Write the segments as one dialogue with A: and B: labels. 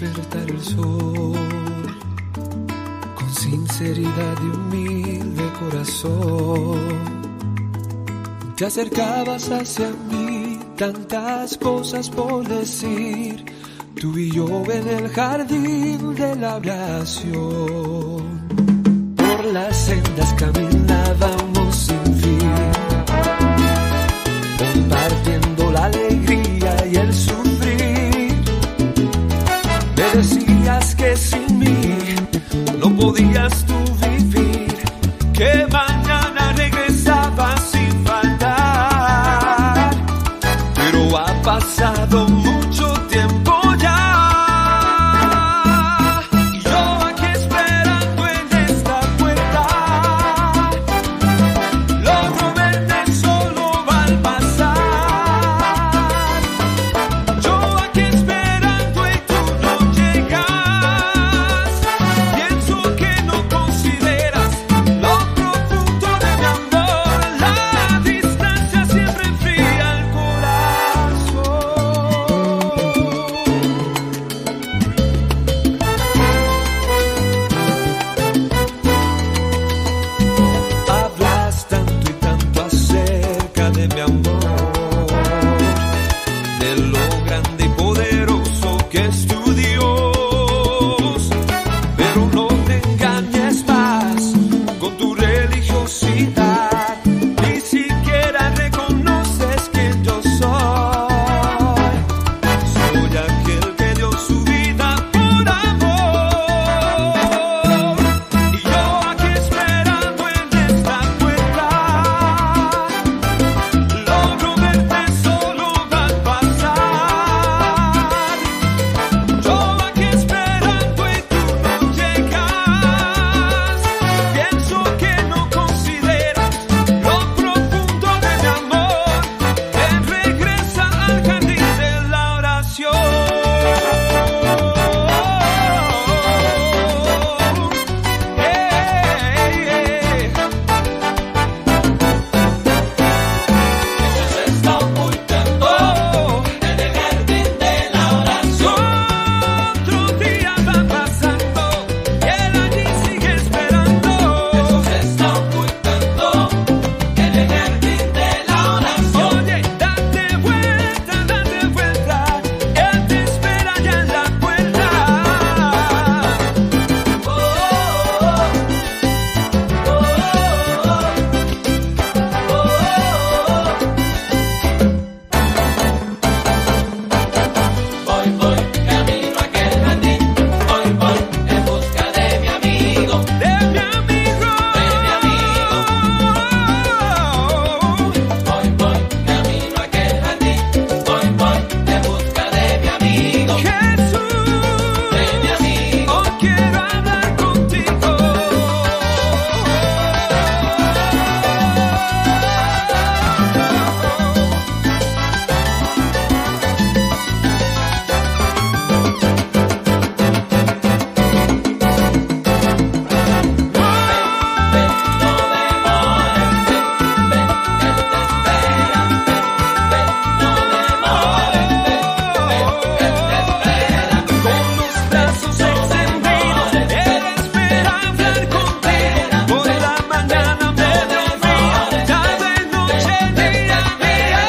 A: despertar el sol, con sinceridad y humilde corazón, te acercabas hacia mí, tantas cosas por decir, tú y yo en el jardín de la oración. Por las sendas caminábamos sin fin, compartiendo la alegría y el sufrir. Me decías que sin mí no podías tú vivir, que mañana regresabas sin faltar. Pero ha pasado mucho tiempo ya, y yo aquí esperando en esta puerta, logro verte solo al pasar. Yo aquí esperando y tú no llegas. Pienso que no consideras lo profundo de mi amor. La distancia siempre enfría el corazón. Hablas tanto y tanto acerca de mi amor, de lo grande y poderoso que es tu Dios. Pero no te engañes más con tu religiosidad, ni siquiera reconoces quién yo soy. Soy aquel que dio su vida por amor. Y yo aquí esperando en esta puerta, logro verte solo al pasar. Yo aquí esperando y tú no llegas. Pienso que no consideras lo profundo de mi amor. Ven, regresa al jardín de la oración. Hey, hey.
B: Jesús está ocultando en el jardín de la oración.
A: Otro día va pasando y él allí sigue esperando.
B: Jesús está ocultando en el jardín de la oración.
A: Oye, date vuelta, él te espera ya en la puerta.
B: Oh, oh, oh, oh, oh. Voy, voy, camino a aquel jardín. Voy, voy, en busca de mi amigo.
A: De mi amigo.
B: De mi amigo. Voy, voy, camino a aquel jardín. Voy, voy, en busca de mi amigo.
A: Jesús,
B: De mi amigo.
A: hoy quiero hablar contigo.
B: Ven, no demores, ven, ven, él te espera. Ven, ven, no demores, ven, ven, él te espera.
A: Con los brazos extendidos, él espera hablar contigo. Por la mañana, mediodía, tarde, noche, día a día.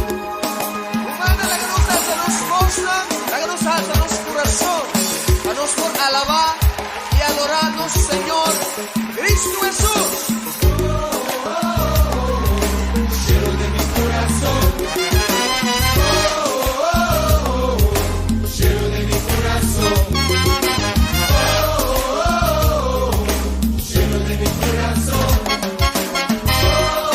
C: Humana, laga nos alsa nos bosnan, laga nos alsa nos kurason, pa nos por alabá i adorá nos Señor Kristu Hesus.
B: Oh,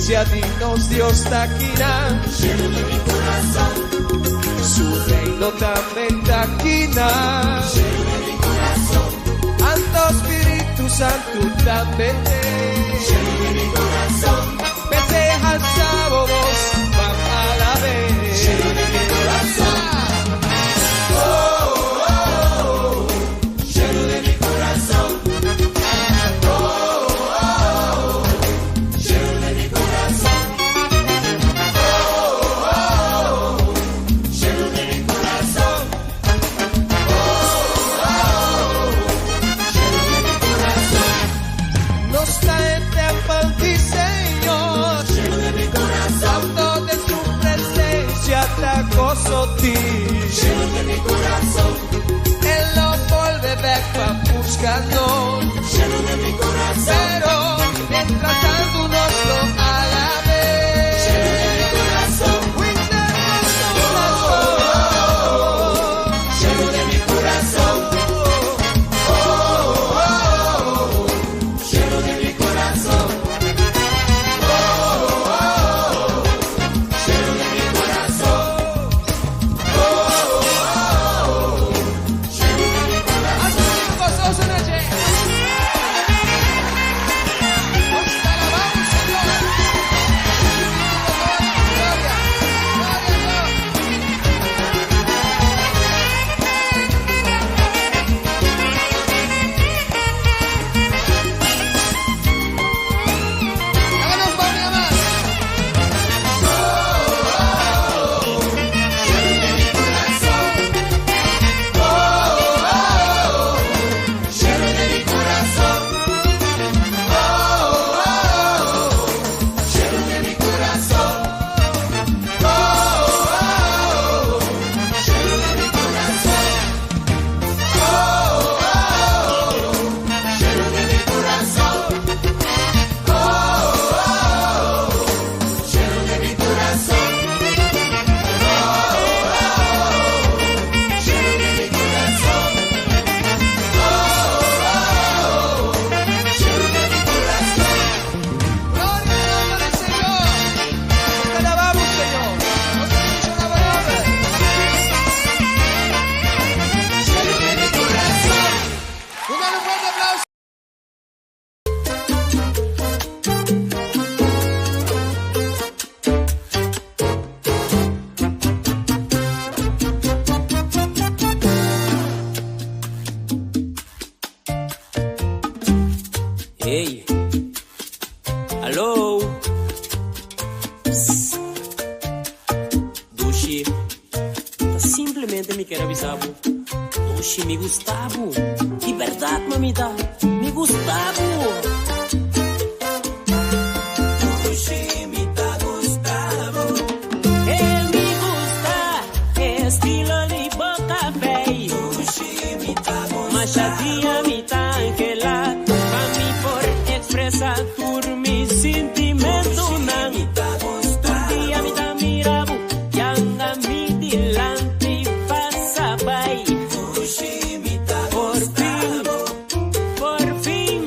C: Presensia di nos Dios ta akinan. Shelu di mi kurason. Su reino tambe ta akinan. Shelu di mi kurason. Anto Spiritu Santu tambe t'ei. Shelu di mi kurason. P'esei halsa bo bos pa alab'é. Shelu di mi kurason. Oh, oh, oh. Shelu di mi kurason. Oh, oh, oh. Shelu di mi kurason. Oh, oh, oh. Shelu di mi kurason. Oh, oh, oh. Shelu di mi kurason. Nos ta e tèmpel di Señor. Shelu di mi kurason. Anto den su presensia ta goso tin. Shelu di mi kurason. E lo bolbe bèk pa buska nos. Shelu di mi kurason. Pero mientras tantu nos lo alab'é. Shelu di mi kurason. Winter Shelu di mi kurason. Oh, oh, oh. Shelu di mi kurason. Oh, oh, oh. Shelu di mi kurason. Oh, oh, oh. Shelu di mi kurason. Nos ta alabamos, Señor. Gloria, gloria a Dios. Háganos para más. Shelu di mi kurason. Oh, oh, Shelu di mi kurason. Oh, oh, Shelu di mi kurason. Oh, oh, Shelu di mi kurason. Oh, oh, Shelu di mi kurason. Oh, oh, Shelu di mi kurason. Oh, oh, Shelu di mi kurason. Oh, oh, Shelu di mi kurason. Gloria al nombre del Señor. Te alabamos, Señor. Nos bendice la palabra. Shelu di mi kurason. Un fuerte aplauso.
B: Hey, alo. Psst. Dushi, ta simplemente mi ke avisá bo. Dushi, mi gusta bo. Di berdat, mamita, mi gusta bo. Dushi, mi ta gusta bo. Mi gusta estilo di bo kafé. Dushi, mi ta gusta. Masha dia mi ta anhelá pa mi por ekspresá tur mi sentimentunan. Tur dia mi ta mira bo, yanga mi dilanti pasa bai. Por fin, por fin.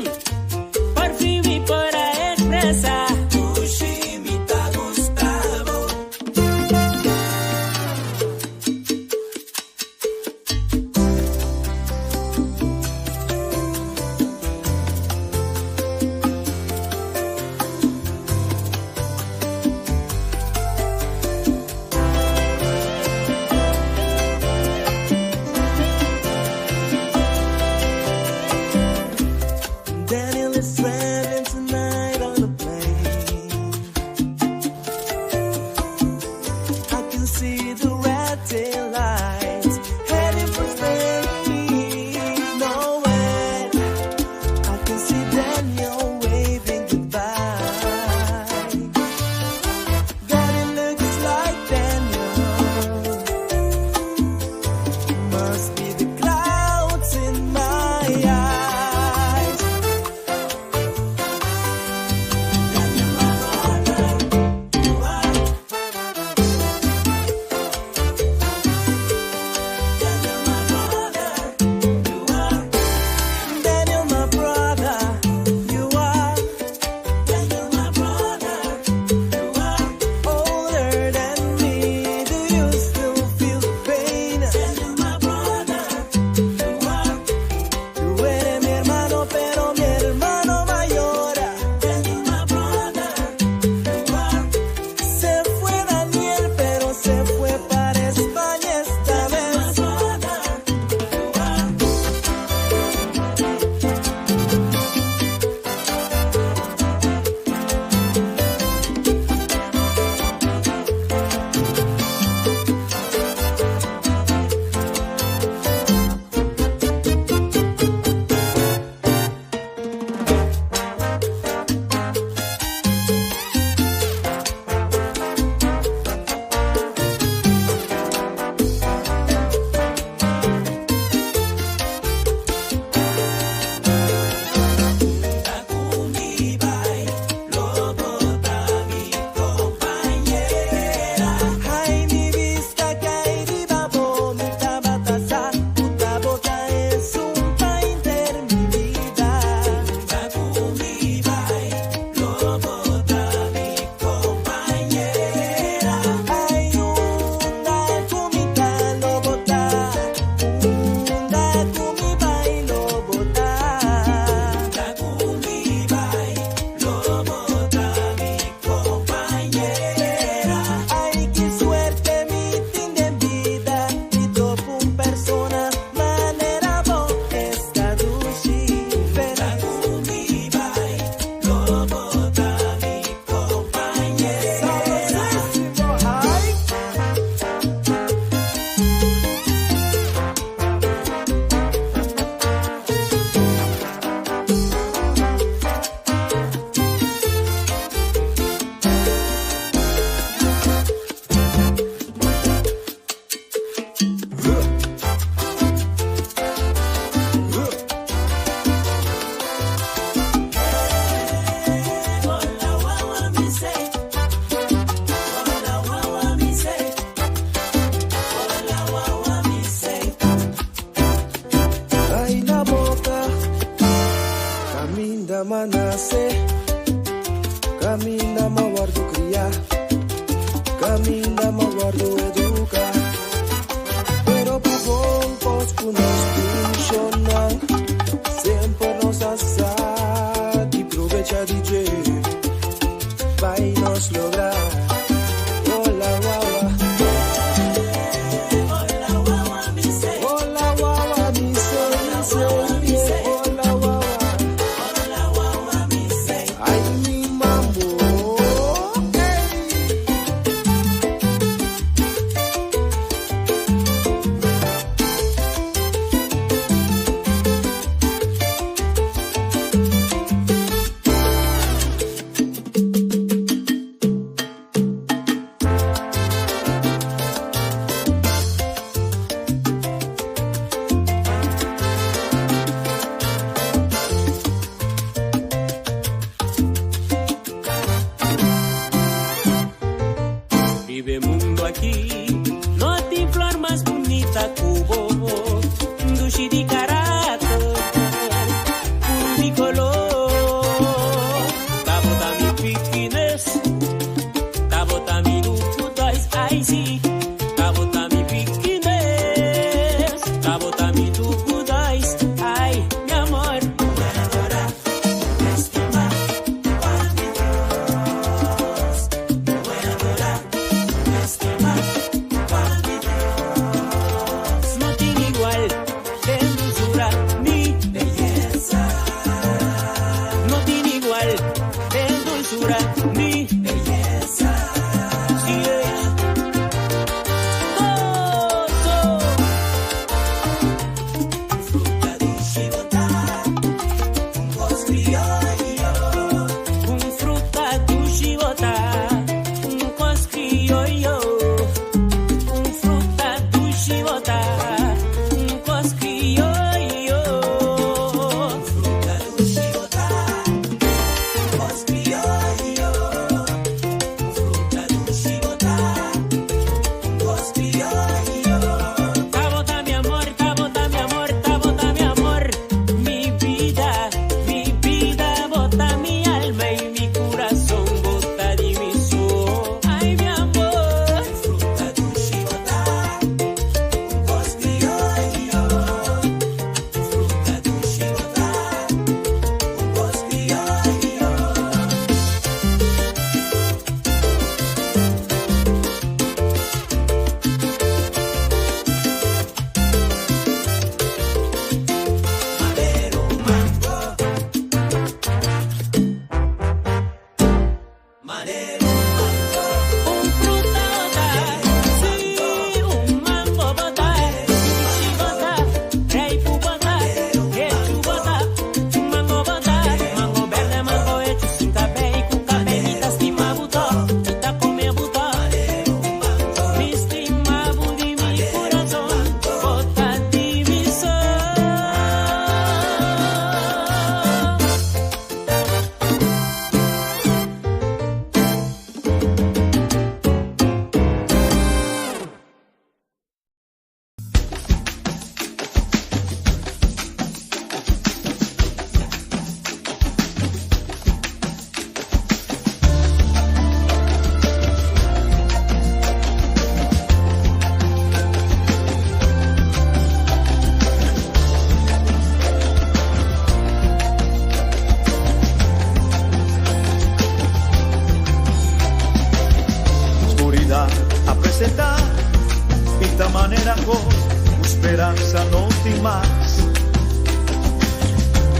A: Speransa no tin mas.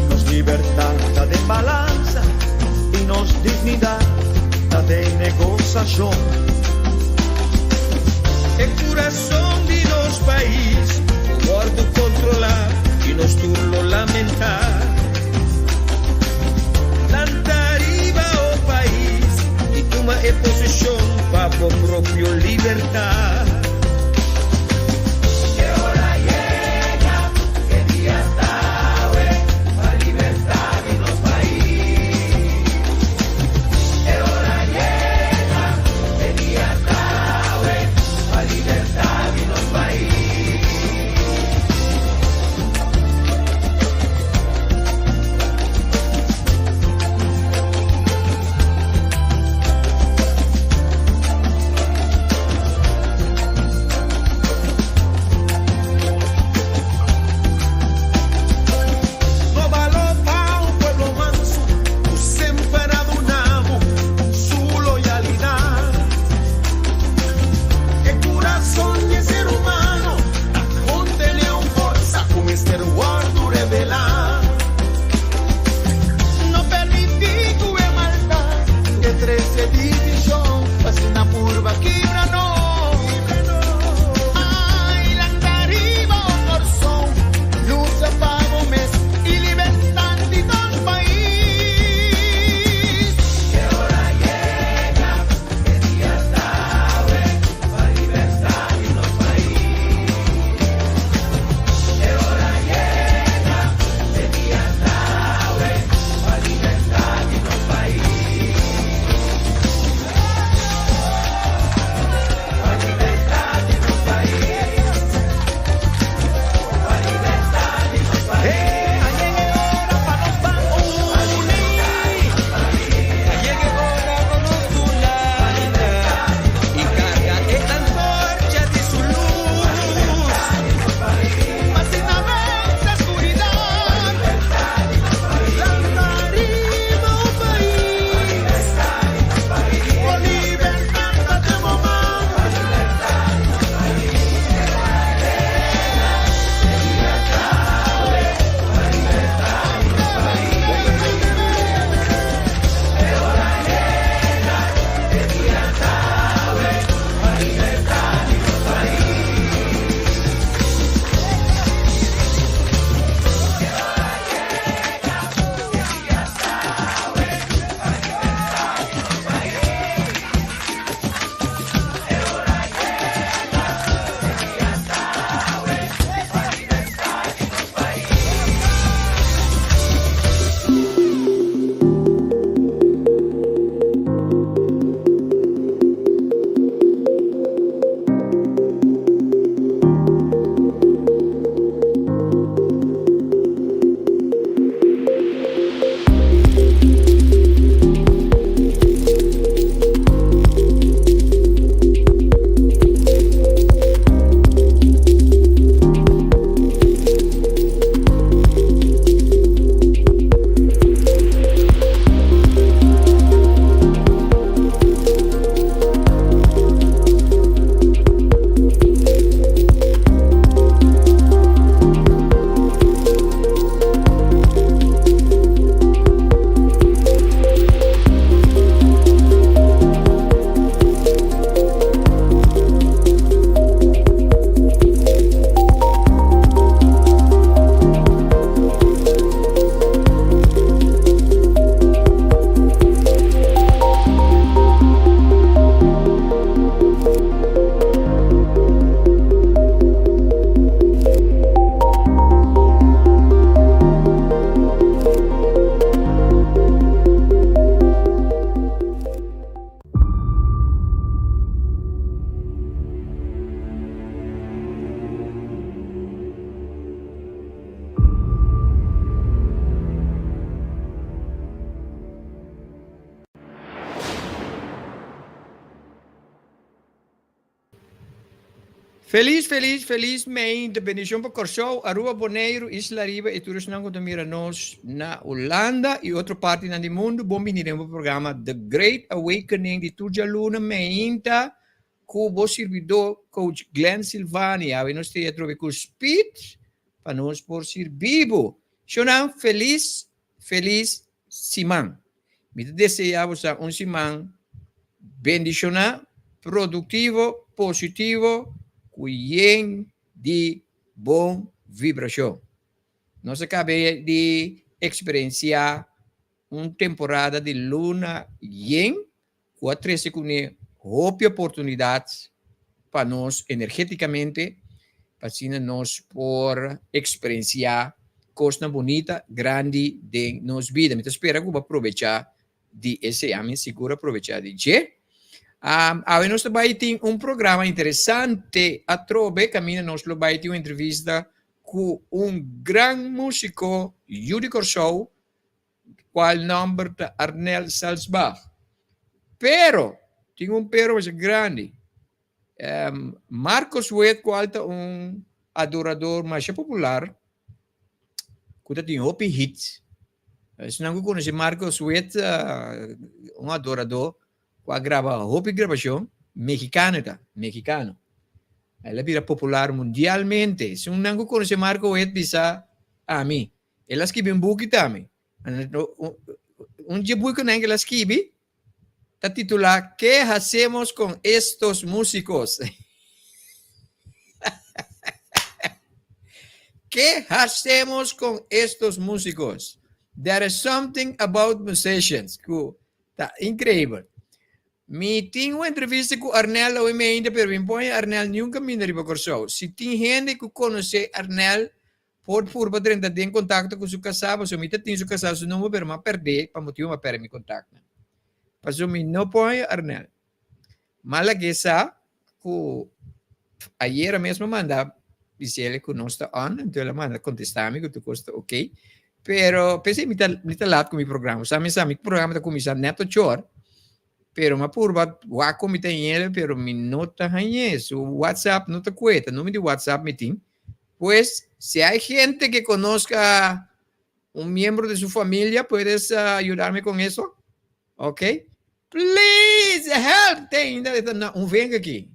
A: Nos libertad ta den balansa y nos dignidad ta den negociacion.
C: E curason di nos pais lo wordo controla y nos tur lo lamenta. Lanta riba o pais y tuma e posicion pa bo propio libertad. No balota un pueblo manso cu semper a dunabo su loyalidad. E curason di e ser humano ta contene un forsa cu mester wordo revela. No permiti cu e maldad ke trece division pa asina purba kibra nos. Ay, lanta riba o corazon, lucha pa bo mes y libertad di nos pais.
A: Eh, a yega e ora pa nos ban uni. A yega e ora pa nos tur lanta y carga e antorcha di su luz.
C: Pa asina vense oscuridad. Lanta riba o pais. Bo libertad ta den bo man.
D: Felis felis felis meinte bendicion pa Corsou, Aruba, Boneiru, Isla Riba y tur esnan cu ta mira nos na Hulanda y otro partinan di mundo. Bon bini den bo programa The Great Awakening di tur djaluna meinta. ku bo sirbidó Coach Glenn Silvani. Awe nos ta atrobe ku speed pa nos por sirbi bo. Shonnan felis felis siman. Mi ta deseá bo sa un siman bendishoná, produktivo, positivo ku yen di bon vibrashon. Nos a kabe di eksperensiá un temporada di luna yen ku a trese kuné hopi oportunidat pa nos energétikamente, pa asina nos por eksperensiá kosnan bunita, grandi den nos bida. Mi ta spera ku bo a probechá di esei. Ami sigur a probechá di dje. Awe nos ta bai tin un programa interesante atrobe kaminda nos lo bai tin un entrevista ku un gran músiko yu di Kòrsou, cual nomber ta Arnel Salsbach. Pero, tin un pero masha grandi. Um, Marcos Witt, cual ta un adorador masha popular, cu ta tin hopi hits. Esnan cu conoce Marcos Witt, uh, un adorador cu a graba hopi grabacion, mexicano ta, mexicano. El a bira popular mundialmente. Esnan cu conoce Marco Witt bisa ami. El a skibi un buki tambe. Un dje bukinan ku el a skibi ta titulá ¿Qué hacemos con estos músicos? ¿Qué hacemos con estos músicos? There is something about musicians ku ta increíble. Mi tin un entrevista ku Arnel awe meinta, pero mi pone Arnel niun kaminda riba Kòrsou. Si tin hende ku konosé Arnel, Por purba drenta den kontakto ku su kasá, pasobra mi ta tin su kasá su number, pero mi a pèrdé pa motibu mi a pèrdè mi kontaktnan. Pasobra mi no por haña Arnel. M'a lag'é sa ku ayera mes m'a manda bis'el ku nos ta on, anto el a manda kontestá mi ku tur kos ta okey. Pero p'esei mi ta mi ta lat ku mi programa. Sa mi sa mi programa ta kuminsá nèt ocho or, pero m'a purba wak ku mi ta hañ'el, pero mi no ta hañ'é. Su whatsapp no ta kueta, number di whatsapp mi tin. Pues, si hay gente que conozca un miembro de su familia, puedes uh, ayudarme con eso? Ok? Please, help! Un venga aquí.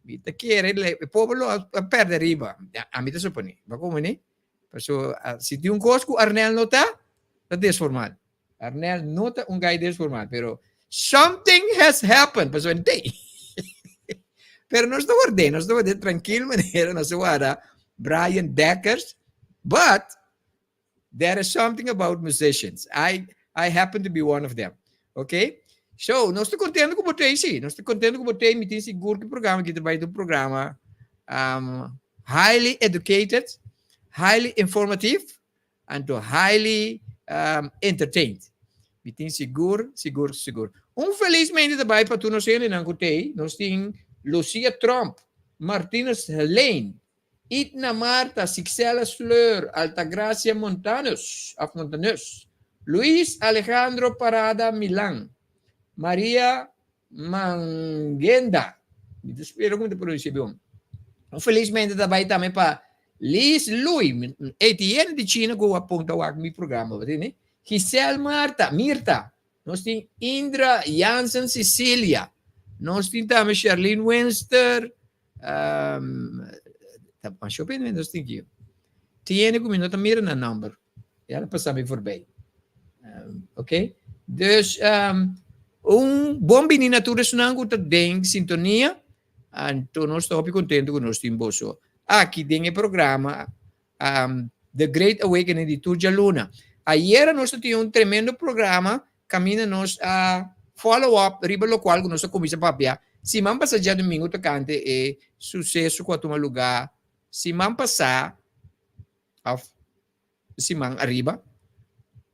D: Mi te quiere, el pueblo a, a perder riba. A mi te supone. Va como ni? Pero si tiene un cos ku Arnel no ta, ta desformal. Arnel no ta un guy desformal, pero something has happened. Paso ente. Pero nos ta wardé, nos ta wardé tranquil manera, nos ta warda Brian Dekkers. But there is something about musicians. I I happen to be one of them. Okay? So, nos ta contento ku bo tei, sí. Nos ta contento ku bo tei. Mi tin sigur ku programa aki ta bai ta un programa um, highly educated, highly informative, Anto highly um, entertained. Mi tin sigur, sigur, sigur. Un felizmente ta bai pa tur nos hendenan ku tei. Nos tin Lucia Tromp, Martinus Helene, Itna Marta, Sixela Sleur, Altagracia Montanus, of Montanus, Luis Alejandro Parada Milan, Maria Mangenda. Mi ta spera ku mi ta pronunsia bon. Un felizmente ta bai tambe pa Liz Lui, Etienne di China ku a punta wak mi programa, bo tende? Giselle Marta, Mirta. Nos tin Indra Jansen Cecilia. Nos tin tambe Sherlyn Winster. Um, ta masho pende nos tin ki. Tiene ku mi no ta mira na number. Ya la pasa mi voorbij. Um, ok? Dus um, un bon bini na tur esnan ku ta den sintonia. Anto nos ta hopi kontentu ku nos tin boso aki den e programa um, The Great Awakening di tur djaluna. Ayera nos ta tin un tremendo programa kaminda nos a follow up riba lokual ku nos a kuminsá papia siman pasá djadumingu tokante e suseso ku a tuma lugá siman pasá òf siman ariba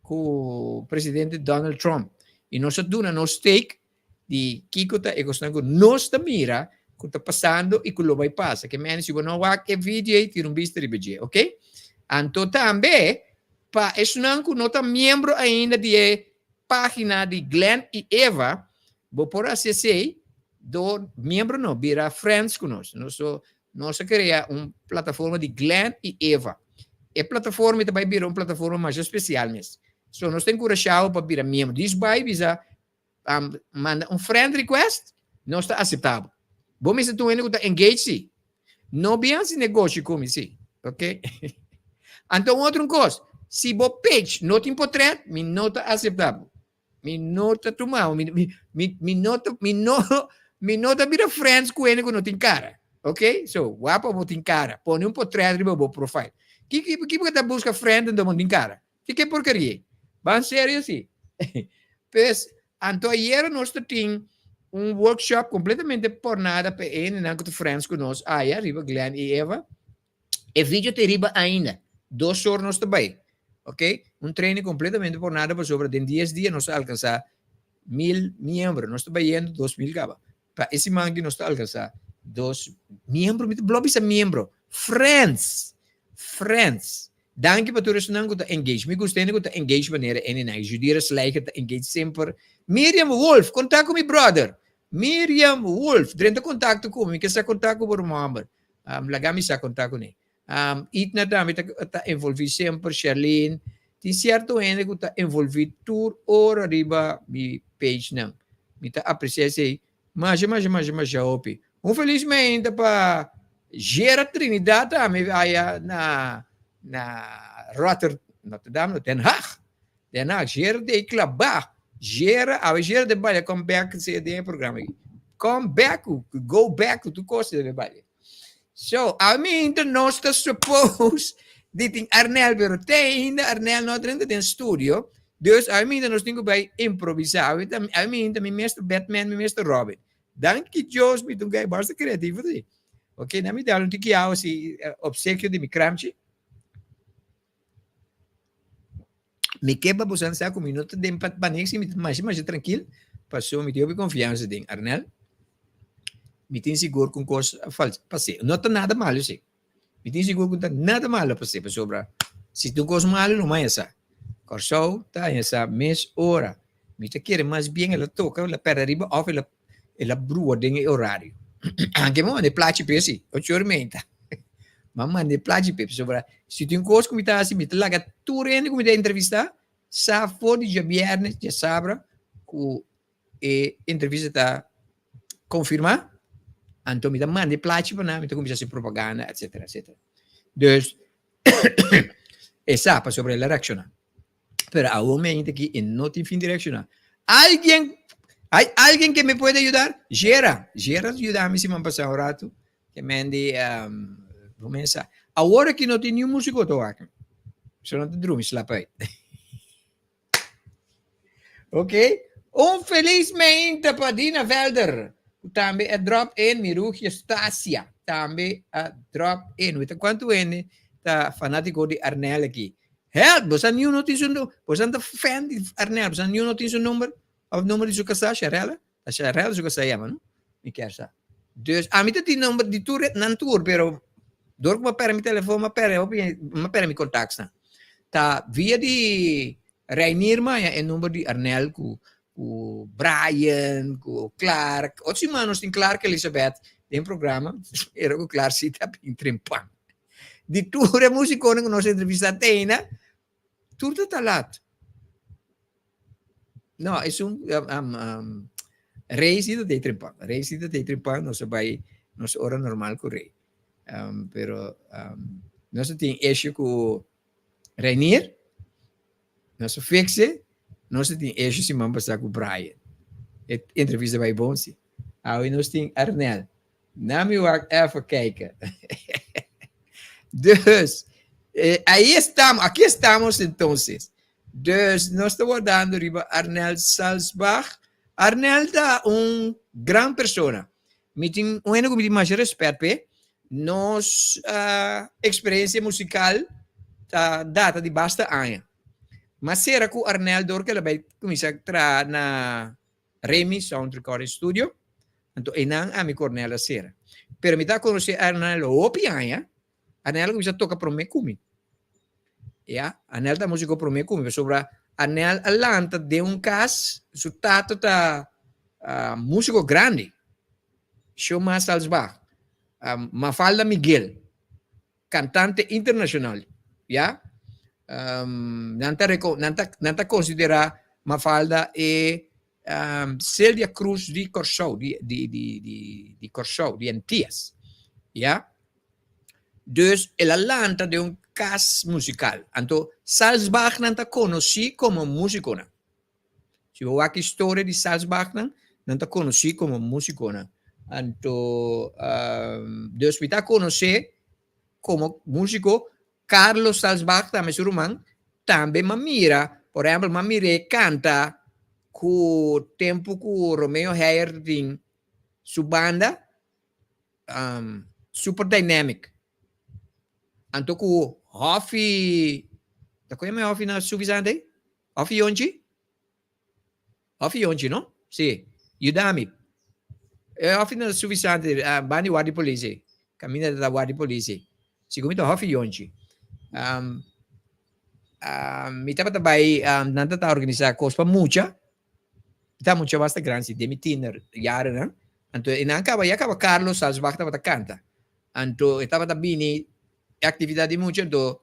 D: ku presidente Donald Trump i nos a duna nos take di kiko ta e kosnan ku nos ta mira ku ta pasando i ku lo bai pasa. Ke men si bo no wak e video ei tira un bista riba dje, ok? Anto tambe pa esnan ku no ta miembro ainda di e página di Glenn i Eva, bo por hasi esei dor miembro no, bira friends ku nos. Nos Nos a krea un plataforma di Glenn i Eva. E plataforma ta bai bira un plataforma masha spesial mes. So nos ta enkurashá bo pa bira miembro. Dis bai bisa um, manda un friend request, nos ta aseptá bo. Bo mester ta un hende ku ta engage si. No bin hasi negoshi ku mi si. Ok? Anto un otro kos, si bo page no tin potret, mi no ta aseptá bo. Mi no ta tuma bo. Mi, mi, mi, mi no ta, mi no, mi no ta bira friends ku hende ku no tin kara. Ok? So, wak pa bo tin kara. Pone un potret riba bo profile. Ki, ki, ki bo ta buska friend anto bo no tin kara? Ki ke porkeria ei? Ban serio si. Pues, anto ayera nos ta tin un workshop completamente por nada pa e hendenan ku ta friends ku nos aya riba Glenn i Eva. E video ta riba ainda. Dos or nos ta bai. Ok? Un training completamente por nada pasobra den dies dia nos ta alcansa 1000 miembro. Nos ta bayendo 2000 kaba. Pa e siman aki nos ta alcansa dos miembro. Mi ta blo bisa miembro. Friends. Friends. Danki pa tur esnan ku ta engage. Mi gusta hende ku ta engage manera ene nan. Judira Slijker ta engage semper. Miriam Wolf, kontak ku mi brother. Miriam Wolf, drenta kontakto ku mi. Mi ke sa kontak ku bo ruman homber. Um, laga mi sa kontak kuné. Um, Itna tambe ta, ta envolví semper. Sherlyn. Tin sierto hende ku ta envolví tur ora riba mi page nan. Mi ta apresia esei masha, masha, masha, masha hopi. Un felis meinta pa Gerard Trinidad tambe aya na na Rotter, Rotterdam, no, Den Haag. Den Haag, Gerard ei klabá. Gerard, awe Gerard de balia come back den e programa aki. Come back, go back, tur kos debe balia. So, awe meinta nos ta suppose di tin Arnel, pero te ainda Arnel no a drenta den studio. Dus awe meinta nos tin ku bai improvisá. Awe ta, awe meinta mi mes ta Batman, mi mes ta Robin. Danki Dios mi ta un guy basta creativo si. Ok, na mi dal un tiki awa si obsequio di mi kramchi. Mi ke pa boso sa ku mi no ta den panik si mi ta masha masha trankil pasobra mi tin hopi konfiansa den Arnel. Mi tin sigur ku un kos a pas'é. No ta nada malu si. Mi tin sigur ku no ta nada malu a pas'é pasobra si ta un kos malu no maya sa. Kòrsou ta haña sa mes ora. Mi ta kere mas bien el a toka, el a pèrdè riba òf el a el a brua den e orario. Anke mi a manda e plachi p'e si, ocho ora i meinta. Mi a manda e plachi p'e pasobra si tin kos ku mi ta hasi mi ta laga tur hende ku mi ta entrevistá sa for di djabièrnè, djasabra ku e entrevista ta konfirmá, anto mi ta manda e plachi pa nan, mi ta kuminsá hasi propaganda etcetera etcetera. Dus e sa pasobra el a reakshoná. Pero awor mi ainda aki e no tin fin di reacciona. Alguien, hay alguien que me puede ayudar? Gera, Gera ayuda mi siman pasá un rato. Que men di, um, comensa. Awor aki no tin ni un músico to aki. So no te drumi slap uit. Ok. Un feliz meinta pa Dina Velder. Tambe a drop in. Mirugia Stasia. Tambe a drop in. Wita cuanto hende ta fanatico di Arnel aki. Help! Bo sa niun no tin su bo sa ta fan di Arnel, bo sa niun no tin su number of number di su kasá, Sharella? Ta Sharella su kasá yama, no? Mi kier sa. Dus ami ta tin number di tur nan tur, pero dor ku mi a pèrdè mi telefon, mi a pèrdè hopi, mi a pèrdè mi kontaktsnan. Ta via di Reinier mi haña e number di Arnel ku ku Brian, ku Clark. Otro siman nos tin Clark Elizabeth den programa, era ku Clark si ta bin trempan. Di tur e musikonan ku nos a entrevistá te aina, tur ta ta lat. No, esun um, Rey si ta tei trempan. Rey si ta tei trempan, nos a bai nos ora normal ku Rey. Um, pero um, nos a tin issue ku Reinier, nos a fixe, nos a tin issue siman pasá ku Brian. E entrevista bai bon si. Awe nos tin Arnel. Nami wak even kijken. Dus, eh, ahí estamos, aquí estamos entonces. Dus, nos ta wardando riba Arnel Salsbach. Arnel ta un gran persona. Mi tin un hende ku mi tin masha respet p'e. Nos uh, experiencia musical ta data di basta aña. Ma sera ku Arnel dor ku el a bai kuminsá traha na Remy Sound Recording Studio. Anto einan ami ku Arnel a sera. Pero mi ta konosé Arnel hopi aña. Arnel a kuminsá toka promé ku mi. Ya, Arnel ta músiko promé ku mi pasobra Arnel a lanta den un kas, su tata ta uh, músiko grandi. Shomar Salzbach, um, Mafalda Miguel, kantante internashonal, ya. Um, nan ta, nan ta, nan ta konsiderá Mafalda e um, Celia Cruz di Kòrsou, di, di, di, di, di Kòrsou, di Antias. Ya? Dus el a lanta den un kas musikal. Anto Salzbachnan ta konosí komo músikonan. Si bo wak historia di Salzbachnan, nan ta konosí komo músikonan. Anto, um, dus mi ta konosé komo músiko Carlos Salzbach tambe su ruman, tambe m'a mira, por ehempel m'a mir'é kanta ku tempu ku Romeo Heyer tin su banda, um, super dynamic. Anto ku Hofi, ta ku yama e Hofi na Suffisant ei? Hofi Yonchi? Hofi Yonchi, no? Si, yuda mi. E hofi na Suffisant, uh, banda di warda di polis ei. Kaminda ta warda di polis ei. Sigun mi ta Hofi Yonchi. Um, um, mi tabata bai, um, nan ta organisa kos pa mucha. Mi ta mucha basta grandi, si, den mi tiener jarennan. Anto e nan kaba, ya kaba Carlos Salzbach tabata kanta. Anto e tabata bini e actividad di mucha, anto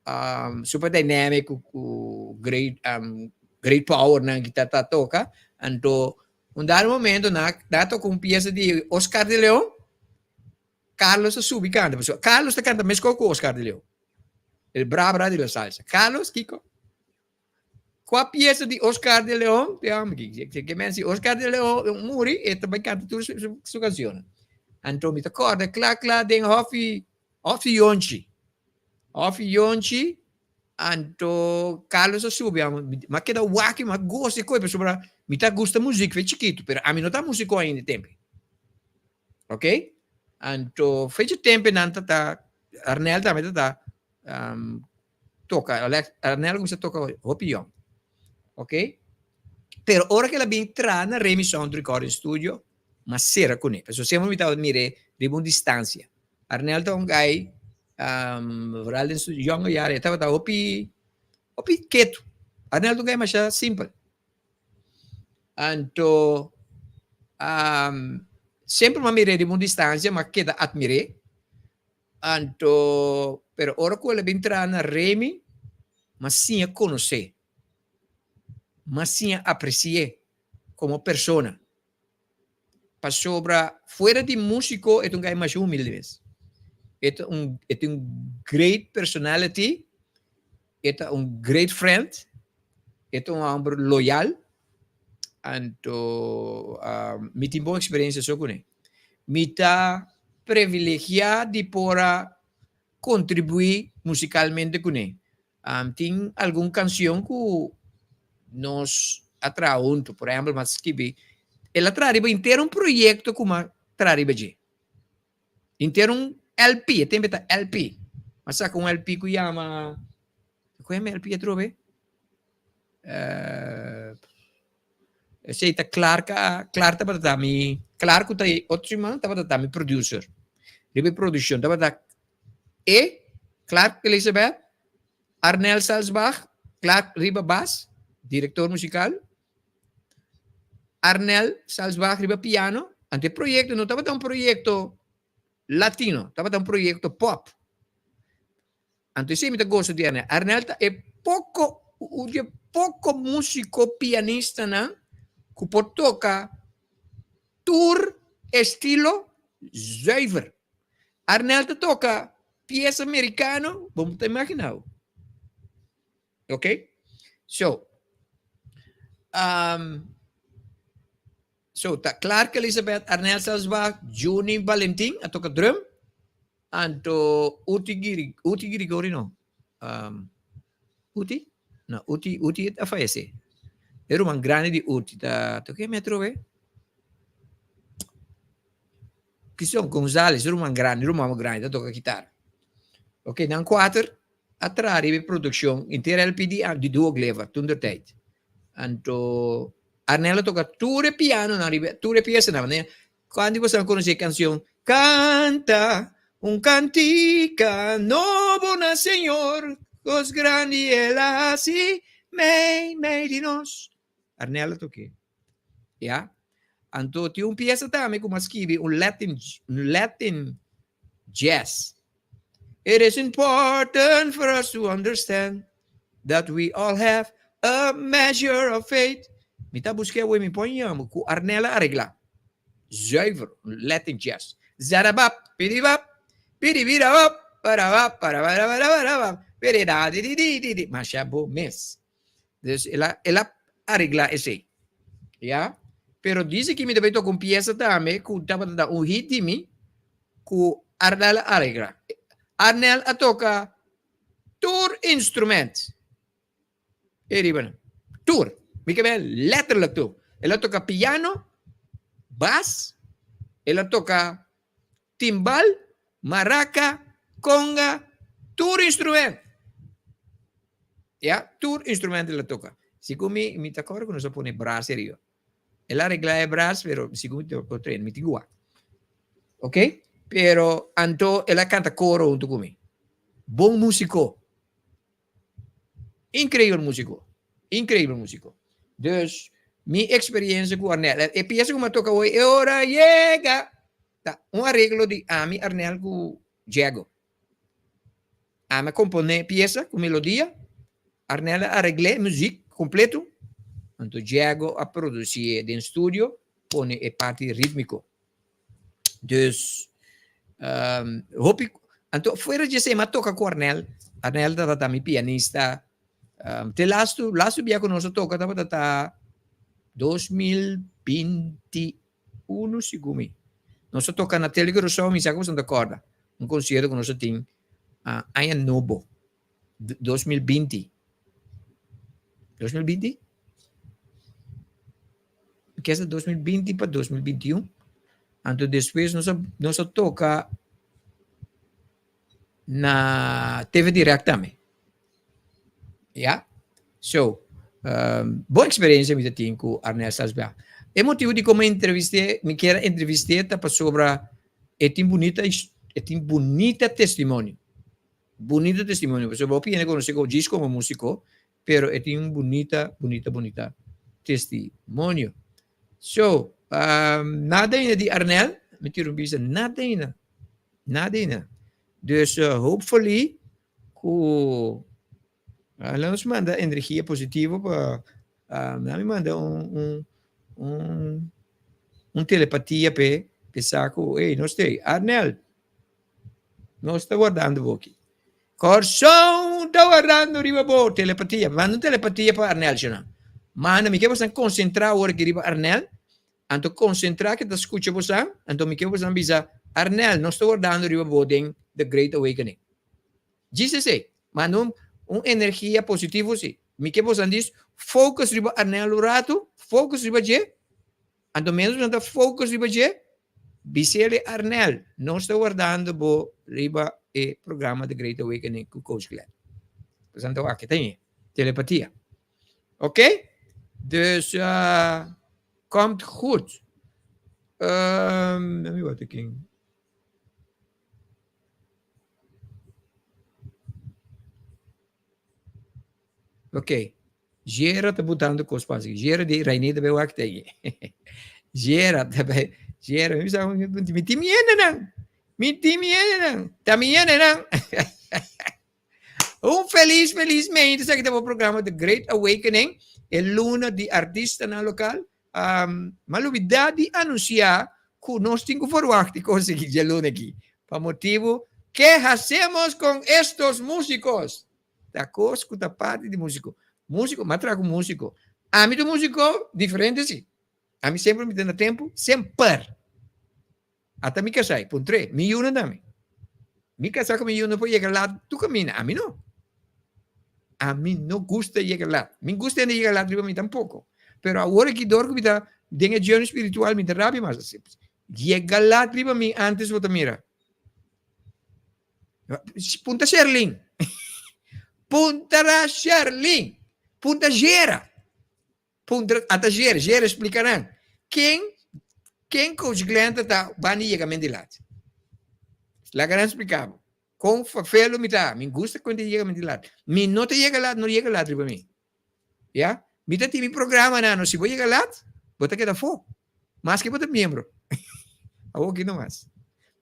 D: um, super dynamic ku, ku great, um, great power nan ki ta toka. Anto un dado momento na, na toka un pieza di Oscar de Leon, Carlos a subi kanta, pasobra Carlos ta kanta meskos ku Oscar de Leon. El bra bra di la salsa. Carlos, kiko? Kua pieza di Oscar de Leon? Te amo ki ke men si Oscar de Leon muri e ta bai kanta tur su, su, su cancionnan. Anto mi ta korda kla kla den hofi hofi yonchi. Hofi yonchi anto Carlos a subi amo ma keda waki ma gosa e koi pasobra mi ta gusta muzik fe chikitu pero ami no ta musiko ainda tempe. Ok? Anto fecha tempe nan ta ta Arnel tambe ta ta um, toka, Alex, Arnel kuminsá toka hopi yòn. Ok? Pero ora ku el a bin traha na Remy Sound Recording Studio, m'a sera kuné. Pasobra semper mi tabata mir'é riba un distansia. Arnel ta un guy, um, vooral den su yònge jaren, e tabata hopi, hopi ketu. Arnel ta un guy masha simpel. Anto, um, semper m'a mir'é riba un distansia, m'a keda atmir'é. Anto, pero ora ku el a bin traha na Remy, m'a siña konos'é, m'a siña apresi'é komo persona. Pasobra fuera di músiko e ta un guy masha humilde mes. E ta un e tin un great personality, e ta un great friend, e ta un hòmber loyal. Anto mi tin bon eksperensia so kuné. Mi ta privilegiá di por a kontribuí musikalmente kuné. Tin algun kansion ku nos a traha huntu. Por ehèmpel, mi a skibi, el a traha riba henter un proyekto ku mi a traha riba dje. Henter un LP, e tempu e ta LP. Mi a saka un LP ku yama, ku yama e LP atrobe? Esei ta Clark a, Clark tabata ta mi, Clark ku ta e otro siman tabata ta mi producer. Riba e produccion tabata e, Clark Elizabeth, Arnel Salzbach, Clark riba bas, director musical, Arnel Salzbach riba piano. Anto e proyecto no tabata un proyecto latino, tabata un proyecto pop. Anto esei mi ta gosa di Arnel. Arnel ta e poko, un di e poko músiko pianistanan ku por toka tur estilo zuiver. Arnel ta toka piesa merikano, bo no ta imaginá bo. Ok? So, um, so ta Clark Elizabeth, Arnel Salzbach, Juni Valentin a toka drum. Anto Uti Giri, Uti Girigori no. Um, Uti? No, Uti, Uti a fallece. E ruman grandi di Uti ta, ta ke mi a trobe? Kison Gonzales, ruman grandi, ruman grandi ta toka kitara. Ok, nan kuater a traha riba e produkshon inter LP di, di Duo Gleva, toen der tijd. Anto Arnel a toka tur e pianonan riba, tur e piesanan. Cuantu di boso a conoce e cancion Canta un cantica nobo na Señor, cos grandi El a haci mei mei di nos. Arnel a toke. Ya. Anto tin un pieza tambe cu mi a skibi, un Latin, un Latin jazz. It is important for us to understand that we all have a measure of faith. Mi ta busk'é awor mi por yama ku Arnel a areglá. Zuiver, Latin jazz. Zarabap, piribap, piribirabap, parabap, parabarabarabap, piridadididididi. Masha bo mes. Dus el a, el a areglá esei. Ya? Pero dice ki mi ta bai toka un piesa tambe ku tabata ta un hit di mi ku Arnel a areglá. Arnel a toka tur instrument. E riba nan. Tur. Mi ke bel letterlijk tur. El a toka piano, bas, el a toka timbal, maraca, conga, tur instrument. Ya, tur instrument el a toka. Segun mi, mi ta kòrda ku nos a pone bras ariba. El a regla e bras, pero segun mi ta train, mi tin ku wak. Ok? Pero anto el a kanta koro huntu ku mi. Bon músiko. Increíbel músico. Increíbel músico. Dus, mi experiencia cu Arnel, e pieza cu mi a toca hoy, E ora yega, ta un arreglo di ami, Arnel cu Diego. Ami a compone pieza cu melodia, Arnel a arregl'e muziek completo, anto Diego a produci'e den studio, pone e parti ritmico. Dus, um, hopi, anto fuera di esei, m'a toca cu Arnel. Arnel tabata mi pianista. Um, te lastu, lastu bia cu nos a toca tabata ta 2021, segun mi. Nos a toca na Tele Curaçao, mi sa cu boso ta corda. Un concierto cu nos a tin uh, aña nobo, 2020. 2020? Kesa 2020 pa 2021. Anto despues nos a, nos a toca na TV Direct tambe. Ja? So, um, bon experiencia mi ta tin cu Arnel Sasbia. E motivo di como entrevisté, mi kier entrevisté ta pasobra e tin bunita, e tin bunita testimonio. Bunita testimonio. Pasobra hopi hende conoce como djis como musico, Pero e tin un bunita, bunita, bunita testimonio. So, um, nada ainda di Arnel, mi tira un bisa, nada ainda. Nada ainda. Dus uh, hopefully ku uh, nos manda energia positivo pa uh, mi manda un, un, un, un telepatia pe pe sa ku, hey, nos te, Arnel, Nos ta wardando bo aki. Kòrsou ta wardando riba bo. Telepatia. Manda un telepatia pa Arnel, shona. Manda, mi ke bosan konsentrá awor aki riba Arnel. Anto konsentrá ke ta skucha bosan. Anto mi ke bosan bisa, Arnel, nos ta wardando riba bo den The Great Awakening. Djis esei. Manda un, un energia positivo si. Mi ke bosan dis, focus riba Arnel un ratu, focus riba dje. Anto mientras bosan ta focus riba dje, Bisele Arnel, nos ta wardando bo riba e programa The Great Awakening ku Coach Glenn. Pues anto aki ta yin, telepatia. Ok? Dus uh, komt goed. Um, let me wat ik in. Ok. Jera ta butando kos pas aki. Jera di Rainey ta bai wak tegi. Jera ta bai, Jera, mi bisa, mi tin miendenan. Mi tin miendenan. Ta miendenan. Un feliz, feliz mente. Esaki ta bo programa The Great Awakening. E luna di artistanan lokal. Um, ma lubida di anuncia ku nos tin ku verwacht di konsegui djaluna aki. Pa motibu, ¿Qué hacemos con estos músicos? Ta kos ku ta parti di músiko. Músiko, m'a traha ku músiko. Ami ta un músiko diferente si. Ami semper mi ta na tempu, semper. Ata mi kasá, puntr'é, mi yunan tambe. Mi kasá ku mi yunan por yega lat tur kaminda, ami no. Ami no gusta yega lat. Mi gusta hende yega lat riba mi tampoko. Pero awor aki dor ku mi ta den e journey spiritual mi ta rabia mas. Yega lat riba mi antes bo ta mira. Punta Sherlyn. Punta ra Sherlyn. Punta Gera. Punta ata Gera. Gera explicarán. Ken, ken Coach Glenn ta ta bani yega men di lat? Laga nan explica bo. Con fafelo mi ta. Mi gusta con te yega men di lat. Mi no ta yega lat, no yega lat riba mi. Ya? Mi ta tin mi programa na no. Si bo yega lat, bo ta keda afó. Maske bo ta miembro. Awor ki nomas.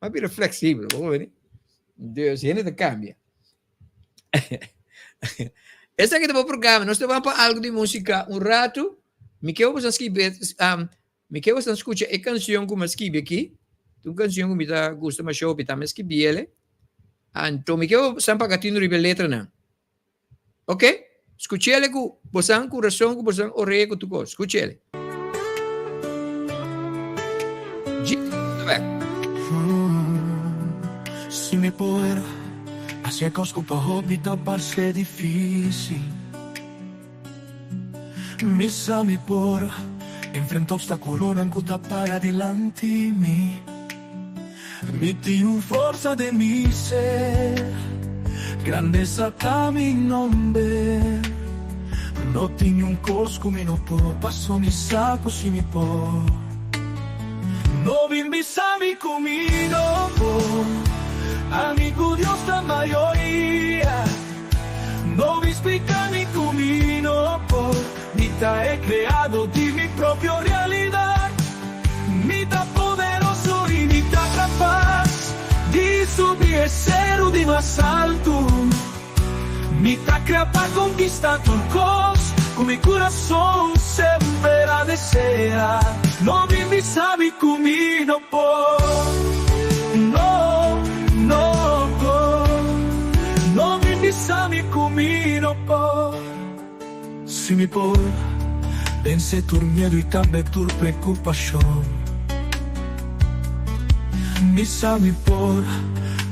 D: M'a bira fleksibel, bo wini? Dus hende ta kambia. Esaki ta bo programa. Nos ta ban pa algu di musika un ratu. Mi ke boso skibi, um, mi ke boso skucha e kanshon ku mi a skibi aki. Un kanshon ku mi ta gusta masha hopi, tambe skibi ele. Anto mi ke boso paga tinu riba e letranan. Ok? Skuch'ele ku bosan kurason, ku bosan orea, ku tur kos. Skuch'ele.
E: Si mi por hacia cos cu pa hopi ta parce dificil Mi sa mi por enfrenta obstaculonan cu ta para dilanti mi Mi tin un forsa den mi ser Grandeza ta mi nomber No tin niun cos cu mi no por Paso mi sa cu si mi por No bin bisa mi cu mi no por Ami cu Dios ta mayoria No bin splica mi cu mi no por Mi ta e creado di mi propio realidad Mi ta poderoso y mi ta capaz Di subi e ceru di mas altu Mi ta crea pa conquista tur cos Cu mi curason semper a desea No bin bisa mi cu mi no por No, no por No bin bisa mi cu mi no por Si mi por vence tur miedo y tambe tur preocupacion Mi sa mi por,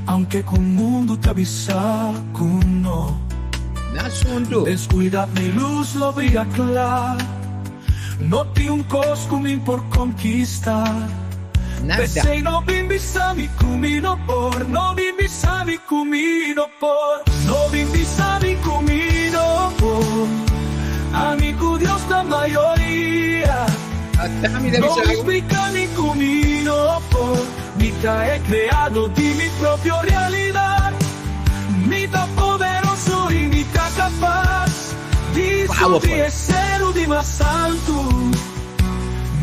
E: aunke cu mundo ta bisa cu no.
D: Na asuntu.
E: Descuida mi luz lo bria cla No tin un cos cu mi por conquista
D: Nada.
E: P'esey no bin bisa mi cu mi no por No bin bisa mi cu mi no por No bin bisa mi cu mi no por Ami cu Dios ta mayoria
D: Ata mi ta
E: No
D: bisa algo.
E: splica mi cu mi no por Mi ta e creado di mi propio realidad Mi ta poderoso y mi ta capaz Di
D: Powerful.
E: subi e ceru di mas altu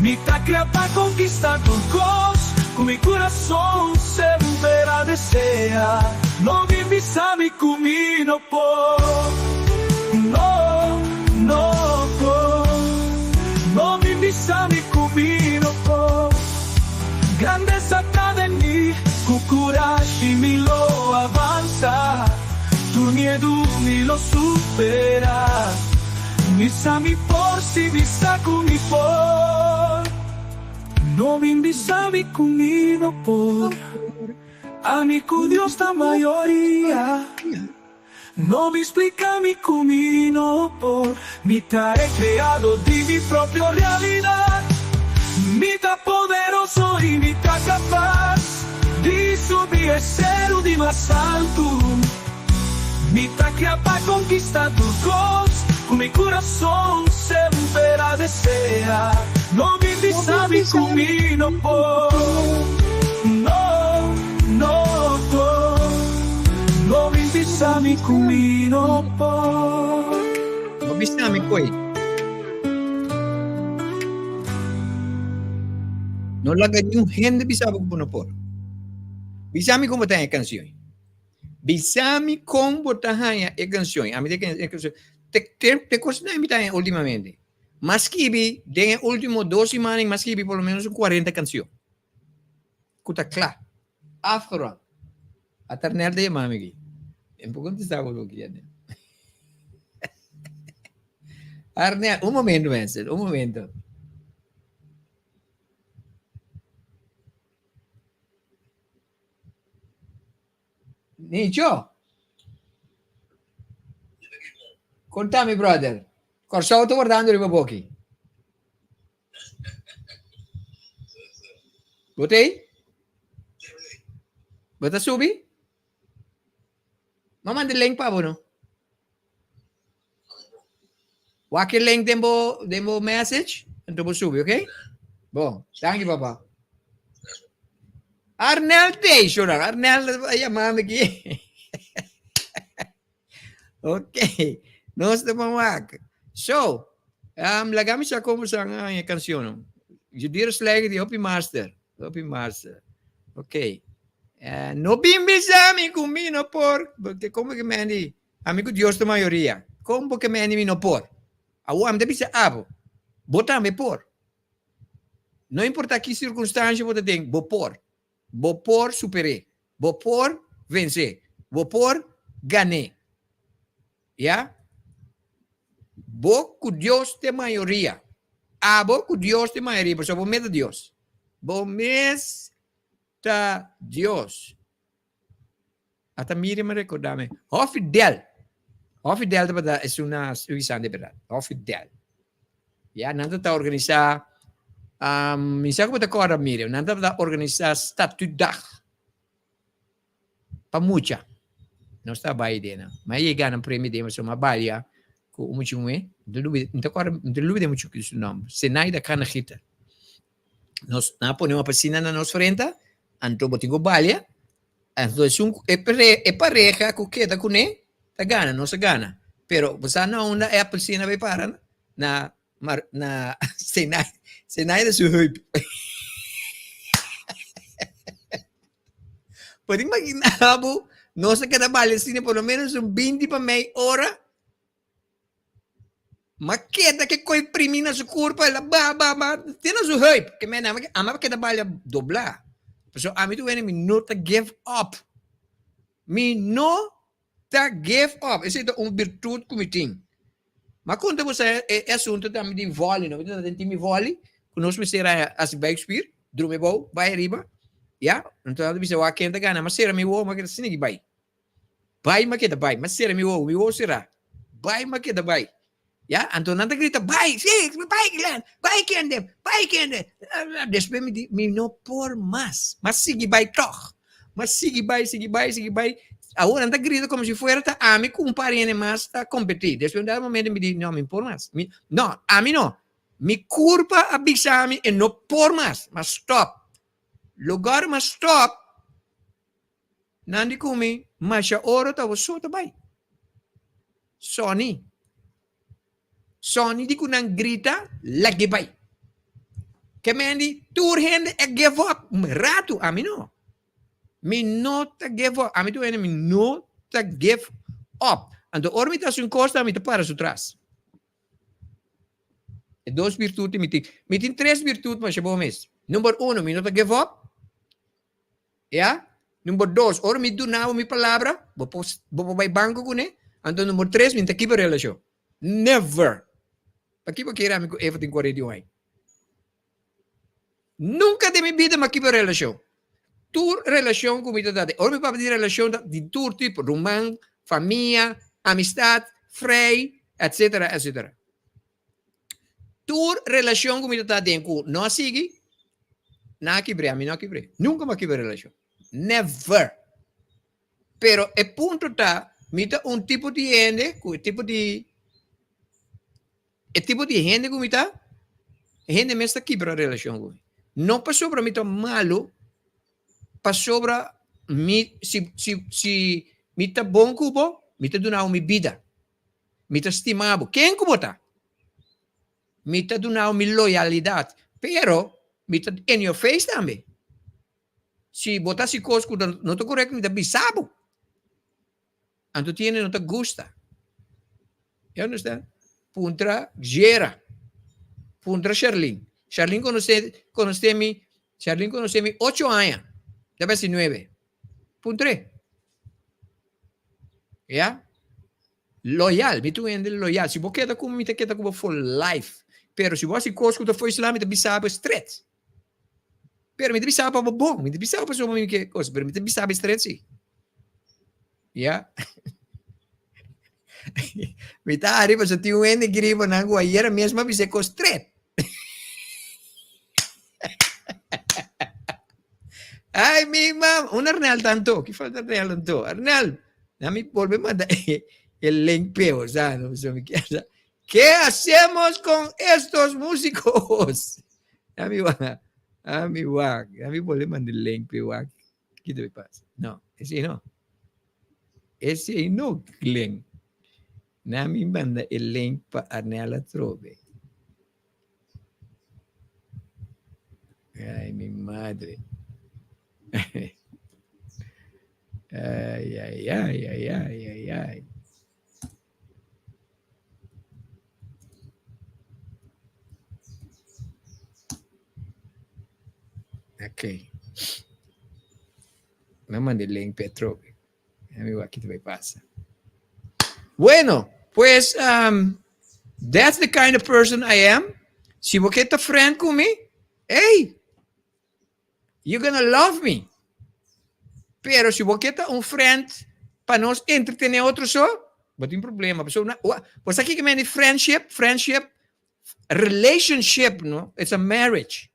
E: Mi ta crea pa conquista tur cos Cu mi curason semper a desea No bin bisa mi cu mi no por No, no por No bin bisa mi cu mi no por Grandeza ta den mi Cu curashi mi lo avansa Tur miedu mi lo supera Mi sa mi por si mi sa cu mi por No bin bisa mi cu mi no por Ami cu Dios ta mayoria No bin splica mi cu mi no por Mi ta e creado di mi propio realidad Mi ta poderoso y mi ta capaz Di subi e ceru di mas altu Mi ta crea pa conquista tur cos Cu mi curason semper a desea No bin bisa mi cu mi no por No, no por No bin bisa mi cu mi no por.
D: No bisa mi koe. No laga niun hende bisa bo cu bo no por. Bisa mi con bo ta haña e cancion. Bisa mi kon bo ta haña e kanshon. Ami ta kende e kanshon. Te te te kosnan mi ta haña últimamente. M'a skibi den e último dos simannan m'a skibi por lo menos un kuarenta kanshon. Ku ta kla. Afgerond. Ata Arnel ta yama mi aki. E no por kontestá bo loke ya. Arnel, un momento mensen, un momento. Nicho. Konta mi brother. Kòrsou ta wardando riba boki. Bo ta ei? Bo ta subi? M'a manda e link pa bo no. Wak e link den bo den bo message, anto bo subi, ok? Bon, danki papa. Arnel Teixeira, Arnel a yama mi aki. Ok, nos ta ban wak. So, um, laga mi sa como san e canción. Judir Slegge di Hopi Master. Hopi Master. Ok. Uh, no bin bisa mi ku mi no por, porque como que me Ami ku Dios ta mayoria. Kon bo ke meni mi no por? Awor ami ta bisa abo. Bo tambe por. No importa ki sirkunstansha bo ta den, bo por. Bo por super'é. Bo por vens'é. Bo por gan'é. Ya? Bo ku Dios t'e mayoria. Abo ku Dios t'e mayoria, pasobra bo mes ta Dios. Bo mes ta Dios. Ata Miriam a recorda mi. Hofi Del. Hofi Del tabata esun na Suiza de berdad. Hofi Del. Ya, nan ta organisa, um, mi sa ku bo ta corda Miriam, nan tabata organisa Statuutdag pa mucha. Nos ta bai den nan. Ma yega nan premio den pasobra mi a balia ku un mucha muhé. Mi ta corda, mi ta lubida muchu su nomber. Zenaida Cannegieter. Nos nan a pone un apasina na nos frenta, anto bo tin ku balia, anto esun e pare e pareha ku keda kuné ta gana, nos a gana. Pero bo sa na unda e apasina bai para? Na mar na Zenaida Zenaida su heup. Por imagina bo nos a keda balia asina por lo menos un binti pa mei ora. Ma keda ke koi primi na su kurpa, el a ba ba ba te na su heup. Ke men ami ami a keda balia doblá. Pasobra ami tur wende mi no ta give up. Mi no ta give up. Esei ta un birtut ku mi tin. Ma konta bo sa e asuntu tambe di vòli no. Mi ta den tim vòli ku nos mester a hasi buikspier, drumi abou, bai ariba. Ya, anto nan ta bisa wak ken ta gana. Ma sera mi wowo, ma keda asina ki bai. Bai ma keda bai, ma sera mi wowo, mi wowo sera. Bai ma keda bai. Ya, anto nan ta grita, bai, si, bai Glenn, bai kende, bai kende. Despues mi di, mi no por mas, ma sigui bai tog. Ma sigui bai, sigui bai, sigui bai. Awor nan ta grita como si fuera ta ami cu un par hende mas ta competi. Despues un dado momento mi di, no, mi no por mas. Mi, no, ami no. Mi curpa a bisa mi e no por mas, ma stop. Lugar ma stop, Nan di ku mi, Masha oro ta bo so ta bai. Sonny. Sonny di ku nan grita, lag'e bai. Ke men di, tur hende a give up un ratu, ami no. Mi no ta give up. Ami tur hende, mi no ta give up. Anto ora mi ta hasi un kos, mi ta para su tras. E dos birtut mi tin. Mi tin tres birtut masha bo mes. Number uno, mi no ta give up. Ya. Number dos, ora mi duna bo mi palabra, bo por bo por bai banco kuné. Anto number tres, mi no ta kibra relashon. Never! Pakiko bo kere ami ku Eva tin 41 aña? Nunka den mi bida mi a kibra relashon. Tur relashon ku mi ta dati, ora mi papia di relashon ta di tur tipo, ruman, famia, amistat, frei, etcetera, etcetera. Tur relashon ku mi ta ta den ku no a sigui, nan a kibr'é, ami no a kibr'é. Nunka mi a kibra relashon. Never! Pero e punto ta, mi ta un tipo di hende ku e tipo di e tipo di hende ku mi ta, hende mes ta kibra relashon ku mi. No pasobra mi ta malu, pasobra mi si si si mi ta bon ku bo, mi ta duna bo mi bida. Mi ta stima bo. Ken ku bo ta? Mi ta duna bo mi loyalidat, pero mi ta in your face tambe. Si bo ta hasi kos ku no ta korekto, mi ta bisa bo. Anto tin hende no ta gusta. You understand? Puntra Gera. Puntra Sherlyn. Sherlyn konosé, konosé mi, Sherlyn konosé mi ocho aña. Ta bai si nuebe. Puntr'é. Ya? Loyal, mi ta un hende loyal. Si bo keda ku mi, mi ta keda ku bo for life. Pero si bo hasi kos ku ta fo'i sla, mi ta bisa bo stret. Pero mi ta bisa bo pa bo bon. Mi ta bisa bo pasobra mi ke kos, pero mi ta bisa bo stret si. Ya? Mi ta hari pasobra tin un hende gribo nan ku ayera mes mi a bisa e kos stret. Ay, mi mam, un Arnel tanto, ki falta Arnel tanto? Arnel, na mi volve manda el link peo, sa, no so mi kier. ¿Qué hacemos con estos músicos? A mi wa, a mi wa, a mi volve manda el link peo, wa. ¿Qué te pasa? No, ese no. Ese no, Glenn. Na mi manda el link pa Arnel atrobe. Ay, mi madre. Ay, ay, ay, ay, ay, ay, ay. Ok. Mi a manda e link p'e atrobe. Mi wak ki ta bai pasa. Bueno, pues um, that's the kind of person I am. Si bo ke ta friend ku mi, hey, you're gonna love me. Pero si bo ke ta un friend pa nos entretener otro so, bo tin problema. Pasobra na, bo sa kiko mende friendship? Friendship, relationship, no? It's a marriage.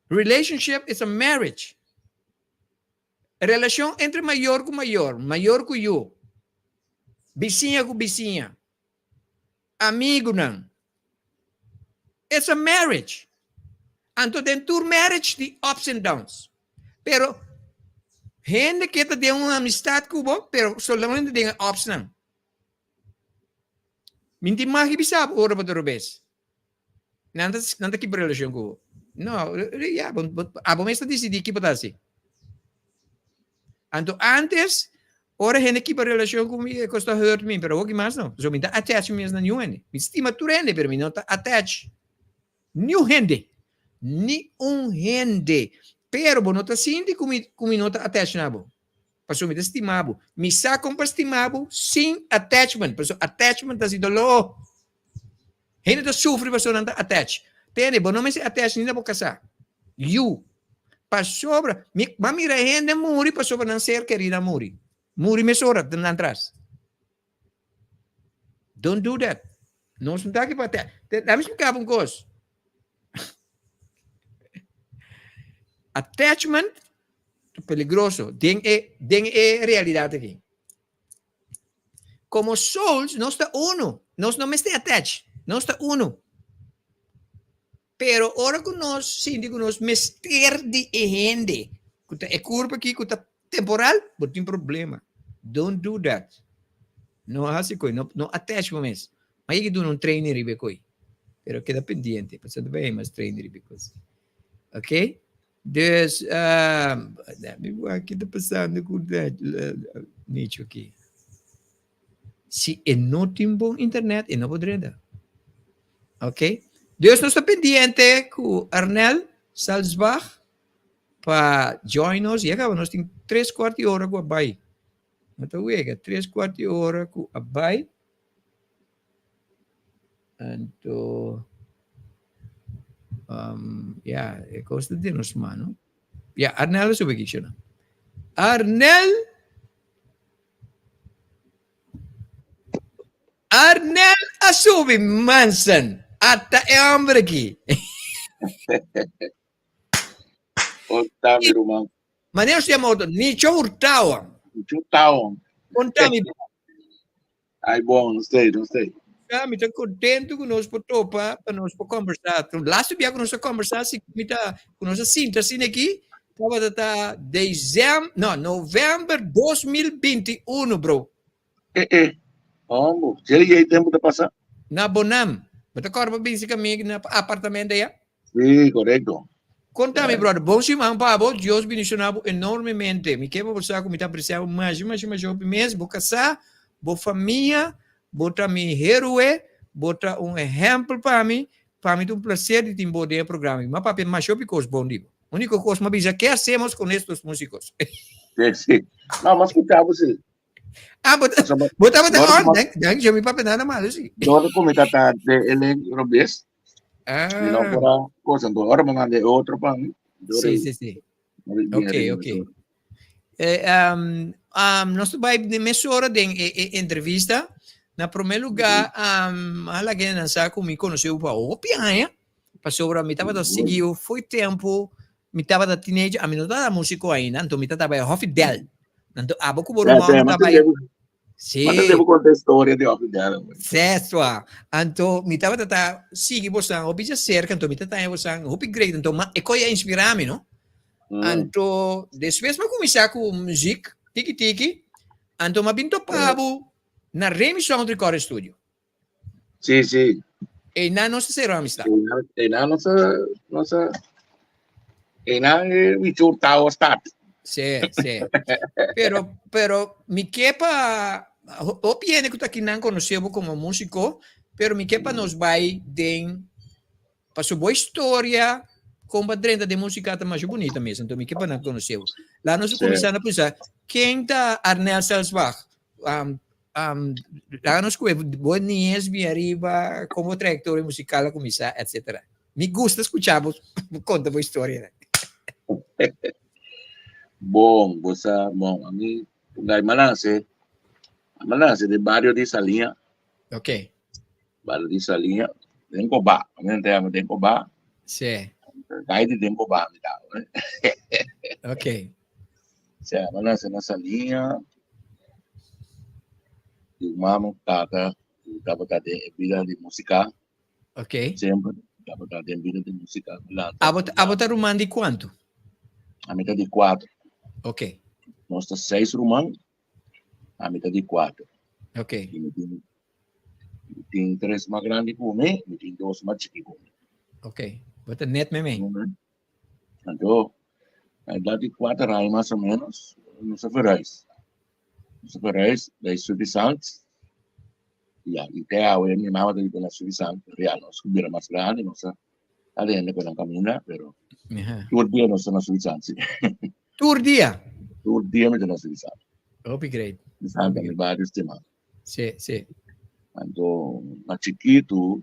D: Relationship is a marriage. Relashon entre mayor ku mayor, mayor ku yu, bisiña ku bisiña, amigunan. It's a marriage. Anto den tur marriage tin ups and downs. Pero hende ke ta den un amistad ku bo, pero solamente den e upsnan. Mi tin mag di bisa bo ora bo ta robes. Nan ta, nan ta kiba relashon ku bo. No, ya, bo, bo, abo mes ta disidí ki bo ta hasi. Anto antes, ora hende kiba relashon ku mi, e kos ta hurt mi, pero hopi mas no. So mi ta attach mi mes na niun hende. Mi stima tur hende, pero mi no ta attach niun hende. Ni un hende. Pero bo no ta sinti ku mi, ku mi no ta attach na bo. Pasobra mi ta stima bo. Mi sa kon pa stima bo sin attachment. Pasobra attachment ta hasi doló. Hende ta sufri pasobra nan ta attach. Tende, bo no mester attach ni na bo kasá. Yu. Pasobra, mi a mira hende muri pasobra nan ser kerí a muri. Muri mesora nan tras. Don't do that. Nos no ta aki pa attach. Laat mi splika bo un kos. Attachment ta peligroso den e den e realidat aki. Como souls nos ta uno, nos no mester attach, nos ta uno. Pero ora cu nos sinti cu nos mester di e hende cu ta e curpa aki cu ta temporal, bo tin problema. Don't do that. No haci coi, no, no attach bo mes. Ma yegi duna un training riba e coi. Pero keda pendiente, pasobra ta bay mas training riba e cos. Ok? Dus, mi wak ki ta pasando ku Nicho aki. Si e no tin bon internet, e no por drenta. Ok? Dus nos ta pendiente ku Arnel Salzbach pa join nos. Ya kaba nos tin tres kuart di ora ku a bai. No ta wega, tres kuart di ora ku a bai. Anto, um, ya, e kos ta den nos mano. Ya, Arnel a subi aki, shona. Arnel! Arnel a subi, mansen. Ata e hombre aki.
F: Ota, mi ruman.
D: Manera se llama otro? Nicho Hurtado.
F: Nicho Hurtado.
D: Contame.
F: Ay bon, no stay, no stay.
D: Ja, mi ta contento ku nos por topa, pa nos por conversa. Laatste bia ku nos a conversa, si mi ta, ku nos a sinta asina aki, tabata ta decem, no, november 2021, bro.
F: Eh, eh. Hombo, dje e tempo ta pasa.
D: Na Bonam. Bo ta kòrda pa bin si kami na apartamento ya?
F: Sí, korekto.
D: Konta mi, brother, bon siman pa bo. Dios bendiciona bo enormemente. Mi ke pa bo sa ku mi ta aprecia bo masha, masha, masha hopi mes. Bo kasá, bo famia, bo ta mi héroe, bo ta un ehèmpel pa mi. Pa mi ta un placer di tin bo den e programa. Mi a papia masha hopi kos bon di bo. Úniko kos mi a bisa, ke hacemos con estos músicos?
F: Sí, sí. No, mi a skucha bo sí.
D: Ah, bo bo tabata on, dan yo mi papia nada malo sí.
F: Dor ku mi tata de ele robes. Ah. Mi no por a cosa, entonces ahora me mandé otro pan.
D: Sí, sí, sí. Ok, ok. Eh, um, um, nos bai de mesora den e, e entrevista. Na primer lugar, um, ala que nan sa ku mi conoció pa hopi aña. Pasobra mi tabata siguiu foi tempo mi tabata teenager, a mi no tabata músico ainda, anto mi tabata bai Hofi Del. Anto abo ku bo ruman
F: tabata bai. Sí. Mata devo conta historia di Hofi Del.
D: Certo. Anto mi tabata ta sigui bosan hopi dja cerca, anto mi ta taña bosan hopi great, anto ma e koe a inspira mi, no? Anto despues mi a kuminsá ku muziek tiki tiki, anto mi a bin topa bo na Remy Sound Recording Studio.
F: Sí, sí.
D: Einan nos ta cera amistad.
F: Einan nos nos einan mi churtao start.
D: Sí, sí. Pero, pero mi ke pa hopi hende ku ta kinan konosé bo komo músiko, pero mi ke pa nos bai den pa su bo historia. Kon pa drenta den músika ta masha bunita mes, anto mi ke pa nan konosé bo. Laat nos kuminsá na pensa, ken ta Arnel Selsbach? Um, um, laat nos kue bo niñez bien ariba, kon bo trayektoria musikal a kuminsá, etcetera. Mi gusta skucha bo konta bo historia.
F: Bon, bo sa, bon, ami, gai malanse, malanse de bario di Saliña.
D: Ok.
F: Barrio di Saliña, den Cobá. Mi no ta den Cobá.
D: Sí.
F: Gai di den Cobá mi ta.
D: Ok.
F: Sí, mi nace na Saliña. Di mama, tata, tabata den vida di música.
D: Ok.
F: Semper tabata den vida di música.
D: Abo, abo ta ruman di cuanto?
F: Ami ta di cuatro.
D: Ok.
F: Nos ta seis ruman, ami ta di cuatro.
D: Ok.
F: Y mi tin Mi tin tres mas grandi ku mi, mi tin dos mas chiki ku mi.
D: Ok, bo ta net meimei.
F: Anto, na edad di kuater aña mas o menos, nos a verhuis. Nos a verhuis bij Suffisant. Ya, i te awe mi mama ta biba na Suffisant. Pero ya, nos ku bira mas grandi, nos a alende ku nan kaminda, pero tur dia nos ta na Suffisant, si.
D: Tur dia?
F: Tur dia mi ta na Suffisant.
D: Hopi great.
F: Suffisant ta mi bario stima.
D: Sí, sí.
F: Anto, na chikitu,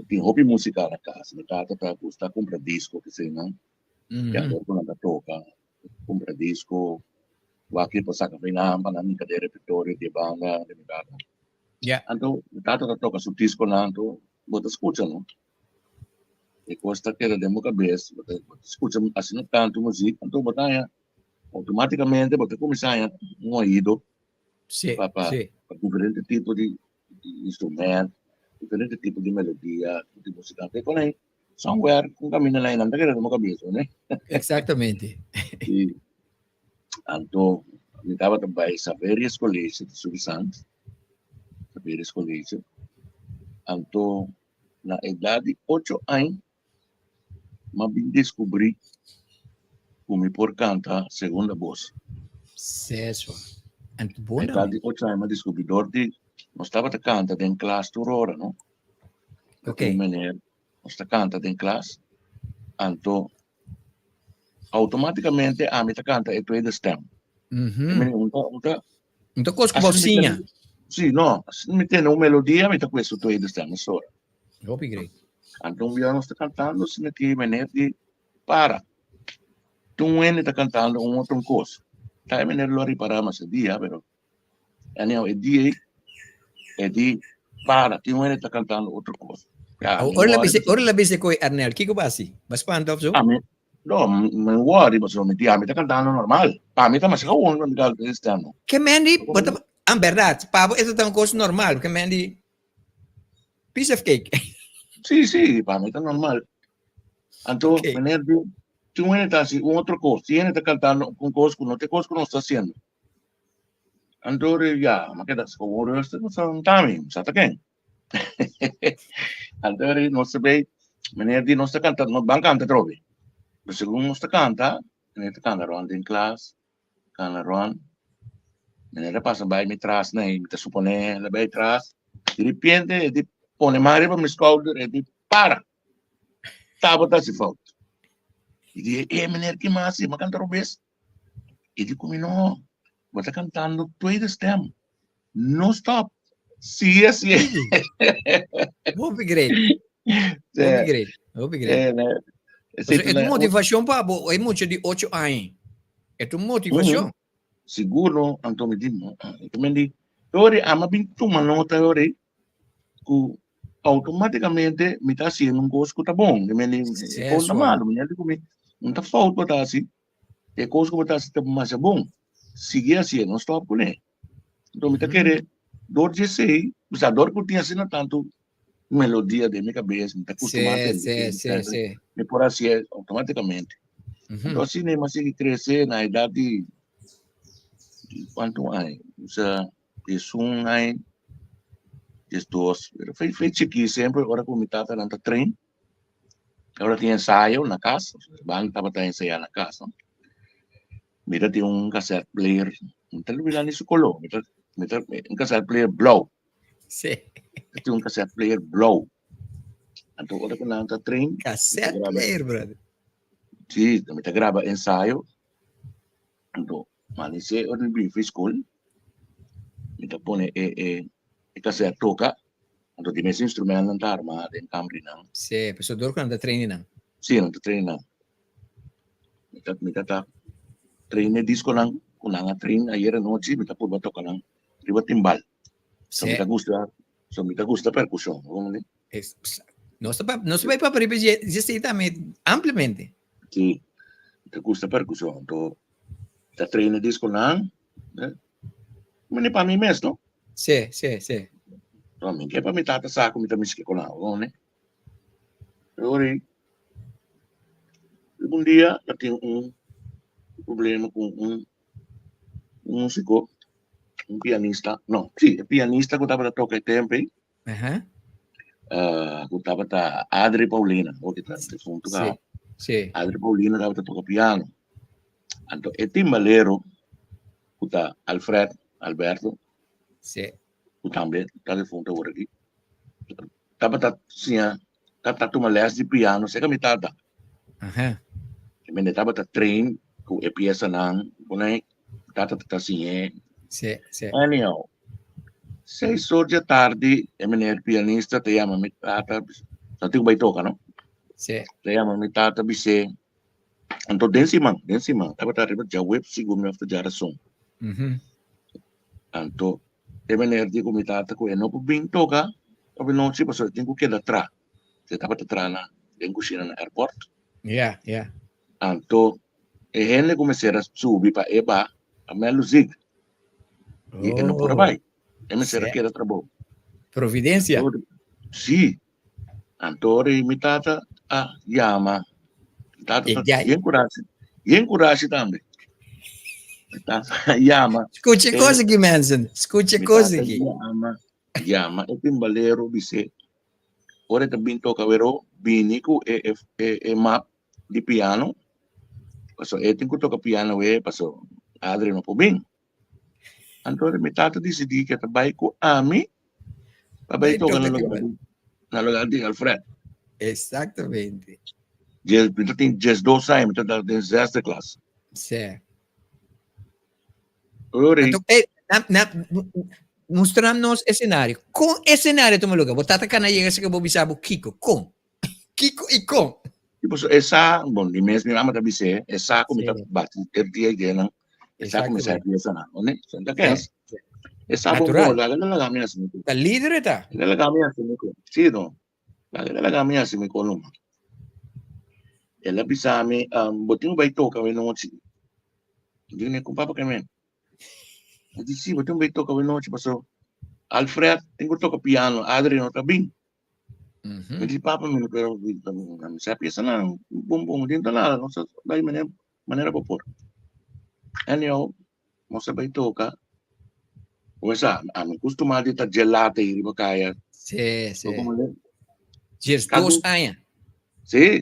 F: tin hopi músika na kas. Mi tata ta gusta kumpra disko keseinan. Mm -hmm. Anto ku nan ta toka, kumpra disko, wak por saka fei nan pa nan hinka den repertorio di e banda di mi tata.
D: Yeah.
F: Anto, mi tata ta toka su diskonan, anto bo ta skucha, no? E kos ta keda den bo kabes, bo ta skucha asina tantu muzik, anto bo ta haña outomátikamente bo ta kuminsá haña un oido
D: Sí,
F: pa pa
D: sí.
F: pa diferente tipo di di instrument, diferente tipo di melodia, di músika. Te kon ei somewhere un kaminda na einan ta keda den bo kabes, no?
D: Exactamente.
F: I anto mi tabata bai Saverius College di Suffisant, Saverius College. Anto na edad di ocho aña m'a bin descubrí cu mi por canta segunda voz.
D: Seso. Anto bon
F: Na edad di ocho aña m'a descubrí dor di nos tabata canta den klas tur ora, no?
D: Ok.
F: Un meneer nos ta canta den klas, anto automáticamente ami ta canta e tweede stem. Un ta, un ta,
D: Un ta kos ku bo siña.
F: Sí, no. Asina mi tende un melodia, mi ta kue su tweede stem mesora.
D: Hopi great.
F: Anto un bia nos ta kantando, asina ki meneer di para. Tur hende ta kantando un otro kos. Ta e meneer lo a ripará mas e dia, pero anyhow e dia ei, e di para, tin un hende ta kantando otro kos.
D: Ya, mi Ora la bisa, ora la bisa koi Arnel, kiko bo hasi? Bo spanta of so?
F: Ami, no, mi worry, pasobra mi di ami ta kantando normal. Pa mi ta masha gewoon pa mi kanta e stem no.
D: Ke men di, bo ta, en berdad, pa bo eso ta un kos normal, ke men di, piece of cake.
F: Sí, sí, pa mi ta normal. Anto, okay. Meneer di, tin un hende ta hasi un otro kos, tin hende ta kantando un kos ku no ta e kos ku nos ta hasiendo. Anto, ya, mi a keda gewoon rustig, pasobra no ta mi, mi sa ta ken. Anto nos ta bay, meneer di nos ta canta, nos ban canta atrobe. Pero segun nos ta canta, meneer ta canta rond den klas, canta rond. Meneer a pasa bay mi tras na mi ta supone el a bay tras. Di repente e di pone man riba mi schouder, e di para. Tabata hasi fout. Mi di, eh meneer, ki mas? Mi a canta robes. E di ku mi, no, bo ta kantando tweede stem. No stop. Sigue así.
D: Hopi great. Hopi great. Hopi great. E tu motivacion pa bo, e mucha di 8 aña. E tu motivacion.
F: Sigur no, anto mi di, no. Anto mi di, ori ama bin tuma nota ori ku automáticamente mi ta haciendo un kos ku ta bon. Mi di, e kos ta malo. Mi di ku mi, no ta fout bo ta hasi. E kos ku bo ta hasi ta masha bon. Sigui hasié, no stòp kuné. Enton mi ta kere dor di esei, osea dor ku tin asina tantu melodia den mi kabes, mi ta kustumá tende
D: Sí, sí, sí, sí.
F: mi por hasié outomátikamente. Enton asina mi a sigui krese na edat di kuantu aña? Osea diesun aña, diesdos, pero fe chikí semper ora ku mi tatanan ta train. Ora tin ensayo na kas, ban tabata ensayá na kas, no? Mi ta tin un cassette player, mi ta olvidá ni su koló, mi ta, mi ta, un cassette player blou.
D: Sí.
F: Mi tin un cassette player blou. Anto ora ku nan ta train,
D: Cassette player, brother.
F: Sí, mi ta graba ensayo. Anto, manisé ora mi bin fi skol, mi ta pone e e e cassette toka. Anto di mes instrumentnan ta arma den kambrinan.
D: Sí, pasobra dor ku nan ta train nan.
F: Sí, nan ta train nan. Mi ta mi ta ta train e diskonan ku nan a train ayer anochi, mi ta purba toka nan riba timbal. So mi ta gusta, so mi ta gusta perkushon, bo comprende?
D: Es, nos ta nos ta bai papia riba dje dje tambe ampliamente.
F: Sí, mi ta gusta perkushon. Anto mi ta train e diskonan, eh, mi pa mi mes, no?
D: Sí, sí, sí.
F: No, mi ke pa mi tata sa ku mi ta miski ku nan, bo comprende? Ora un dia ta tin un problema ku un un músico, un pianista, no, sí, e pianista ku tabata toka e tempo ei,
D: Aha.
F: eh, ku tabata Adri Paulina, hopi ta defunto
D: Sí,
F: kaba.
D: sí.
F: Adri Paulina tabata toka piano. Anto e timbalero ku ta Alfred Alberto,
D: Sí.
F: ku tambe ta defunto awor aki, tabata siña, tabata tuma les di piano serka mi tata.
D: Aha.
F: I mende tabata train ku e piesanan ku nan tata ta siñ'é.
D: Sí, sí.
F: Anyhow, seis or dje tardi e meneer pianista ta yama mi tata, sa tin ku bai toka no?
D: Sí.
F: Ta yama mi tata bis'é, anto den siman, den siman, tabata riba djaweps sigur mi òf ta djarason.
D: Mhm.
F: Anto e meneer di ku mi tata ku e no por bin toka abinochi pasobra e tin ku keda tra. E tabata tra na den kushina na airport.
D: Ja, ja.
F: Anto e hende ku mester a subi pa e ba a Mel Luzik. I e no por a
D: Oh.
F: bai. E mester a
D: Sí.
F: keda trabou.
D: Providencia.
F: Anto, sí. Anto ora mi tata a yama. Mi tata
D: E
F: ta
D: jai.
F: yen kurashi. Yen kurashi tambe. Mi tata a yama.
D: Skucha
F: E,
D: kos aki, mensen. Skucha
F: mi
D: kos
F: tata
D: aki.
F: yama. Yama e timbalero bis'é, ora e ta bin toka wero, bini ku e e e e map di piano, pasobra e tin ku toka piano we, pasobra Adri no por bin. Anto mi tata disidí ku e ta bai ku ami pa bai
D: Bai
F: toka
D: toka
F: na lugar
D: timbal.
F: di na lugar di Alfred.
D: Exactamente.
F: Dje mi ta tin diesdos aña, mi ta den zesde klas.
D: Sí.
F: Ora
D: Anto, eh, na, na, mostram nos escenario. Con escenario tuma lugar? Bo tata kana yega se que bo bisa bo Kiko. Con? Kiko y con?
F: Tipo, so, esa, bon, di mes mi mama ta bisé, esa ku mi ta
D: Sí.
F: bati e dia e nan, esa ku mi sa
D: Exactamente.
F: pieza nan, ne? Senta
D: Sí,
F: kens.
D: sí.
F: Esa bon
D: Natural.
F: bon, laga laga mi hasi mi ko.
D: Ta líder ta.
F: Laga laga mi hasi mi ko. Sí, no. Laga laga mi hasi mi ko numa. El a bisa mi, um, bo tin ku bai toka we nochi. Di ne, ku papa ke men? El di, sí, bo tin ku bai toka we nochi, paso Alfred tin ku toka piano, Adri no ta bin. Mi di, papa, mi no pero mi sa pieza nan, bom bom, di no ta nada, no sa bai manera, manera bo por. Anyhow, nos a bai toka. Kumesa, ami kustumá di ta djelate ei riba kaya.
D: Sí, sí.
F: Bo komprende?
D: Djes
F: Kada
D: dos
F: un,
D: aña.
F: sí,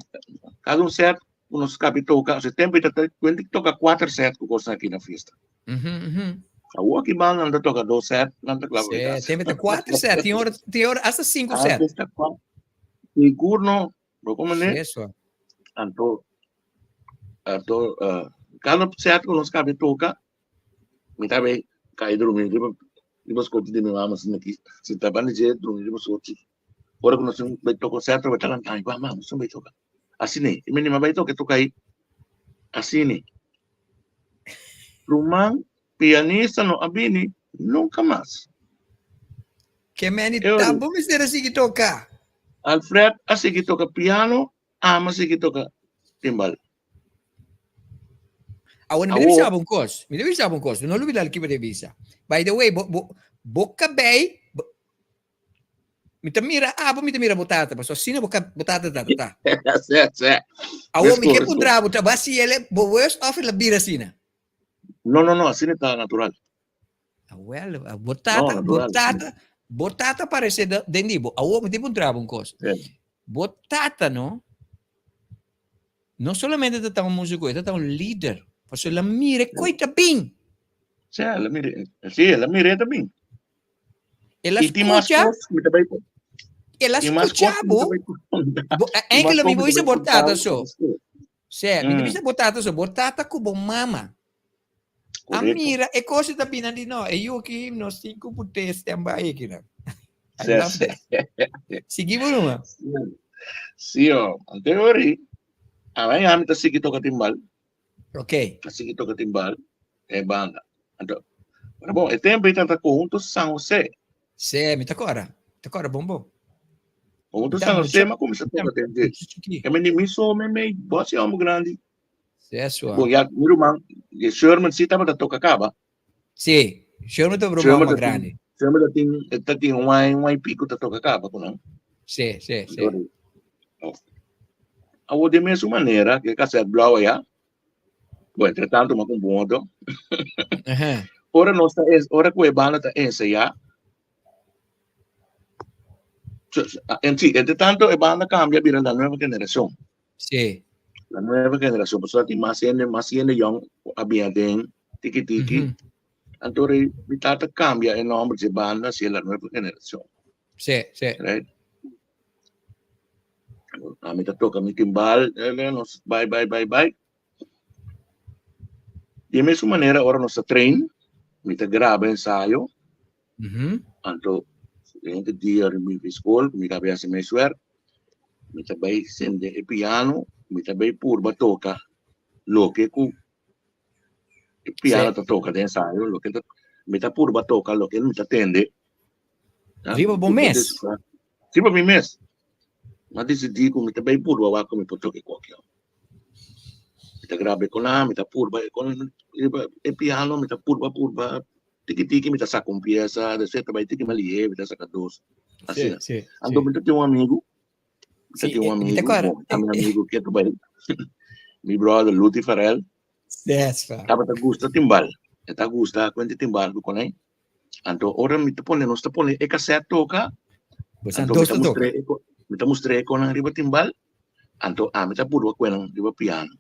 F: kada un set ku nos kabi toka, ose tempu ei ta kuenta toka kuater set ku kos aki na fiesta.
D: Mhm, mhm.
F: Awor aki ban nan ta toka dos set, nan ta kla
D: Sí,
F: bai kas.
D: tempu ta kuater set, tin ora, tin ora hasta sinku set.
F: Antes ta kuater. Sigur no, bo komprende?
D: Sí, eso.
F: Anto, anto, uh, kada set ku nos kabi toka, Mi ta bay kai drumi riba riba skoti di mi mama asina aki. Sinta banda dje drumi riba skoti. Ora ku nos bay toka un sèt ora ta lanta mi, mama nos bay toka. Asina ei. I mi nima bay toka, e toka ei. Asina ei. Ruman pianista no a bini nunka mas.
D: Ke meni tambo mester a sigui toka.
F: Alfred a sigui toka piano, ami a sigui toka timbal.
D: Awor, mi debe sabi un kos. Mi debe sabi un kos. No lubida loke mi debe bisa. By the way, bo, bo, bo kabei, bo, mi ta mira abo, mi ta mira bo tata, pasobra asina bo, bo tata ta ta.
F: Sè, sè.
D: Awor, mi ke puntra bo, ta bo hasi el bo worst of el a bira asina?
F: No, no, no, asina ta natural.
D: Awel, bo tata,
F: No,
D: bo
F: natural,
D: tata, bo tata parece den di bo. Awor, mi te puntra bo un kos.
F: Sí.
D: Bo tata, no? No solamente ta ta un músico, e ta ta un líder. Pasobra el a mira e koe ta bin.
F: Sí, el a mira, sí, el a mira e ta bin.
D: El a
F: I tin mas
D: skucha,
F: kos, mi ta bai.
D: El a
F: Tin mas
D: skucha
F: kos ku mi
D: bo.
F: ta bai konta.
D: Bo,
F: Tin mas
D: enkele
F: kos
D: mi
F: ku mi
D: bo
F: ta
D: bisa
F: bai
D: bo
F: konta
D: tata
F: bo.
D: so. Se, mi ta
F: Mm,
D: bisa bo tata so, bo tata ku bo mama. A
F: korekto.
D: mira, e kos ta bina di no, e yu ki nos tin ku put'é stand by aki nan. I
F: Se,
D: love
F: se.
D: this. Sigui bo numa.
F: Sí, oh. Anto ori, a mi ta sigui toka timbal.
D: Ok.
F: Ta sigui toka timbal e banda. Anto, pero bon, e tempo ei tabata Conjunto San José.
D: Sí, mi ta kòrda. Ta kòrda bon bon.
F: Conjunto
D: Mi ta
F: San
D: mucha,
F: José, m'a kuminsá toka den dje.
D: mucha chikí.
F: E mi mi so me me bosi homo grandi.
D: Sí, sua.
F: Bon, ya mi ruman, e Sherman sí tabata toka kaba.
D: Sí, Sherman ta ruman
F: Sherman
D: mas
F: ta tin,
D: grandi.
F: Sherman ta tin, e ta tin un aña, un aña y pico ta toka kaba ku nan.
D: Sí, sí, sí.
F: Anto, oh. Awor di mesun manera ku e kaset blou aya, bo entre tanto m'a kumpra un otro.
D: Aha.
F: Ora nos ta es, ora ku e banda ta ensayá, en sí, entre tanto e banda kambia bira la nueva generacion.
D: Sí.
F: La nueva generacion, pasobra tin mas hende, mas hende yòn a bini aden, tiki tiki.
D: Mhm.
F: Anto rei mi tata kambia e nomber dje banda hacia la nueva generacion.
D: Sí, sí.
F: Right? Ami ta toka mi timbal, nos bai, bai, bai, bai. Di e mesun manera ora nos ta train, mi ta graba ensayo. Anto, siguiente dia mi fi skol, mi ta bai hasi mi swerk, mi ta bai sende e piano, mi ta bai purba toka loke ku e piano ta toka den ensayo, loke ta, mi ta purba toka loke mi ta tende.
D: Riba bo mes?
F: Riba mi mes. Mi a disidí ku mi ta bai purba wak ku mi por toka e koki. Mi ta graba e konan, mi ta purba e konan riba e piano, mi ta purba purba tiki tiki mi ta saka un piesa, despues ta bai tiki mas lihé mi ta saka dos. Asina. Anto mi ta tin un amigu, mi ta tin un amigu, bon, ta mi amigu ke ta bai, mi brother Luti Farel, tabata gusta timbal, e ta gusta kuenti timbal ku konai. Anto ora mi ta pone, nos ta pone e kaset toka, anto mi ta mustr'é e mi ta mustr'é e konan riba timbal, anto ami ta purba kuenan riba piano.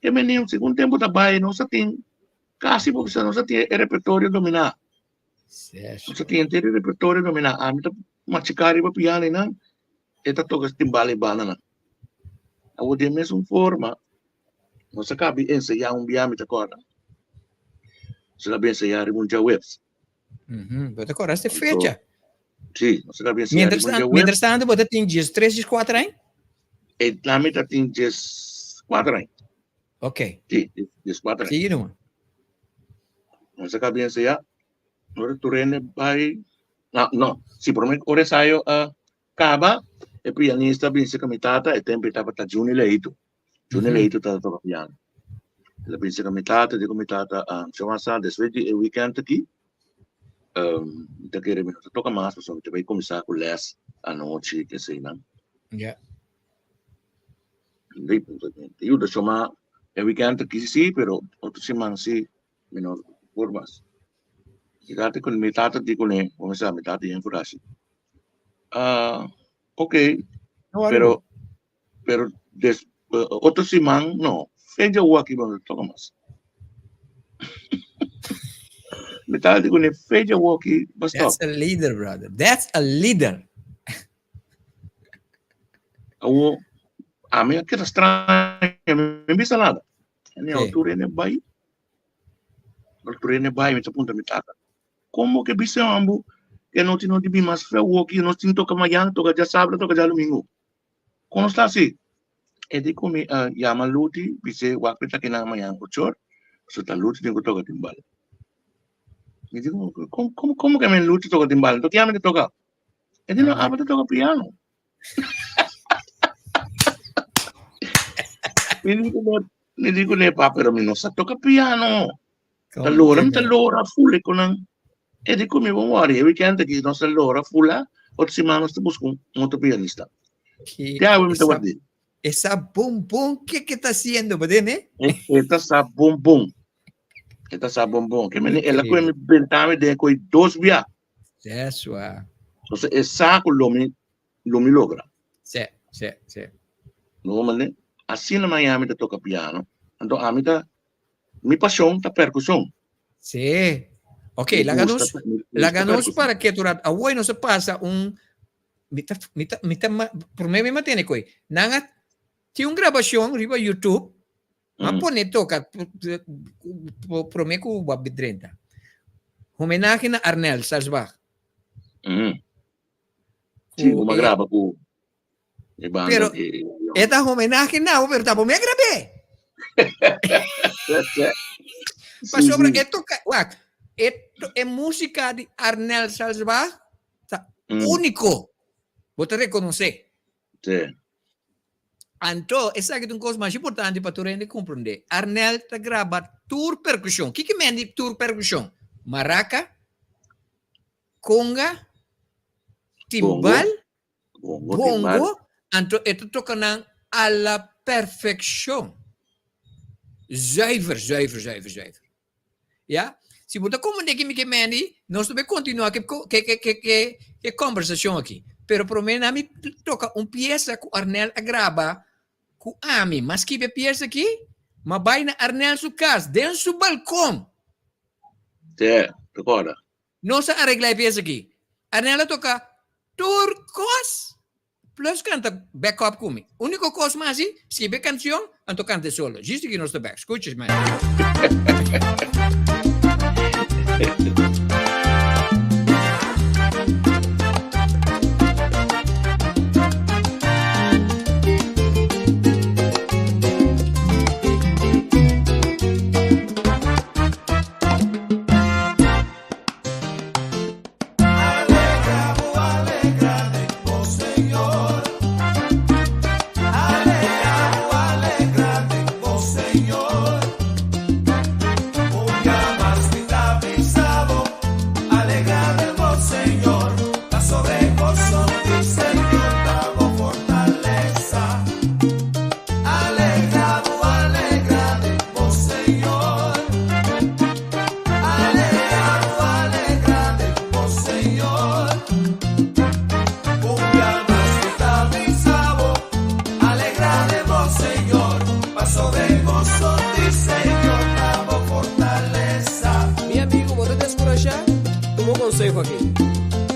F: E menen segun tempu ta bai nos a tin kasi bo bisa nos a tin e repertorio dominá. Nos a tin henter e repertorio dominá. Ami ta machiká riba piano einan, e ta toka timbal e bandanan. Awor den mesun forma Nos a kabi ensayá un bia, mi ta kòrda. Nos a kabi ensayá riba un djaweps.
D: Bo ta kòrda este fecha?
F: Sí, nos a kabi ensayá riba un djaweps.
D: Mientras tanto, bo ta tin dies tres, dies kuater aña?
F: E mi ta tin dies kuater aña.
D: Ok.
F: Sí, dies kuater aña.
D: Sigui numa.
F: Nos a kabi ensayá. Ora tur hende bai, no, no, si promé ora ensayo a kaba, e pianista a binse ku mi tata, e tempu e tabata Juni Leito. Juni Leito tabata toka piano. El a binse ku mi tata, di ku mi tata, Shon a sa, despues di e weekend aki, mi ta kere mi no ta toka mas pasobra mi ta bai kuminsá ku lès anochi, keseinan. Ta yuda Shon a e weekend aki sí, pero otro siman sí mi no por mas. Mi tata ku mi tata di kuné, bo sa mi tata yen kurashi. Ok, pero pero des otro siman no, fecha awo aki bo no ta toka mas. Mi tata di kuné fecha awo aki bo stop.
D: That's a leader, brother. That's a leader.
F: Awo ami a keda straño, mi no bisa nada. Anyhow, tur hende bai, tur hende bai, mi ta puntra mi tata, Como ke bisa ambu ke no tin no di bin mas fe awoki, nos tin toka mañana, toka djasabra, toka djadumingu. Kon nos ta hasi? E di ku mi a yama Luti, bis'é wak mi ta kinan mañana ochor, pasobra ta Luti tin ku toka timbal. Mi di ku, komo komo ke men Luti toka timbal? Nto kiami ta toka? E di no, abo ta toka piano. Mi di ku ne, mi di ku ne, pa, pero mi no sa toka piano. Ta lora, mi ta lora fula ku nan. E di ku mi bon wòri, e weekend aki nos ta lora fula, otro siman nos ta buska un otro pianista. Te awe mi ta ward'é.
D: E sa bon bon ke ke ta hasiendo, bo tende?
F: E ta sa bon bon. E ta sa bon bon. Ke mene el a kohe mi benta mi den kohe dos bia.
D: Eso.
F: Entonces e sa ku lo mi lo mi logra.
D: Sí, sí, sí.
F: No mane, asina Miami ta toka piano, anto ami ta Mi pasion ta percusion.
D: Sí. Ok, laga nos, laga nos para ke turat. Awor nos a pasa un. Mi ta, mi ta, mi ta, promé mi matene koi. Nan a tin un grabashon riba YouTube, ma pone toka promé ku bo a drenta. Homenahe na Arnel Salsbach.
F: Sí, ku a graba ku e banda.
D: Pero e ta homenahe na, pero ta mi a grab'é. Pasobra e toka, wak, e, e músika di Arnel Salsbach ta úniko. Bo ta rekonosé.
F: Sí.
D: Anto, esaki ta un kos mas importante pa tur hende komprondé. Arnel ta graba tur perkushon. Kiko men di tur perkushon? Maraka, konga, timbal,
F: Bongo, timbal.
D: bongo, anto e ta toka nan a la perfekshon. Zuiver, zuiver, zuiver, zuiver. Ya? Si bo ta komprendé ki mi ke men di, nos ta bay kontinuá ke ke ke ke ke ke kombersashon aki. Pero promé na mi toka un piesa ku Arnel a graba ku ami. Mas skibi e piesa aki, m'a bai na Arnel su kas, den su balkon.
F: Te, rekorda.
D: Nos a areglá e piesa aki. Arnel a toka tur kos plus kanta backup ku mi. Úniko kos mas hasi, skibi e kanshon, anto kanta e solo. Djis aki nos ta bek. Skucha, man.
C: Mi amigo, bo ta deskurashá? Tuma un konseho aki.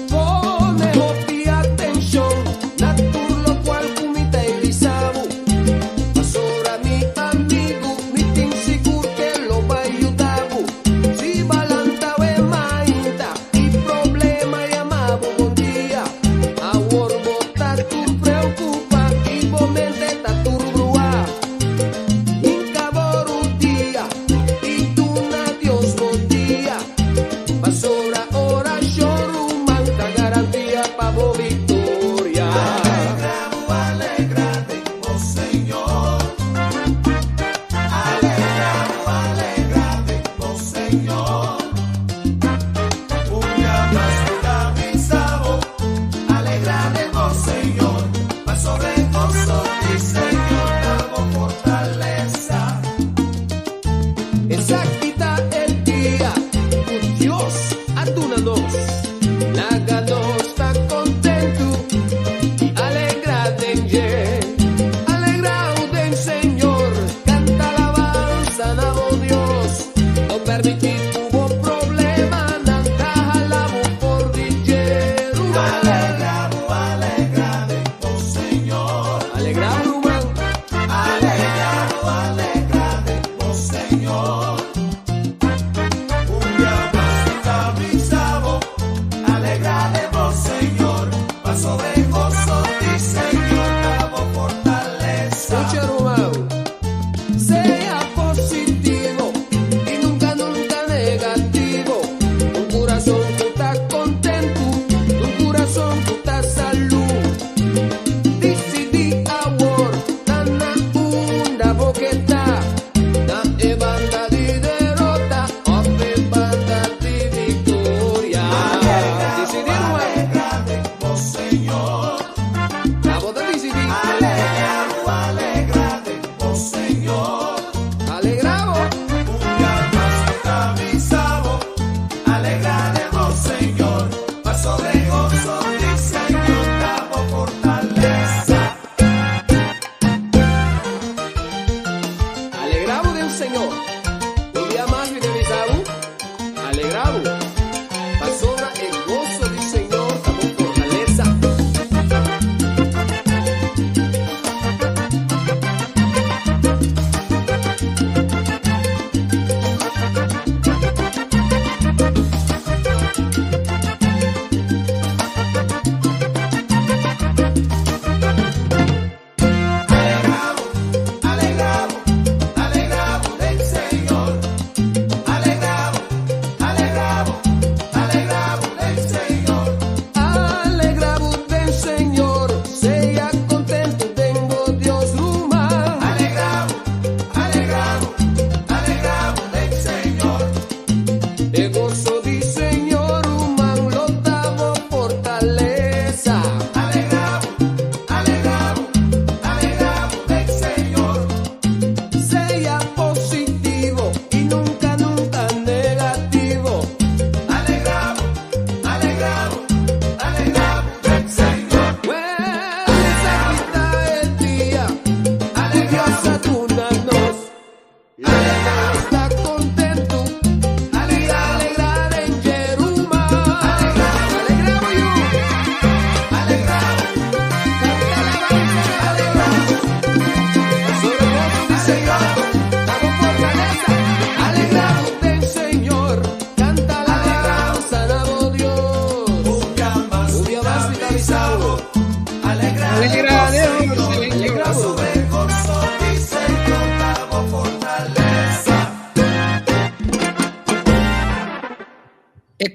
C: Pone hopi atenshon na tur lokual ku mi ta e bisa bo. Pasobra mi amigu, mi tin sigur ke lo bai yuda bo. Si balanta we mainta i problema yama bo bon dia, awor bo ta tur preokupa i bo mente ta tur bruá. Hinka bo rudia i duna Dios bo dia, pasobra orashon ruman ta garantia pa bo viktoria. Esaki ta e dia ku Dios a duna nos. Laga nos ta kontentu i alegrá den dje. Alegrau den Señor, kanta alabansa na bo Dios. No permití ku bo problemanan ta hala bo for di dje. Ruman. Alegrau, ruman.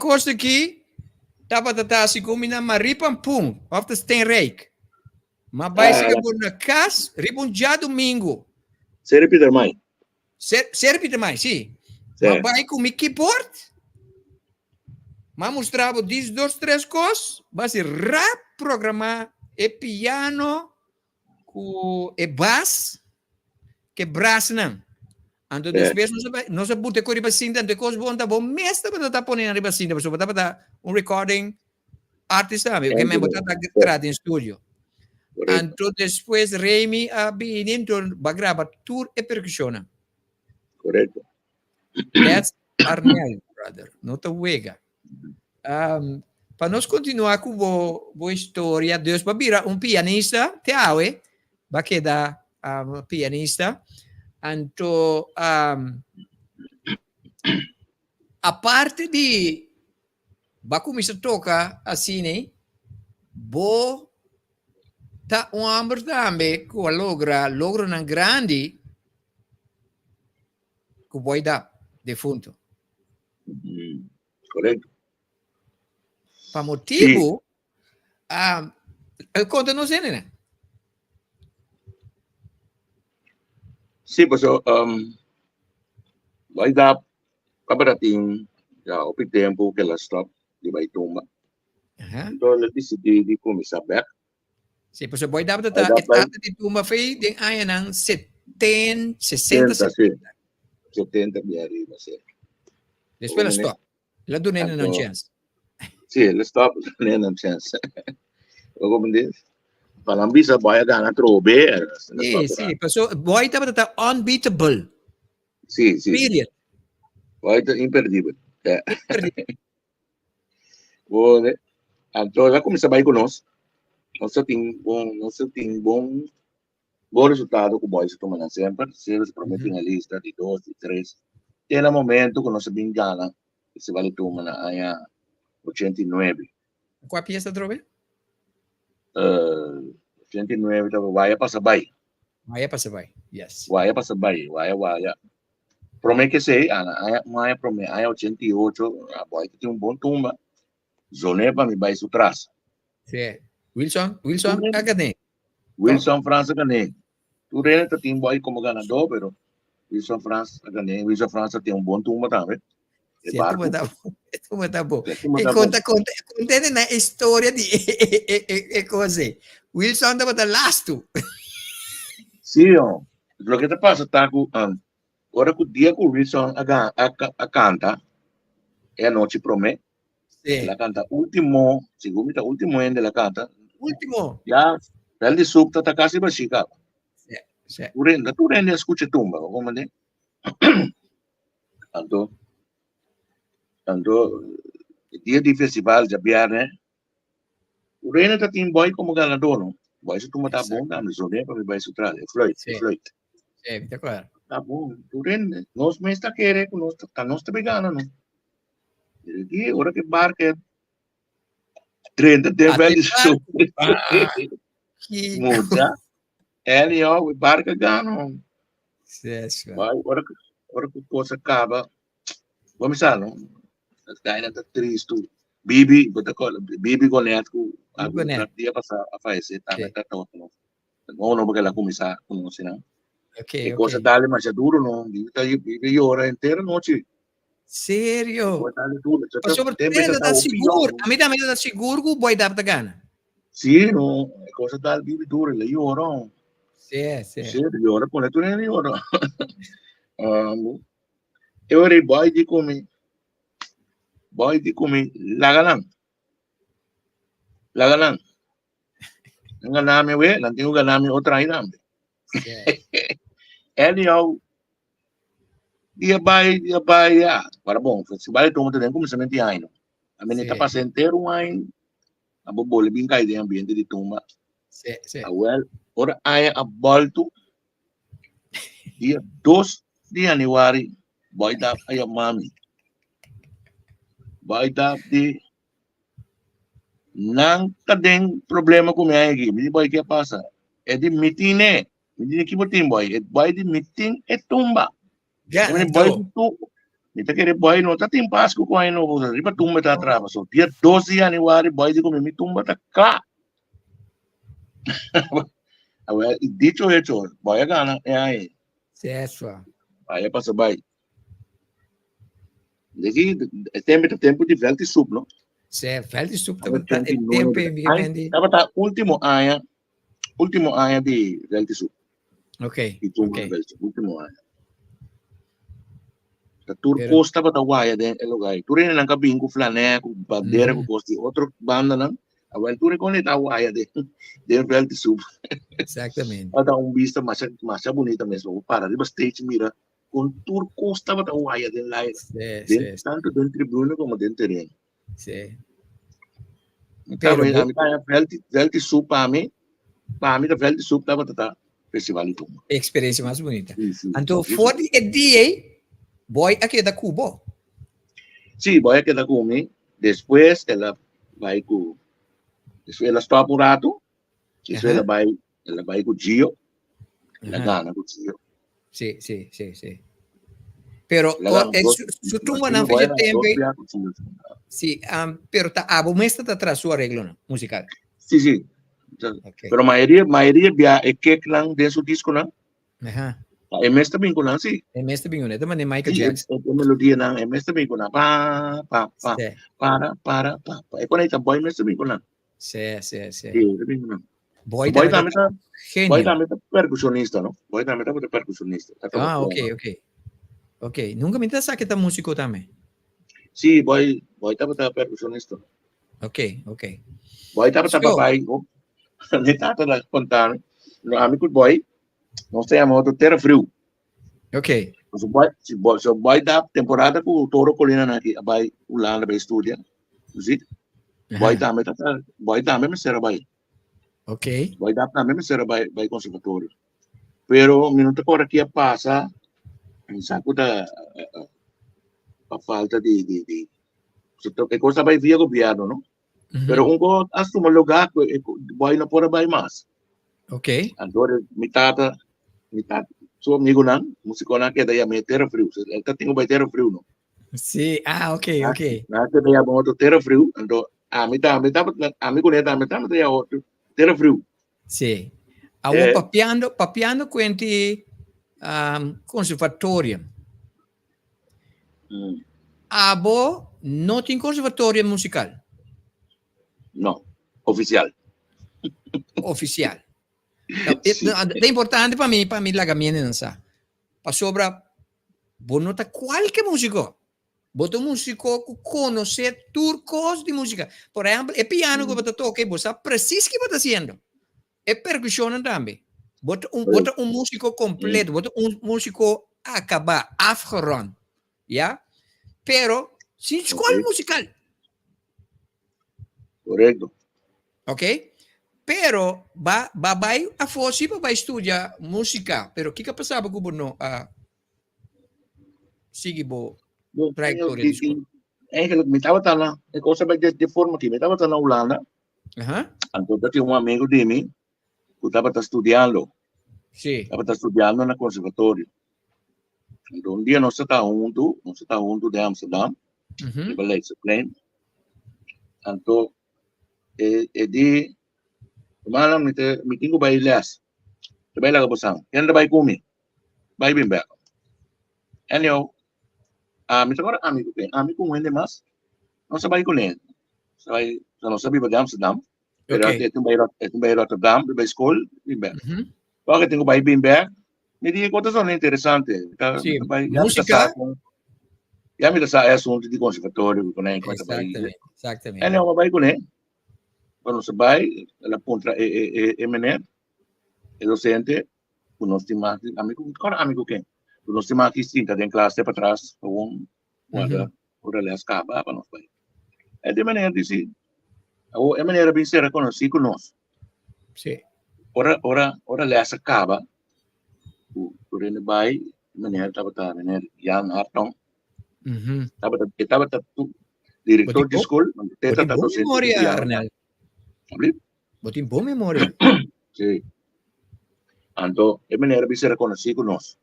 D: kos aki tabata ta hasi ku mi na Maripampun òf ta Steenrijk. Ma bai
F: Ah,
D: sika bo na kas riba un djadumingu.
F: Seri Pietermaai.
D: Seri Pietermaai, si.
F: Sí.
D: Ma bai ku mi keyboard. Ma mustra bo dis, dos, tres kos. Basi rap programá e piano ku e bas, ke brasnan. Anto despues nos a bai, nos a buta e kos riba sinta, anto e kos bon ta bo mes tabata ta pone nan riba sinta, pasobra bo tabata un recording artist tambe, ke men bo tabata traha den studio. Anto despues Remy a bini, anto bo a graba tur e percusionnan.
F: Correcto.
D: That's Arnel, brother. No ta wega. Um, pa nos continua ku bo, bo historia, dus ba bira un pianista, te awe, ba keda um, pianista. Anto, um, aparte di ba kuminsa toka asina, bo ta un homber tambe ku a logra logronan grandi ku Boy Dap, defunto.
F: Correcto.
D: Pa motibu, um, konta nos hende.
F: Sí, paso um, Boy Dap tabata tin ya hopi tempu ku el a stop di bai tumba. Entonces el a disidí di kuminsá bèk.
D: Sí, paso Boy Dap ta e tata di tumba fei den añanan 70, 60,
F: 70. 70 bia arriba, sí.
D: Despues el a stop. El a duna nan chance.
F: Sí, el a stop, duna nan chance. Como diz? Pa nan bisa Boy a gana atrobe.
D: Sí, sí, paso Boy tabata ta unbeatable.
F: Sí, sí.
D: Period.
F: Boy ta imperdibel.
D: Imperdibel.
F: Bo, anto el a kuminsá bai ku nos. Nos a tin bon, nos a tin bon, bon resultado ku boys a tuma nan semper. Semper su promé finalista, di dos, di tres. Te na momento ku nos a bin gana Festival di Tumba na aña 89.
D: Kua piesa atrobe?
F: 89 tabata Waya Pasa Bai.
D: Waya Pasa Bai, yes.
F: Waya Pasa Bai, Waya Waya. Promé ke esei, ana aña, un aña promé, aña 88, a boy tin un bon tumba. Zoné pa mi bai su tras.
D: Sí. Wilson, Wilson a gané.
F: Wilson Frans a gané. Tur hende ta tin boy komo ganadó, pero Wilson Frans a gané. Wilson Frans a tin un bon tumba tambe.
D: E sí, tumba ta bon. E tumba ta bon. E konta, konta, konta na historia di e, e, e, e, e cosa. Wilson tabata lastu.
F: Sí, oh. Loke ta pasa ta ku um, ora ku dia ku Wilson a, a, a kanta e anochi promé,
D: Sí.
F: el a kanta último, segun mi ta último hende el a kanta.
D: Último.
F: Ya, bel di supta ta kasi bashí kaba.
D: Sí, sí.
F: Tur hende, tur hende a skucha e tumba, bo komprendé? Anto, anto, dia di festival djabièrnè, Urena ta tin Boy como ganador, no? Boy su tumba ta bon tambe, so pa mi bai su tras, e fluit, e fluit.
D: Sí, mi ta acuerdo.
F: Ta bon, Urena, nos mes ta kere ku nos ta nos ta be gana, no? Pero aquí, ora que barca 30 de bel di su. Mucha. Anyhow, barca gana.
D: Sí, sí.
F: Bai, ora que ora que cosa acaba, Bo mi sa no, Daina ta tristu. Bibi, bo ta acorda, Bibi Gonet ku algun dia pasá a fayesé tambe ta tabata nos. No, no, porque el a kuminsá konosé nan.
D: Okay,
F: E kos a dale masha duro no, Bibi ta Bibi yora henter anochi.
D: Serio?
F: Bo dale duro.
D: Pasobra tur ta sigur, a mi tambe ta sigur ku Boy Dap ta gana.
F: Sí, no, e kos a dal Bibi duro, el a yora.
D: Sí, sí.
F: Sí, yora, pone tur hende yora. Um, E ora ei boy di ku mi, boy di ku mi, laga nan. Laga nan. Nan gana mi we, nan tin ku gana mi otro aña tambe. Anyhow, dia bai, dia bai, ya. Para bon, festival di tumba ta den kuminsamentu di aña. A mi ta pasa entero un aña, a bo bole bin kai den ambiente di tumba. Awel, ora aña a boltu, Dia 2 di januari, boy dap a yama mi. Boy dap di nan ta den problema ku mi aña aki. Mi di boy ke pasa? E di mi tin ne. Mi di ki bo tin boy? E boy di mi tin e tumba.
D: Ya,
F: Mi di boy tu. Mi ta kere boy no ta tin Pasku ku aña nobo, riba tumba ta traba. So dia 2 di januari boy di ku mi, mi tumba ta kla. Awel, y dicho hecho, boy a gana e aña.
D: Sesua.
F: Boy a pasa bai. Deki, e tempo ta tempo di veld y soep, no?
D: Se, veld y soep tabata e tempo e
F: mi Tabata último aña, último aña di veld y soep.
D: Ok.
F: Y tumba okay. veld, último aña. Ta tur Pero, kos tabata waya den e lugar. Tur hende nan ka bin ku flané, ku bandera, ku kos di otro banda nan. Awel tur e kone ta waya den den veld di soep.
D: Exactamente.
F: Tabata un vista masha masha bunita mes. Bo para riba stage mira kon tur kos tabata waya den laira.
D: Sí,
F: Den,
D: sí,
F: tanto den tribuna como den tereno.
D: Sí.
F: Pero mi ta veld veld di soep pa mi, pa mi ta veld di soep tabata ta festival di tumba.
D: Experiencia mas bunita. Sí, sí. Anto for di e dia boy a keda ku bo.
F: Sí, boy a keda ku mi. Despues el a bai ku despues el a stop un rato. Despues el a bai el a bai ku Gio. El a gana ku Gio.
D: Sí, sí, sí, sí. Pero o, eh, su, su tumba nan fecha tempo. Sí, um, pero ta abo mes ta tras su arreglo no, musical.
F: Sí, sí. Okay. Pero mayoria, mayoria bia e kek nan den su disco nan.
D: Ajá.
F: E mes ta bin ku nan, sí.
D: E mes ta bin ku nan. Mane Michael
F: sí,
D: Jackson.
F: E, e melodia nan, e mes ta bin ku nan. Pa, pa, pa. Sí. Para, para, pa, pa. E kon ta boy mes ta bin ku nan.
D: Sí, sí, sí.
F: Sí, ta bin ku nan.
D: Boy,
F: Boy tambe ta
D: genio.
F: Boy tambe ta percusionista, no? Boy tambe ta percusionista.
D: Ah, ok, ok. Ok, nunca mi ta sa que ta músico tambe.
F: Sí, Boy, Boy tabata percusionista.
D: Ok, ok.
F: Boy tabata so, papai, no? Mi tata da contame. No, ami ku Boy, nos ta yama otro Terra Frio.
D: Ok.
F: So boy, si boy, so boy da temporada ku Toro Colina na ki bai Hulanda bai studia. Ziet. Boy tambe ta boy tambe mester a bai.
D: Ok.
F: Boy da tambe mester a bai bai conservatorio. Pero mi no ta kora ki a pasa. Mi sa ku ta pa falta di di di e cosa bai via gobierno, no? Pero un ko a suma lugar ku boy no por a bai mas.
D: Ok.
F: Anto mi tata, mi tata, su amigonan, musikonan keda yam'é Tera Friu. El ta tin ku bai Tera Friu, no?
D: Sí, ah, ok, ok.
F: Nan keda yama otro Tera Friu, anto ami tambe tabata, ami kuné tambe tabata yama otro Tera Friu.
D: Sí. Awor eh, papiando, papiando kuenti um, conservatorium. Abo no tin conservatorio musical?
F: No, oficial.
D: Oficial. Ta importante pa mi, pa mi laga mi hende nan sa. Pasobra bo no ta kualke músiko. Bo ta un músiko ku konosé tur kos di músika. Por ehèmpel, e piano ku bo ta toka, bo sa presis ki bo ta hasiendo. E perkushonnan tambe. Bo ta un, bo ta un músiko kompleto, bo ta un músiko akabá, afgerond. Ya? Pero sin skol musikal.
F: Korekto.
D: Ok? Pero ba ba bai afó si pa bai studia músika, pero kiko a pasaba ku bo no a sigui bo trayektoria di skol?
F: Eigenlijk mi tabata na, e kos a bai de forma aki, mi tabata na Hulanda.
D: Aha.
F: Anto tatin un amigo di mi ku tabata studiando.
D: Sí.
F: Tabata studiando na conservatorio. Anto un dia nos ta huntu, nos ta huntu den Amsterdam, riba Leidseplein. Anto e e di, Hermano, mi te mi tin ku bai les. Te bai laga bo san. Ken ta bai ku mi? Bai bin bek. Anyhow, ami ta kòrda ami ku ken? Ami ku un hende mas. Nos a bai kuné. Nos a bai, nos a biba den Amsterdam. Pero
D: Ok.
F: e tin bai e tin bai Rotterdam, bai skol, bin bek. Ora ke tin ku bai bin bek, mi di ku ta sona interesante. Ta
D: Sí,
F: ta bai, ya mi ta
D: músika.
F: sa kon, ya mi ta sa e asuntu di konservatorio ku kuné ku ta bai.
D: Exactamente, exactamente.
F: Anyhow, a bai kuné. Ora nos a bai, el a puntra e e e e meneer, e docente, ku nos tin mas, ami ku, kòrda ami ku ken? Ku nos tin mas ki sinta den klas te patras, gewoon Ora ora les kaba pa nos bai. E di manera di si. Awor e manera bin sera konosí ku nos.
D: Sí.
F: Ora ora ora les a kaba ku ku rende bai e manera tabata meneer Jan Hartong. Tabata e tabata tu direktor di skol,
D: Bo tin bon memoria, Arnel.
F: Abli?
D: Bo tin bon memoria.
F: Sí. Anto e manera bin sera konosí ku nos.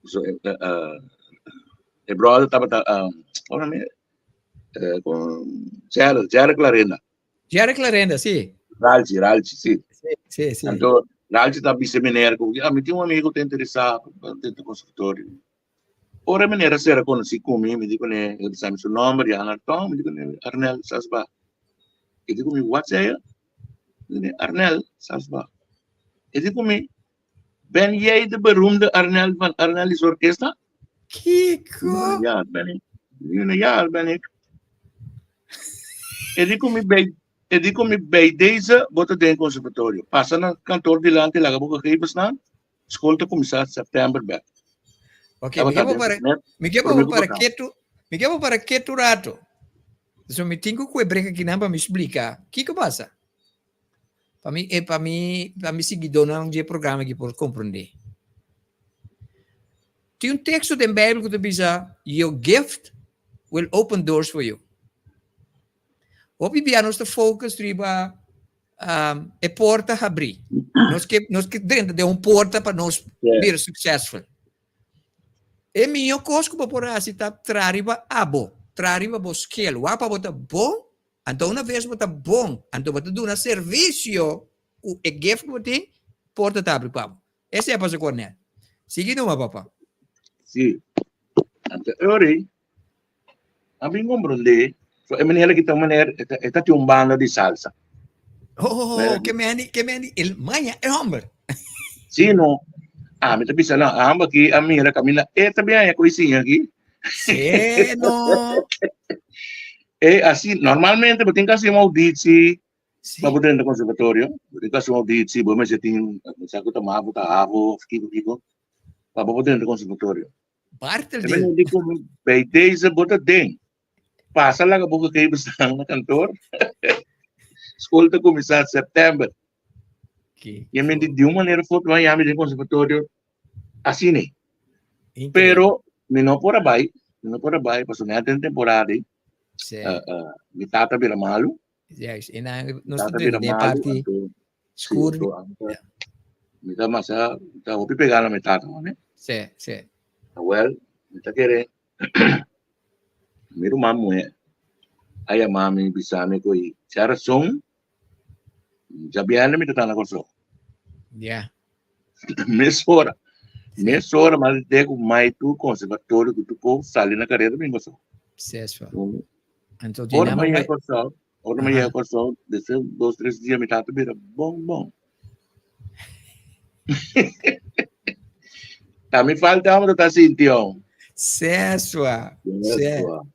F: So, e, uh, e brother tabata, um, ora mi, eh, con Jerry, Jerry Clarenda.
D: Jerry Clarenda, sí.
F: Ralchi, Ralchi, sí.
D: Sí, sí, sí.
F: Anto, Ralchi ta bisa meneer, ku, ah, mi tin un amigo te interesa den e conservatorio. Ora meneer a sera konosí ku mi, mi di kuné, el bisa mi su nomber, Jan Hartong, mi di kuné, Arnel Sasba. E di ku mi, wat zei je? Mi di kuné, Arnel Sasba. E di ku mi, Ben jij de beroemde Arnel van Arnelis Orkesta?
D: Kiko?
F: Ja, dat ben ik. Ja, dat ben ik. E di ku mi bij, e di ku mi bij deze bo ta den conservatorio. Pasa na kantoor dilanti laga bo gegevens staan. School ta kuminsá september bek.
D: Ok, mi ke bo para, mi ke bo para ketu, mi ke bo para ketu rato. So mi tin ku kue brek akinan pa mi splika kiko pasa. Pa mi, eh, pa mi, pa mi siguidónan dje programa aki por komprondé. Tin un teksto den Bijbel ku ta bisa, Your gift will open doors for you. Hopi bia nos ta focus riba um, e porta habrí. Nos ke, nos ke drenta den un porta pa nos bira successful. E mihó kos ku bo por hasi ta traha riba abo, traha riba bo skill. Wak pa bo ta bon Anto una ves bo ta bon, anto bo ta duna servisio ku e gift ku bo tin, porta ta abri pa bo. Esei a pasa ku Arnel. Sigui numa, papa.
F: Sí. Anto e ora ei, a bin komprondé, so e meneer aki ta un meneer, e ta, e ta tin un banda di salsa.
D: Oh, ke meni, ke meni, el maña e homber.
F: Sí, no. Ami ta bisa, no, a homber aki a mira kaminda e ta bin haña ku e siña aki.
D: Sí, no.
F: E así, normalmente bo tin que hacer un auditie sí. pa bo drenta conservatorio. Bo tin que hacer un auditie, bo mester tin, sa ku ta mavo, ta havo, of kiko kiko, pa bo por drenta conservatorio.
D: Bartel
F: di. Di bij deze bo ta den. Pasa laga bo gegevens staan na kantoor. School ta kuminsá september. Je men di un manera of otro mi den conservatorio asina. Pero mi no por a bai, mi no por a bai pasobra mi a den temporada ei.
D: Sí.
F: Uh, uh, mi tata bira malu.
D: Juist, en dan nos
F: Tata
D: ta
F: bira
D: den
F: malu,
D: parti
F: anto, sí,
D: skur.
F: anto, anto, mi ta masa, mi ta hopi pegá na mi tata, ne?
D: Sí, sí.
F: Wel, mi ta kere mi ruman muhé a yama mi bisa mi ku ei si rason djabièrnè mi ta ta na Kòrsou.
D: Ja.
F: Mesora, mesora mas de ku mai tu konservatorio ku tu ko sali na karera bin Kòrsou.
D: Seswa. Anto
F: Ora
D: dinamo
F: mi yega
D: bai.
F: Kòrsou, ora mi
D: Aha.
F: yega Kòrsou, despues dos tres dia mi tata bira bon bon. Ta mi falta amo ta sinti om.
D: Seswa. Se.
F: Seswa.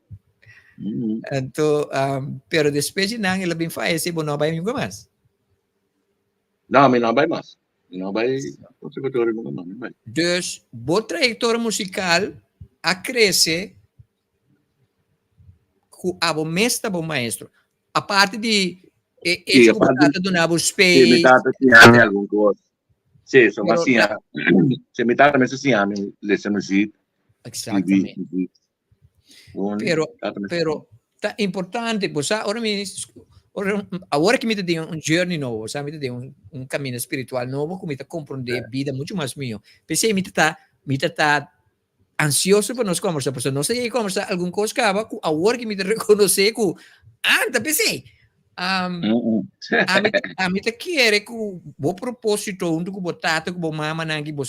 F: Mm.
D: Anto, um, pero despues di nan el a bin fallece, bo no a bai nunca mas.
F: No, mi no a bai mas. Mi no a bai conservatorio nunca mas. Mi bai.
D: Dus, bo trayectoria musical a crece cu abo mes ta bo maestro. Aparte di e
F: Sí,
D: hecho cu bo
F: aparte,
D: tata duna bo
F: sí, mi
D: space,
F: tata siña mi algun cos. Sí, so mas
D: pero
F: siña. Sí, mi tata mester siña mi lesa muziek, scribi
D: exactamente.
F: muziek. Un
D: Pero,
F: tata mester
D: pero ta importante, bo sa, ora mi, ora, awor ki mi ta den un journey nobo, sa, mi ta den un, un camino spiritual nobo ku mi ta comprende bida mucho mas miho. P'esei mi ta ta, mi ta ta ansioso pa nos conversa, pasobra nos a yega conversa algun cos caba cu awor ki mi ta reconoce cu anta p'esei. Um, ami, ami ta kere cu bo proposito hunto cu bo tata cu bo mamanan ki bo,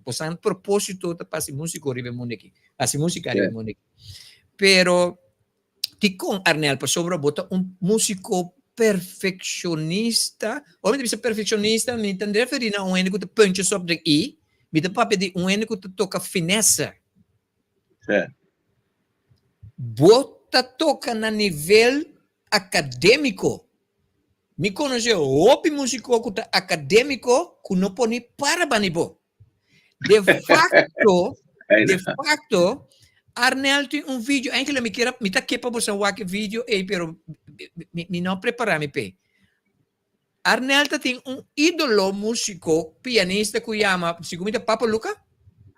D: bo san proposito ta pa hasi musico riba e mundo aki, hasi musica riba e mundo aki. Pero Dikon, Arnel? Pasobra bo ta un músiko perfekshonista. Ora mi ta bisa perfekshonista, mi ta referí na un hende ku ta puntjes op de i. Mi ta papia di un hende ku ta toka finesse.
F: Sí.
D: Bo ta toka na nivel akadémiko. Mi konosé hopi músiko ku ta akadémiko ku no por ni para bani bo. De facto, de facto, Arnel tin un video, eigenlijk mi kier, mi ta ke pa boso wak e video ei, pero mi, mi no prepara mi p'e. Arnel ta tin un ídolo músico, pianista ku yama, sigun mi ta Papo Luca?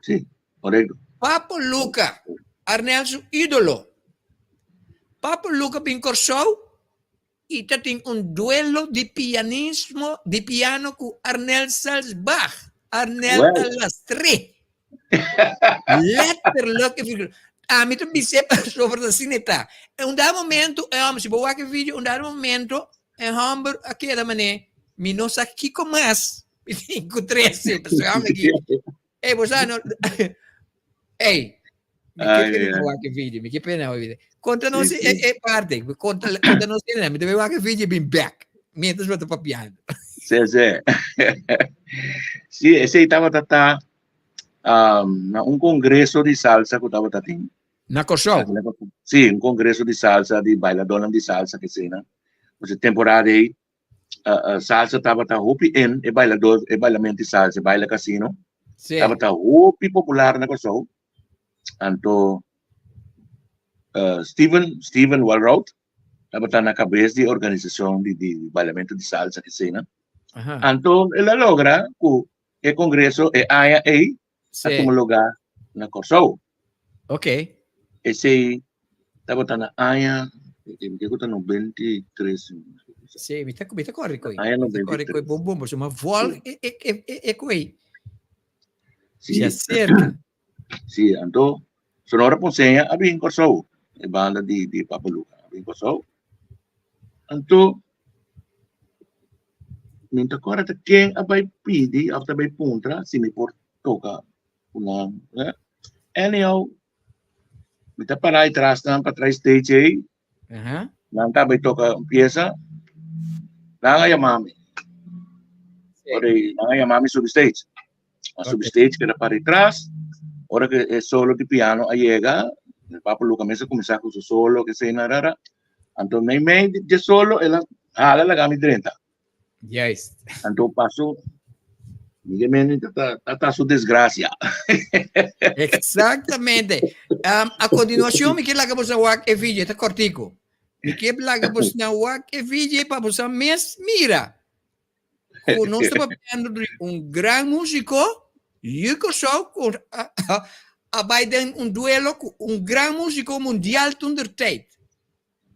F: Sí, correcto.
D: Papo Luca, Arnel su ídolo. Papo Luca bin Kòrsou, I ta tin un duelo di pianismo, di piano ku Arnel Salsbach. Arnel
F: Well.
D: a lastr'é. Letterlijk en figuurlijk. Ami ta bis'é pasobra ta asina e ta. En un dado momento, e hòmber, si bo wak e video, un dado momento e hòmber a keda manera, mi no sa kiko mas mi tin ku trese. Pasobra e hòmber aki, ey, bo sa no, ey, mi ke pena wak e video, mi ke pena wak e video. Konta nos e e parte, konta konta nos e mi ta bai wak e video i bin bèk, mientras bo ta papiando.
F: Sí, sí. Sí, esei tabata ta na un congreso di salsa ku tabata tin.
D: Na Kòrsou?
F: Sí, un congreso di salsa, di bailadónan di salsa ke eseinan. Pues e temporada ei salsa tabata hopi in, e bailadó, e bailamento di salsa, e baile casino.
D: Sí.
F: Tabata hopi popular na Kòrsou. Anto Steven, Steven Walrout tabata na kabes di organisashon di di bailamento di salsa ke eseinan. Anto el a logra ku E kongreso e aña ei a tuma lugá na Kòrsou.
D: Ok.
F: Esei tabata na aña, mi ke ku ta 93.
D: Sí, mi ta mi ta kòrda koi.
F: Aña
D: Mi ta kòrda koi
F: 93.
D: bon bon, pasobra mi a vòl e e e e koi.
F: Sí.
D: Se aserka.
F: Sí, anto Sonora Ponceña a bin Kòrsou, e banda di di Papa Luca a bin Kòrsou. Anto mi no ta kòrda ta ken a bai pidi òf ta bai puntra si mi por toka ku nan. Anyhow, mi ta pará e tras nan pa trai stage ei, nan ta bai toka un piesa, nan a yama mi. Ora nan a yama mi subi stage. A subi stage keda para e tras, ora ku e solo di piano a yega, Papa Luca mes a kuminsá ku su solo, kesei nan rara. Anto meimei dje solo el a hala laga mi drenta.
D: Juist.
F: Anto paso mi ke mende ta ta ta su desgracia.
D: Exactamente. Um, a continuación mi ke laga bosa wak e video, ta kortico. Mi ke laga bosa wak e video pa bosa mes mira. Ku nos ta papiando di un gran músico, yu Kòrsou ku a bai den un duelo ku un gran músico mundial toen der tijd.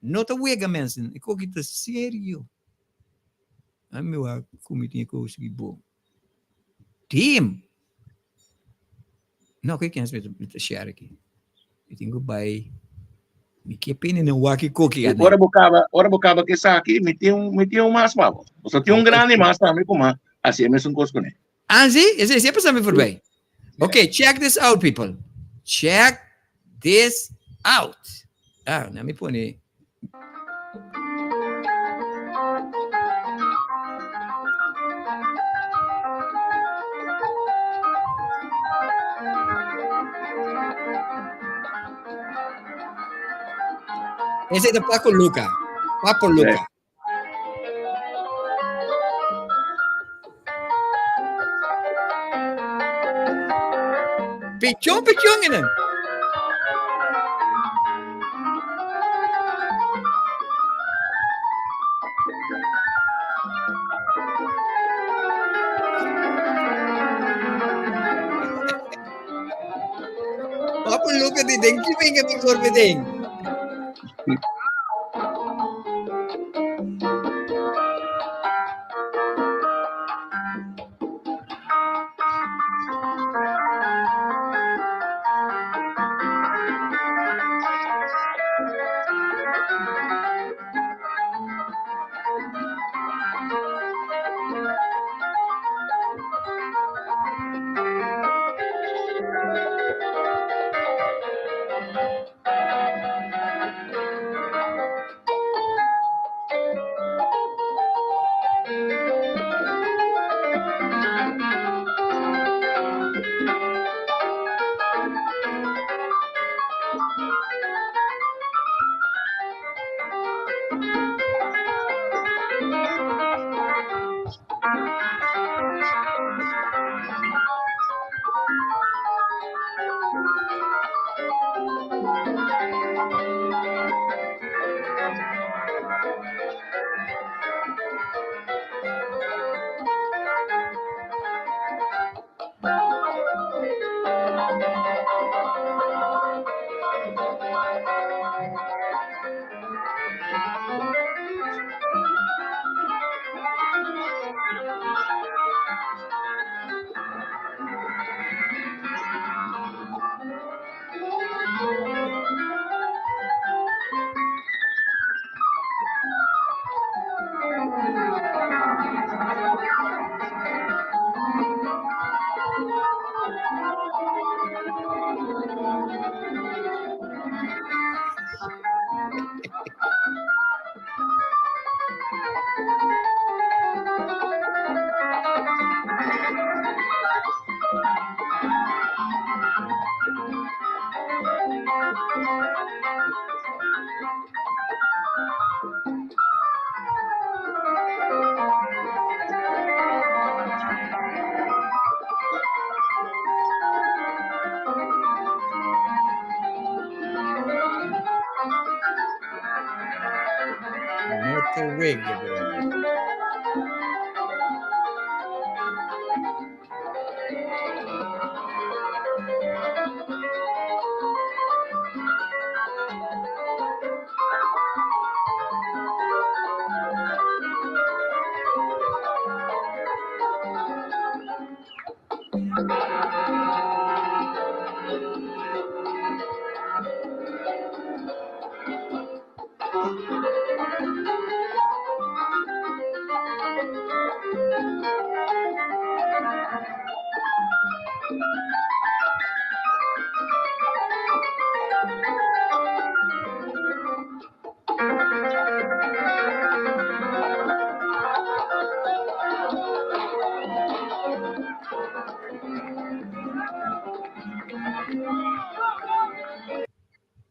D: No ta wega mensen, e koki ta serio. A mi wak ku mi tin e kos aki bon. Team! No, ke kens mi ta share aki. Mi tin ku bai, mi ke pene na wak e koki
F: I ora bo kaba, ora bo kaba ku esaki, mi tin un, mi tin un mas pa bo. Pasobra tin un grandi mas tambe ku mi hasi e mesun kos kuné.
D: Ah, si? Esei si a pasa mi voorbij. Ok, check this out, people. Check this out. Ah, na mi pone. Esei ta Paco Luca. Paco Luca. Pichon, pichon enen. Papo Luca di den ki venga mi corbe den. No ta wega, brother.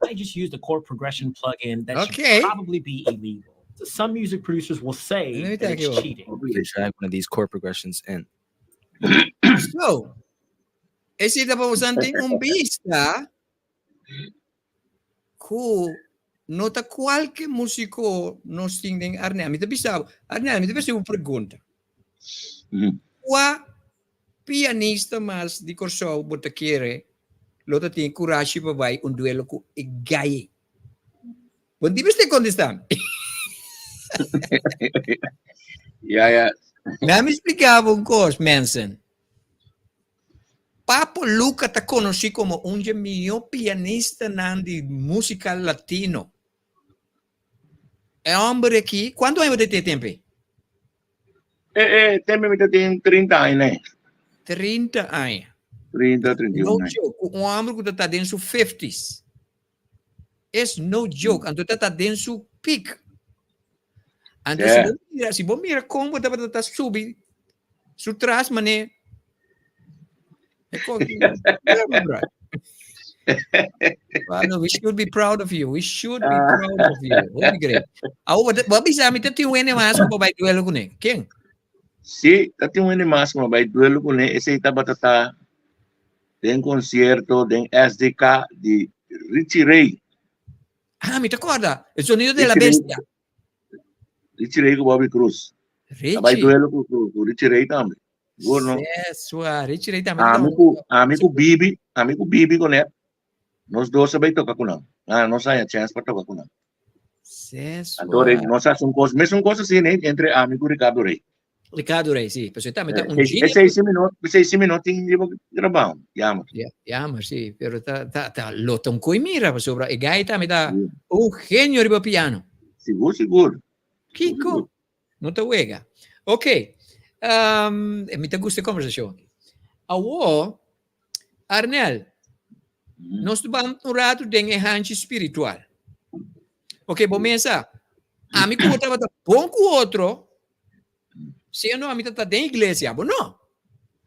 G: I just used a chord progression plugin that
D: Okay.
G: should probably be illegal. Some music producers will say
D: Let me
G: that
D: take
G: it's
D: you.
G: cheating.
H: They drag one of these chord progressions in.
D: So, esei ta pa boso tin un bista ku no ta kualke músiko nos tin den Arnel. Mi ta bisa bo, Arnel, mi ta bisa un pregunta. Kua pianista mas di Kòrsou bo ta kere lo ta tin kurashi pa bai un duelo ku e gai ei? Bo no tin mester kontestá mi.
F: Ya, ya.
D: Laat mi splika bo un kos, mensen. Papo Luca ta konosí komo un dje mihó pianistanan di músika latino. E hòmber aki, kuantu aña bo ta tin e tempu ei?
F: E, e tempu mi ta tin 30 aña ne.
D: 30 aña.
F: 30, 31
D: No
F: aña.
D: joke, ku un hòmber ku ta ta den su fifties. Es no joke. Anto ta ta den su peak. Anto si bo mira, si bo mira kon bo tabata ta subi su tras mané. Well, we should be proud of you. We should be proud of you. Hopi great. Awo, bo bisa mi ta tin un hende mas ku bo bai duelo kuné. Ken?
F: Sí, ta tin un hende mas ku bo bai duelo kuné. Esei tabata ta den concierto den SDK di Richie Ray.
D: Ah, mi ta corda. El sonido de la bestia.
F: Richie Ray cu Bobby Cruz.
D: Richie.
F: A bai duelo cu, cu, cu Richie Ray tambe. Sigur no?
D: Sua, Richie Ray tambe.
F: Ami cu, ami cu Bibi, ami cu Bibi con net. Nos dos a bai toca cu nan. Ah, nos haya chance pa toca cu nan.
D: Sesua.
F: Anto nos hace un cos, mes un cos así, ne, entre ami cu Ricardo Rey.
D: Ricardo Rey, sí. Pero tambe ta un
F: genio. Esei sí mi no, esei sí mi no tin riba grabao. Jammer.
D: Ja, jammer, sí. Pero ta, ta, ta lo ta un coi mira, pasobra e gai tambe ta un genio riba piano.
F: Sigur, sigur.
D: Kiko? No ta wega. Ok. Um, mi ta gusta e conversacion aki. Awo, Arnel, nos ta ban un rato den e hanchi spiritual. Ok, bo mesa, ami ku bo tabata bon ku otro, siendo ami ta den iglesia, bo no.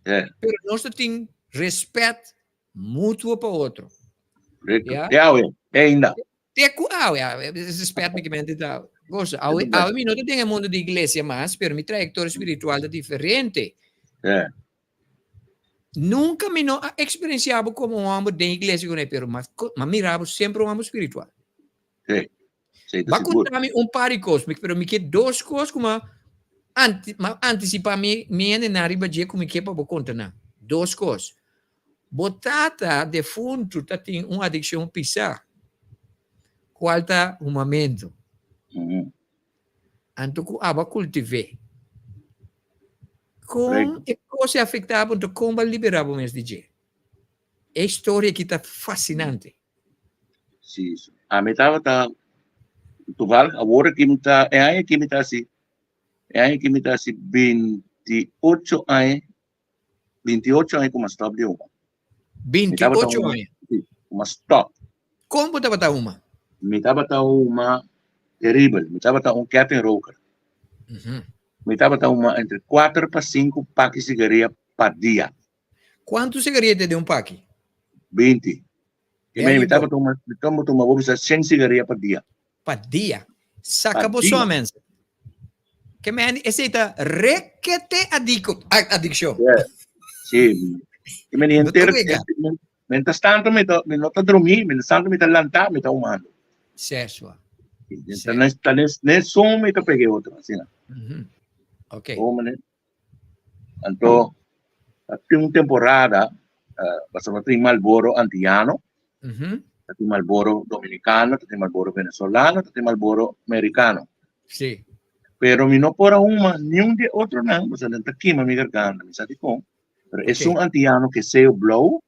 D: Pero nos ta tin respet mutuo pa otro.
F: Ja? Ja, we, ainda.
D: Te ku awe, awe, respet mi ke mente ta gosa. Awe, awe mi no ta den e mundo di iglesia mas, pero mi trayectoria spiritual ta diferente.
F: Ja.
D: Nunca mi no a experiencia bo como un homber den iglesia con pero ma, ma mira bo sempre un homber spiritual.
F: Sí. Sí,
D: Ba contami un par di cos, pero mi ke dos cos kuma anti, ma anticipa mi mi hende na riba dje ku mi ke pa bo conta nan. Dos cos. Bo tata defuntu ta tin un adiccion pisa, cual ta humamento. Anto ku abo a kultiv'é. Kon e kos a afektá bo, anto kon bo a liberá bo mes di dje? E historia aki ta fasinante.
F: Sí, ami tabata toevallig awor aki mi ta e aña aki mi ta hasi e aña aki mi ta hasi 28 aña 28 aña ku mi a stòp di huma.
D: 28 aña?
F: Sí, ku mi a stòp.
D: Kon bo tabata huma?
F: Mi tabata huma teribel. Mi tabata un kettingroker. Mi tabata huma entre kuater pa sinku paki sigaria pa dia.
D: Kuantu sigaria ta den un paki?
F: 20. I mi tabata huma, mi tabata huma bo bisa shen sigaria pa dia.
D: Pa dia. Saka bo so, mensen. Ke men esei ta rekete adiko, adikshon.
F: Yeah. Sí. I men henter, mientras tanto mi, ta, mi no ta drumí, mientras tanto mi ta lantá, mi ta humando.
D: Sesua.
F: Ta nes un mi ta pega e otro, asina.
D: Ok.
F: Oh, meneer. Anto, tin un temporada, pasobra tin Marlboro antiano, tin Marlboro dominicano, tin Marlboro venezolano, tin Marlboro americano. Pero mi no por a huma niun di e otronan, pasobra nan ta kima mi garganta, mi sa dikon. Pero esun antiano ke seo blou,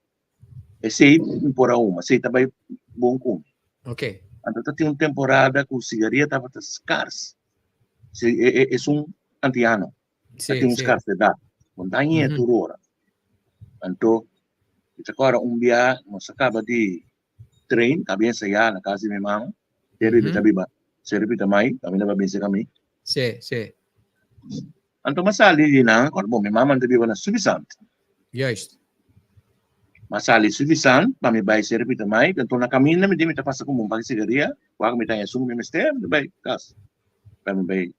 F: esei mi por a huma, esei ta bai bon ku mi. Anto ta tin un temporada ku sigaria tabata skars. Si, esun antiano. Ta tin un skarsedat. Bon ta hañ'é tur ora. Anto, mi ta kòrda un bia nos a kaba di train, kaba di ensayá na kas di mi mama. Terry ta biba Seru Pitamai, kaminda pa bin serka mi. Anto mi a sali di nan, kòrda bon, mi mama ta biba na Suffisant. Mi a sali Suffisant pa mi bai Seru Pitamai, anto na kaminda mi di mi ta pasa ku un paki sigaria, wak mi ta haña esun ku mi mester, mi ta bai kas. Pa mi bai.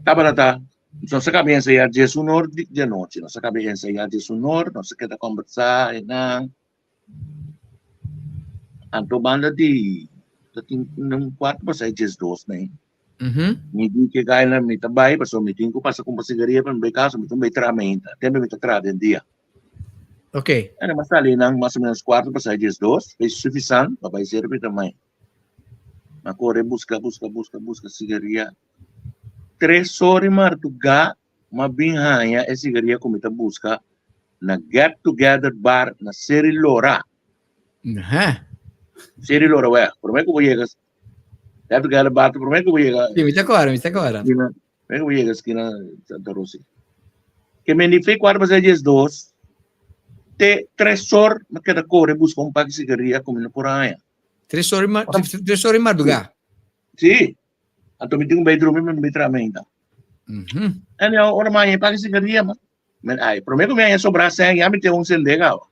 F: Tabata ta, nos a kaba ensayá diesun or di anochi, nos a kaba ensayá diesun or, nos a keda kòmbersá einan. Anto banda di ta tin un kuarto pasá e diesdos nei. Mi di ke gaina mi ta bai pasobra mi tin ku pasa kumpra sigaria pa mi bai kas, mi tin bai traha mainta. Tempu mi ta traha den dia. Ene mi a sali nan mas o menos kuarto pasá e diesdos, e sufisant pa bai sera pita mai. Mi a kore buska buska buska buska sigaria. Tres ora i mardugá mi a bin haña e sigaria ku mi ta buska na Get Together Bar na Seri Lora. Seri Lora wè, promé ku bo yega Get Together Bar ta promé ku bo yega.
D: Sí, mi ta kòrda, mi ta kòrda.
F: Promé ku bo yega skina Santa Rosa. Ke men di fe kuarto pasá diesdos te tres or mi a keda kore buska un paki sigaria ku mi no por haña.
D: Tres or tres or di mardugá.
F: Sí. Anto mi tin ku bai drumi, mi no bai traha mainta. Anyhow, ora mi haña e paki sigaria, Men ai, promé ku mi haña sobrá sèn, ya mi tin un sendé kaba.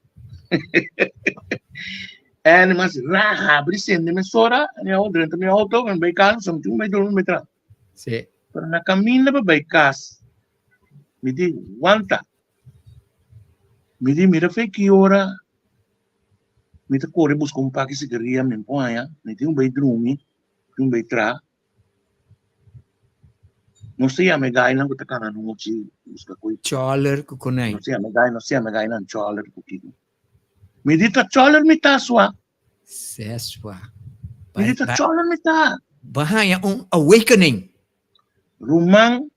F: En mas ra habri sende mesora, anyhow, drenta mi auto, mi bai kas, mi tin ku bai drumi, mi bai traha.
D: Sí.
F: Pero na kaminda pa bai kas, mi di, wanta. Mi di, mira fe ki ora mi ta kore buska un paki sigaria, mi por haña, mi tin ku bai drumi, mi tin ku bai traha. Nos ta yama e gainan ku ta kana nochi buska koi.
D: Chòler ku konijn.
F: Nos ta yama e gai, nos ta yama e gainan chòler ku kiko. Mi di ta chòler mi ta sua.
D: Sesua.
F: Mi di ta chòler mi ta.
D: Bo haña un awakening.
F: Ruman,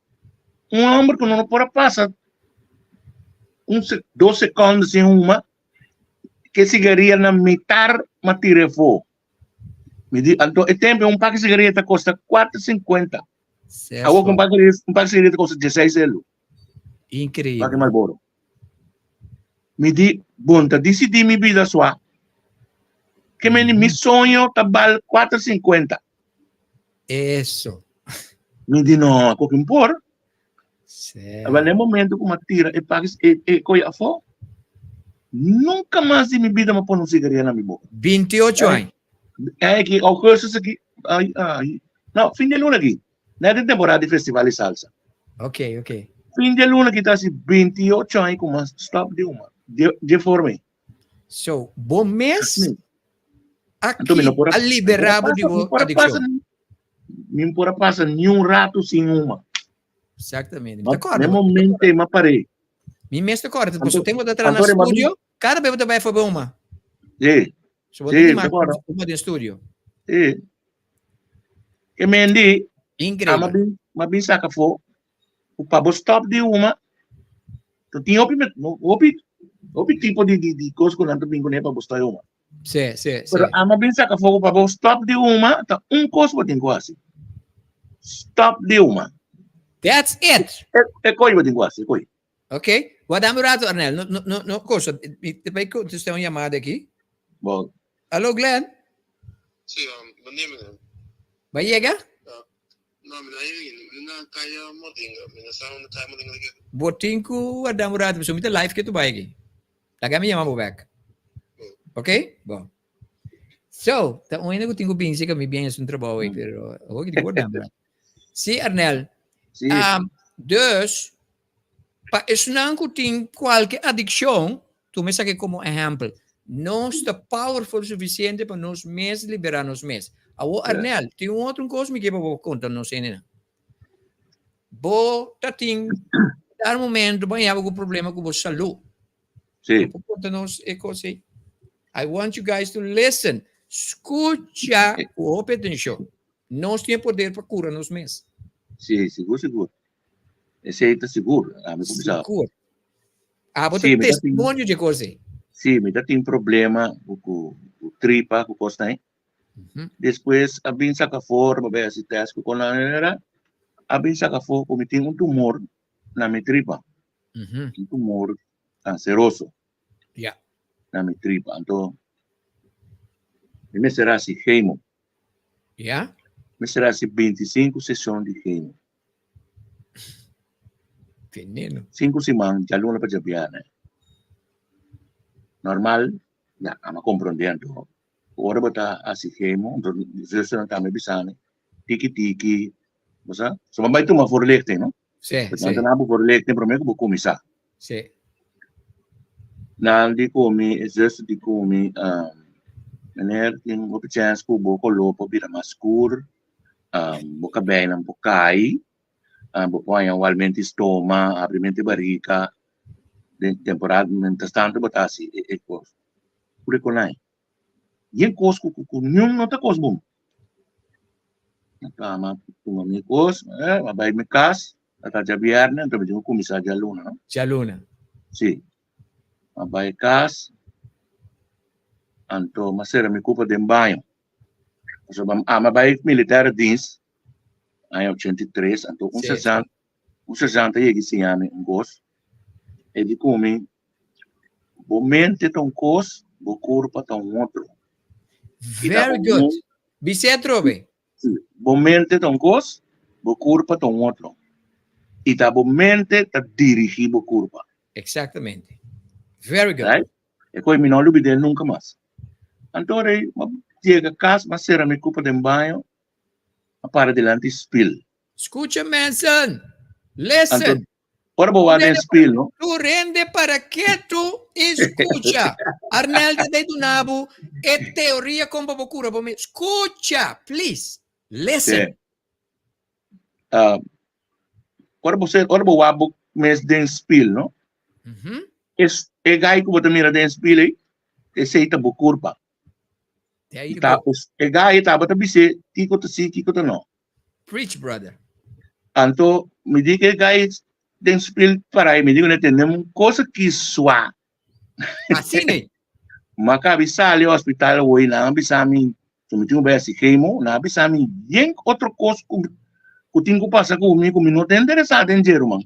F: un hòmber ku no por a pasa un dos sekònde sin huma, ke sigaria na mitar m'a tira afó. Mi di, anto e tempo un paki sigaria ta kosta 4,50. Awor un paki un paki sigaria ta kosta 16 euro.
D: Increíble.
F: Paki Marlboro. Mi di, bon, ta disidí mi bida sua. Ke meni mi soño ta bal 4,50.
D: Eso.
F: Mi di, no, ako kin por. Aba na e momento ku mi a tira e paki e e koe afó, nunka mas di mi bida mi a pone un sigaria na mi boka.
D: 28 aña.
F: E aki augustus aki, ai ai, no, fin di luna aki, na e temporada di festival di salsa.
D: Ok, ok.
F: Fin di luna aki ta hasi 28 aña ku mi a stop di huma, di di e forma ei.
D: So, bo mes aki a liberá bo di bo adikshon.
F: Mi no por a pasa niun ratu sin huma.
D: Exactamente.
F: Mi ta kòrda. Na e momento ei mi a par'é.
D: Mi mes ta kòrda. Pasobra tempu bo ta traha na studio, kada bes bo ta bai for bo huma.
F: Sí.
D: So bo ta tin mas huma den studio.
F: Sí. E men di,
D: Increíble.
F: Mi a bin saka afó ku pa bo stòp di huma, ta tin hopi, hopi, hopi tipo di di kos ku nan ta bin kuné pa bo stòp di huma.
D: Sí, sí, sí.
F: Pero ami a bin saka afó ku pa bo stòp di huma, ta un kos bo tin ku hasi. Stòp di huma.
D: That's it.
F: E koi bo tin ku hasi, e koi.
D: Ok, wak dame un rato Arnel, no, no, no, no cosa, mi te bai contesta un llamada aki.
F: Bon.
D: Aló Glenn?
I: Sí, bon dia meneer.
D: Ba yega?
I: No, mi no a yega ainda, mi na Kaya Mordinga, mi no sa unda Kaya Mordinga ta keda.
D: Bo tin ku warda un rato, pasobra mi ta live ke tu bai aki. Laga mi yama bo bek. Ok? Bon. So, ta un hende ku tin ku binse ku mi bien es un trabou ei, pero awor ki tin ku warda un rato. Sí, Arnel.
F: Sí.
D: Um, dus, Pa esnan ku tin kualke adikshon, tuma esaki komo ehèmpel, nos ta powerful sufisiente pa nos mes liberá nos mes. Awo Arnel, tin un otro kos mi ke pa bo konta nos hendenan. Bo ta tin dar momento bo haña bo ku problema ku bo salú.
F: Sí.
D: Bo por konta nos e kos ei? I want you guys to listen. Skucha ku hopi atenshon. Nos tin e poder pa kura nos mes.
F: Sí, sigur, sigur. Esei ta sigur. Ami ku bisa.
D: Sigur. Abo ta
F: Sí, mi ta tin,
D: testimonio dje kos ei.
F: sí, mi ta tin problema ku ku ku tripa, ku kosnan ei. Despues a bin saka for, mi a bai hasi test ku kon era, a bin saka for ku mi tin un tumor na mi tripa. Un tumor kanseroso na mi tripa. Anto mi mester hasi chemo. Mester hasi 25 seshon di chemo.
D: Veneno.
F: Sinku siman, djaluna pa djabièrnè. Normal, ya, amo a komprondé anto. Ora bo ta hasi chemo, anto zusternan tambe bisa mi, tiki tiki, bo sa? So bo bai tuma voorlichting, no?
D: Sí,
F: Nan
D: sí.
F: ta na bo voorlichting promé ku bo kuminsá.
D: Sí.
F: Nan di ku mi, e zuster di ku mi, um, meneer, tin hopi chèns ku bo koló por bira mas skur, um, bo kabeinan por kai, um, bo por haña walmente stoma, abrimente barika, den temporada, mientras tanto bo ta hasi e, e kos. Puru e konai. Yen kos ku ku niun no ta kos bon. Mi kama tuma mi kos, eh, mi bai mi kas, ata djabièrnè, anto mi tin ku kuminsá djaluna, no?
D: Djaluna.
F: Sí. Mi bai kas, anto mi a sera mi kupa den baño. Pasobra mi a bai militaire dienst aña 83, anto un sergeant, un sergeant a yega i siña mi un kos. E di ku mi, Bo mente ta un kos, bo kurpa ta un otro.
D: Very good. Bis'é atrobe.
F: Bo mente ta un kos, bo kurpa ta un otro. I ta bo mente ta dirigí bo kurpa.
D: Exactamente. Very good.
F: Right? E kos mi no lubid'é nunka mas. Anto rei, mi a yega kas, mi a sera mi kurpa den baño, mi a para dilanti spil.
D: Skucha mensen. Listen.
F: Anto, Ora bo wak den spil, no?
D: Tur hende para ketu i skucha. Arnel ta dey duna bo e teoria kon pa bo kura bo mes. Skucha, please. Listen.
F: Sí. Uh, ora bo se, ora bo wak bo mes den spil, no?
D: Mm -hmm.
F: Es, e gai ku bo ta mira den spil ei, esei ta bo kurpa.
D: There you
F: Ta,
D: go.
F: e gai tabata bis'é kiko ta si, kiko ta no.
D: Preach, brother.
F: Anto mi di ke gai den spil parai mi di ku tende un cosa ki swa.
D: Asina.
F: Ma kabi sali hospital hoy nan a bisa mi so mi tin ku bai hasi chemo nan a bisa mi yen otro kos ku ku tin ku pasa ku mi ku mi no ta interesa den dje ruman.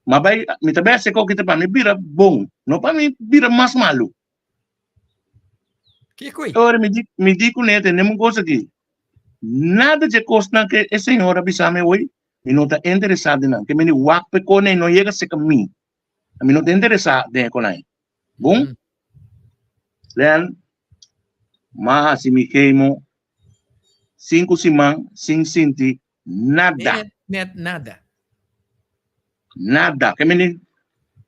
F: Ma bai mi ta bai hasi koki ta pa mi bira bon no pa mi bira mas malu.
D: Kiko ei?
F: Ora mi di, mi di kuné, tenemos un cosa aki. Nada dje kosnan ke e señor a bisa mi hoy, mi no ta interesá den nan. Ke meni wak pe kone no yega seka mi. Mi no ta interesá den e konai. Bon? Len, m'a hasi mi chemo sinku siman sin sinti nada.
D: Net, net nada.
F: Nada. Ke meni,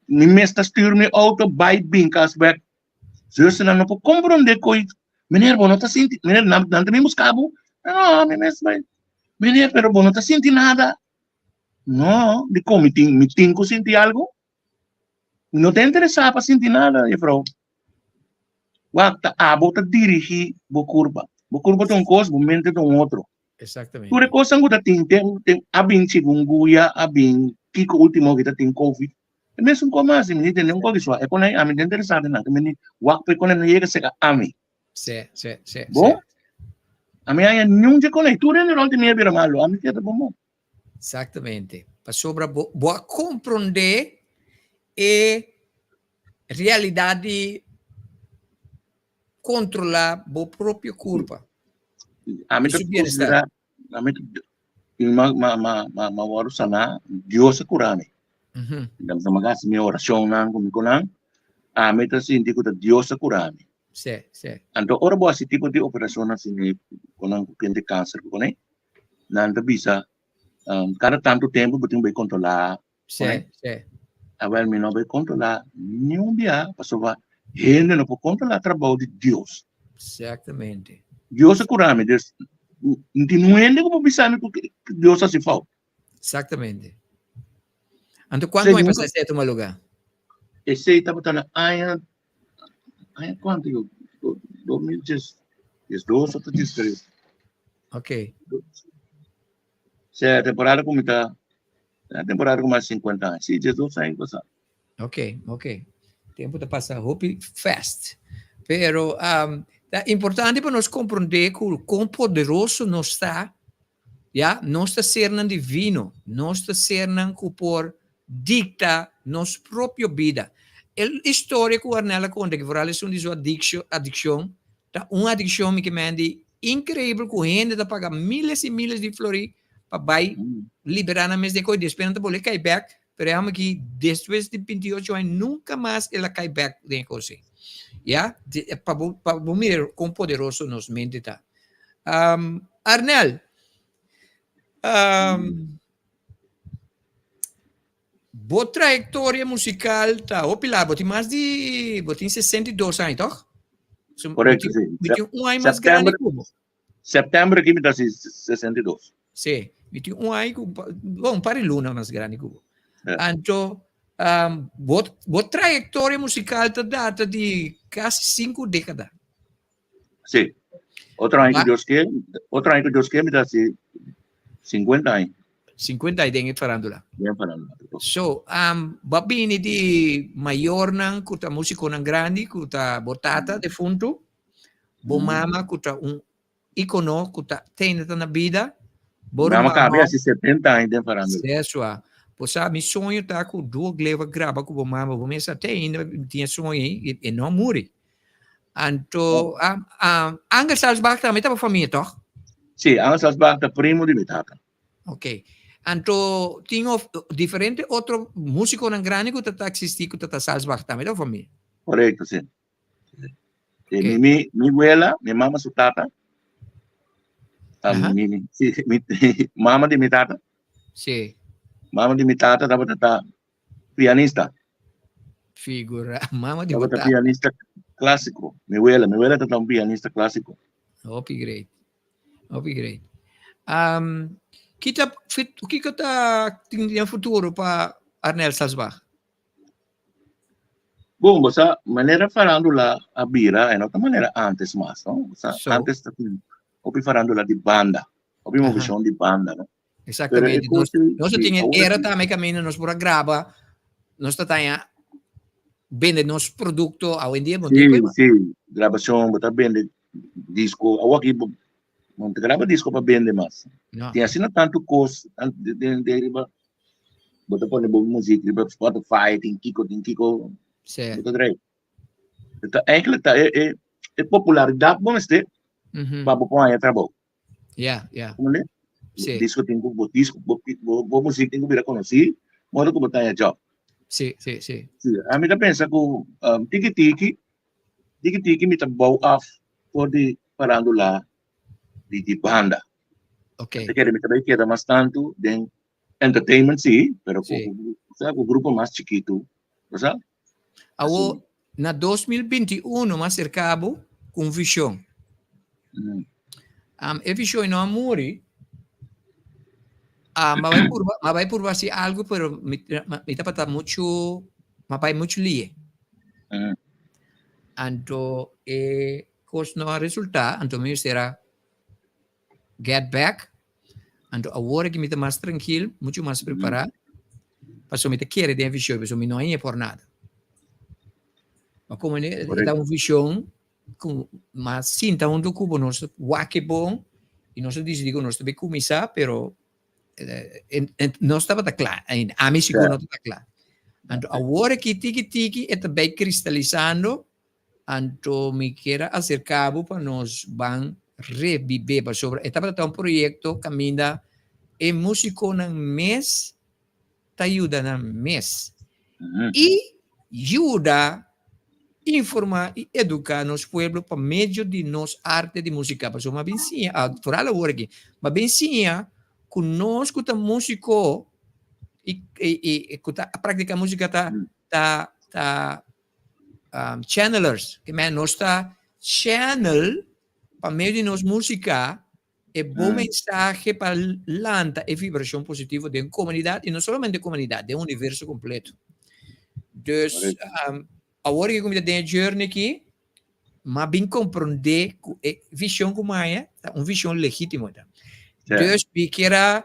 F: mi mes ta stuur mi auto bai bin kas bek. Zusternan no por comprende koi. Meneer, bo no ta sinti, meneer, nan, nan ta bin buska bo. No, mi mes bai. Meneer, pero bo no ta sinti nada. No, dikon mi tin, mi tin ku sinti algo? Mi no ta interesá pa sinti nada, juffrouw. Wak, ta abo ta dirigí bo kurpa. Bo kurpa ta un kos, bo mente ta un otro.
D: Exactamente.
F: Tur e kosnan ku ta tin, ten, ten, a bin chikungunya, a bin kiko último ku ta tin covid. E mesun kos mas, mi di tende un koki sua, e konai ami ta interesá den nan, ke mi di wak pa e konai no yega seka ami.
D: Sí, sí, sí,
F: Bon?
D: sí.
F: Ami haña niun dje konai, tur hende rònt di mi a bira malu, ami keda bon bon.
D: Exactamente. Pasobra bo, bo a komprondé e realidat di kontrolá bo propio kurpa.
F: Ami ta
D: Su bienestar.
F: konsiderá, ami ta, ma, ma, ma, ma, ma wòrdu saná, Dios a kura mi. Mi ta hasi mi orashonnan ku mi ku nan, ami ta sinti ku ta Dios a kura mi.
D: Sí, sí.
F: Anto ora bo hasi tipo di operashonnan asina ku nan ku kende kanser ku kuné, nan ta bisa, kada tantu tempu bo tin ku bai kontrolá.
D: Sí, sí.
F: Awel mi no bai kontrolá niun bia pasobra hende no por kontrolá trabou di Dios.
D: Exactamente.
F: Dios a kura mi, dus no tin un hende ku por bisa mi ku Dios a hasi fout.
D: Exactamente. Anto kuantu aña pasá esei a tuma lugá?
F: Esei tabata na aña, aña kuantu yo? 2012 òf 13.
D: Ok.
F: Sea temporada ku mi ta, temporada ku mas 50 aña. Sí, 12 aña pasá.
D: Ok, ok. Tempo ta pasa hopi fast. Pero um, ta importante pa nos comprende ku kon poderoso nos ta. Ya, nos ta sernan divino. Nos ta sernan ku por dicta nos propio bida. E historia ku Arnel a konta, ku vooral esun di su adiccio, adiccion, ta un adiccion mi ke men di increibel ku hende ta paga miles y miles di florí pa bai liberá nan mes den koe, despues nan ta bolbe kai bek, pero e hòmber aki despues di 28 aña nunka mas el a kai bek den e kos ei. Ya, pa bo pa bo mira kon poderoso nos mente ta. Arnel, bo trayektoria musikal ta hopi largu, bo tin mas di, bo tin 62 aña, tòg?
F: Korekto, si.
D: Mi tin un aña mas grandi ku bo.
F: September aki mi ta hasi 62.
D: Si, mi tin un aña ku, bon, un par di luna mas grandi ku bo. Anto, bo, bo trayektoria musikal ta data di kasi sinku dekada.
F: Si. Otro aña ku Dios ke, otro aña ku Dios ke mi ta hasi 50 aña.
D: 50 aña den e farándula.
F: Den e farándula.
D: So, um, bo a bini di mayornan ku ta músikonan grandi, ku ta bo tata defuntu, bo mama ku ta un ikono ku ta tene ta na bida, bo
F: Mama
D: ruman
F: kabi
D: hòmber.
F: hasi 70 aña den farándula.
D: Sesua. Bo sa, mi soño ta ku Duo Gleva graba ku bo mama, bo mester te ainda tin e soño ei, e no a muri. Anto, Angel Salsbach tambe ta bo famia, tòg?
F: Sí, Angel Salsbach ta primo di mi tata.
D: Ok. Anto, tin of, diferente otro músikonan grandi ku ta ta eksistí ku ta ta Salsbach tambe ta bo famia?
F: Korekto, sí. Sí, mi, mi, mi wela, mi mama su tata, mi, mi, sí, mi, mama di mi tata.
D: Sí.
F: Mama di mi tata tabata ta pianista.
D: Figura, mama di bo
F: Tabata
D: tata.
F: pianista clásico. Mi wela, mi wela tabata un pianista clásico.
D: Hopi great. Hopi great. Um, kita, kiko ta tin den futuro pa Arnel Salsbach?
F: Bon, bo sa, manera farándula a bira, e no ta manera antes mas, no? Bo sa,
D: So.
F: antes ta tin hopi farándula di banda, hopi movishon di banda, no?
D: Exactamente.
F: Pero e
D: Nos,
F: kos
D: nos
F: di
D: tin
F: awor
D: era
F: aki-
D: tambe caminda nos por a graba, nos ta taña bende nos producto hoy en día, bo
F: Sí,
D: tin problema.
F: sí, grabacion, bo ta bende disco, awor aki bo no ta graba disco pa bende mas.
D: No.
F: Tin asina tanto kos an- de, de, de riba, bo ta pone bo muziek riba Spotify, tin kiko, tin kiko,
D: Sí.
F: bo ta drei. Ta, eigenlijk ta e, e, e popularidad bo mester pa bo por haña trabou.
D: Ja, ja.
F: Comprende?
D: Sí.
F: Disco tin ku bo disco bo bo, bo muziek tin ku bira konosí, modo ku bo ta haña job.
D: Sí, sí, sí.
F: Sí, a mi ta pensa ku um, tiki tiki, tiki tiki mi ta bou af for di farándula di di banda.
D: Ok.
F: Te kere mi ta bai keda mas tantu den entertainment sí, pero ku,
D: Sí.
F: ku, sa, ku grupo mas chikitu, bo sa?
D: Awo, na 2021 m'a acerca bo cu un vision. Um, e vision no a muri. Ah, m'a bai purba, m'a bai purba haci algo, pero mi, mi tabata mucho, m'a bai mucho lie. Anto e cos no a resulta, anto mi mester a get back. Anto awor aki mi ta mas trankil, mucho mas prepará, pasobra mi ta kere den e vision, pasobra mi no a haña por nada. Ma komo e ta un vision ku mas sinta huntu ku bo, nos ta wak e bon i nos ta disidí ku nos ta bai kuminsá, pero nos tabata kla ainda, ami sigur no tabata kla. Anto awor aki tiki tiki e ta bai kristalisando. Anto mi kier a acerca bo pa nos ban revive pasobra e tabata ta un proyecto caminda e musiconan mes ta yuda nan mes y yuda informa y educa nos pueblo pa medio di nos arte di musica pasobra mi a bin siña foral awor aki mi a bin siña cu nos cu ta musico y y cu ta practica musica ta ta ta um, channelers. Ke men nos ta channel. pa medio di nos músika e bon mensahe pa lanta e vibrashon positivo den komunidat i no solamente komunidat, den universo kompleto. Dus awor ku mi ta den e journey aki, m'a bin komprondé ku e vishon ku mi haña ta un vishon legítimo ta. Dus mi kier a,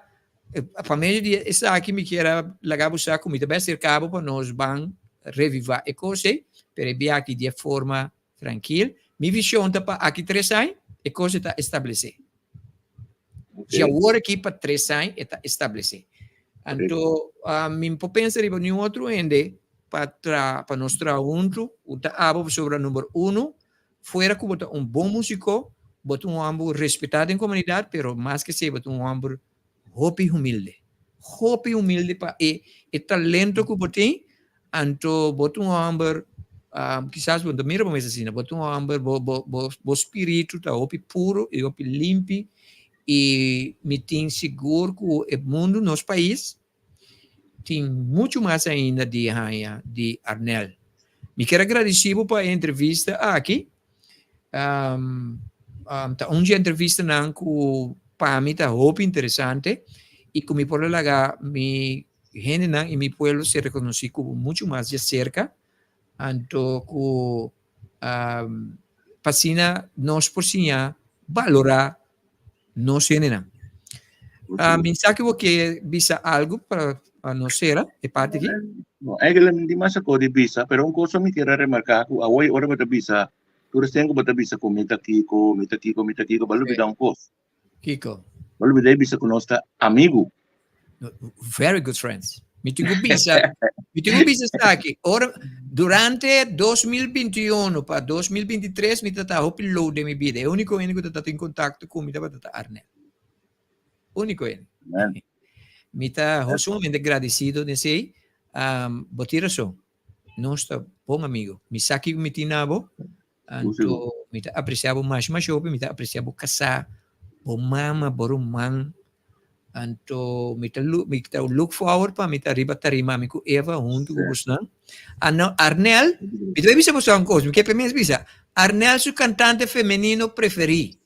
D: pa medio di esaki mi kier a laga bo sa ku mi ta bai aserká bo pa nos ban revivá e kos ei, pero e biaha aki di e forma Trankil. Mi vision ta pa aki tres añ e kos e ta establesé. Si awor aki pa tres añ e ta establesé. Anto mi no por pensa riba niun otro hende pa tra pa nos traha huntu ku ta abo pasobra number uno fuera ku bo ta un bon musiko bo ta un hòmber respetá den komunidat pero mas ke esei bo ta un hòmber hopi humilde. Hopi humilde pa e e talento ku bo tin Anto bo ta un hòmber, kisas bo no ta mira bo mes asina, bo ta un hòmber, bo, bo, bo, bo spiritu ta hopi puru i hopi limpi i mi tin sigur ku e mundu, nos pais, tin muchu mas ainda di haña di Arnel. Mi kier a gradisí bo pa e entrevista aki. Ta un dje entrevistanan ku pa mi ta hopi interesante i ku mi por a laga mi Hendenan i mi pueblo ser rekonosí ku bo muchu mas djaserka, anto ku pa asina nos por siña balorá nos hendenan. Mi sa ku bo ke bisa algu pa nos sera e parti aki.
F: No, eigenlijk mi tin mas akor di bisa, pero un cosa mi kier a remarká ku awor ora bo ta bisa, tur esnan ku bo ta bisa ku mi ta kiko, mi ta kiko, mi ta kiko, bo a lubidá un kos.
D: Kiko?
F: Bo lubida e bisa ku nos ta amigu.
D: Very good friends. Mi tin ku bisa, mi tin ku bisa esaki. Ora, durante 2021 pa 2023 mi tata hopi low den mi bida. E úniko hende ku tata tin kontakto ku mi tabata ta Arnel. Úniko hende.
F: Amen.
D: Mi ta sumamente gradisido den esei. Um, bo tin rason. Nos ta bon amigo. Mi sa kiko mi tin na bo. Anto mi ta aprecia bo masha masha hopi, mi ta aprecia bo casá, bo mama, bo ruman. Anto mi ta mi ta look forward pa mi ta riba tarima mi ku Eva huntu ku bosnan. Ano Arnel, mi ta bisa boso un kos, mi ke pa mes bisa. Arnel su cantante femenino preferí.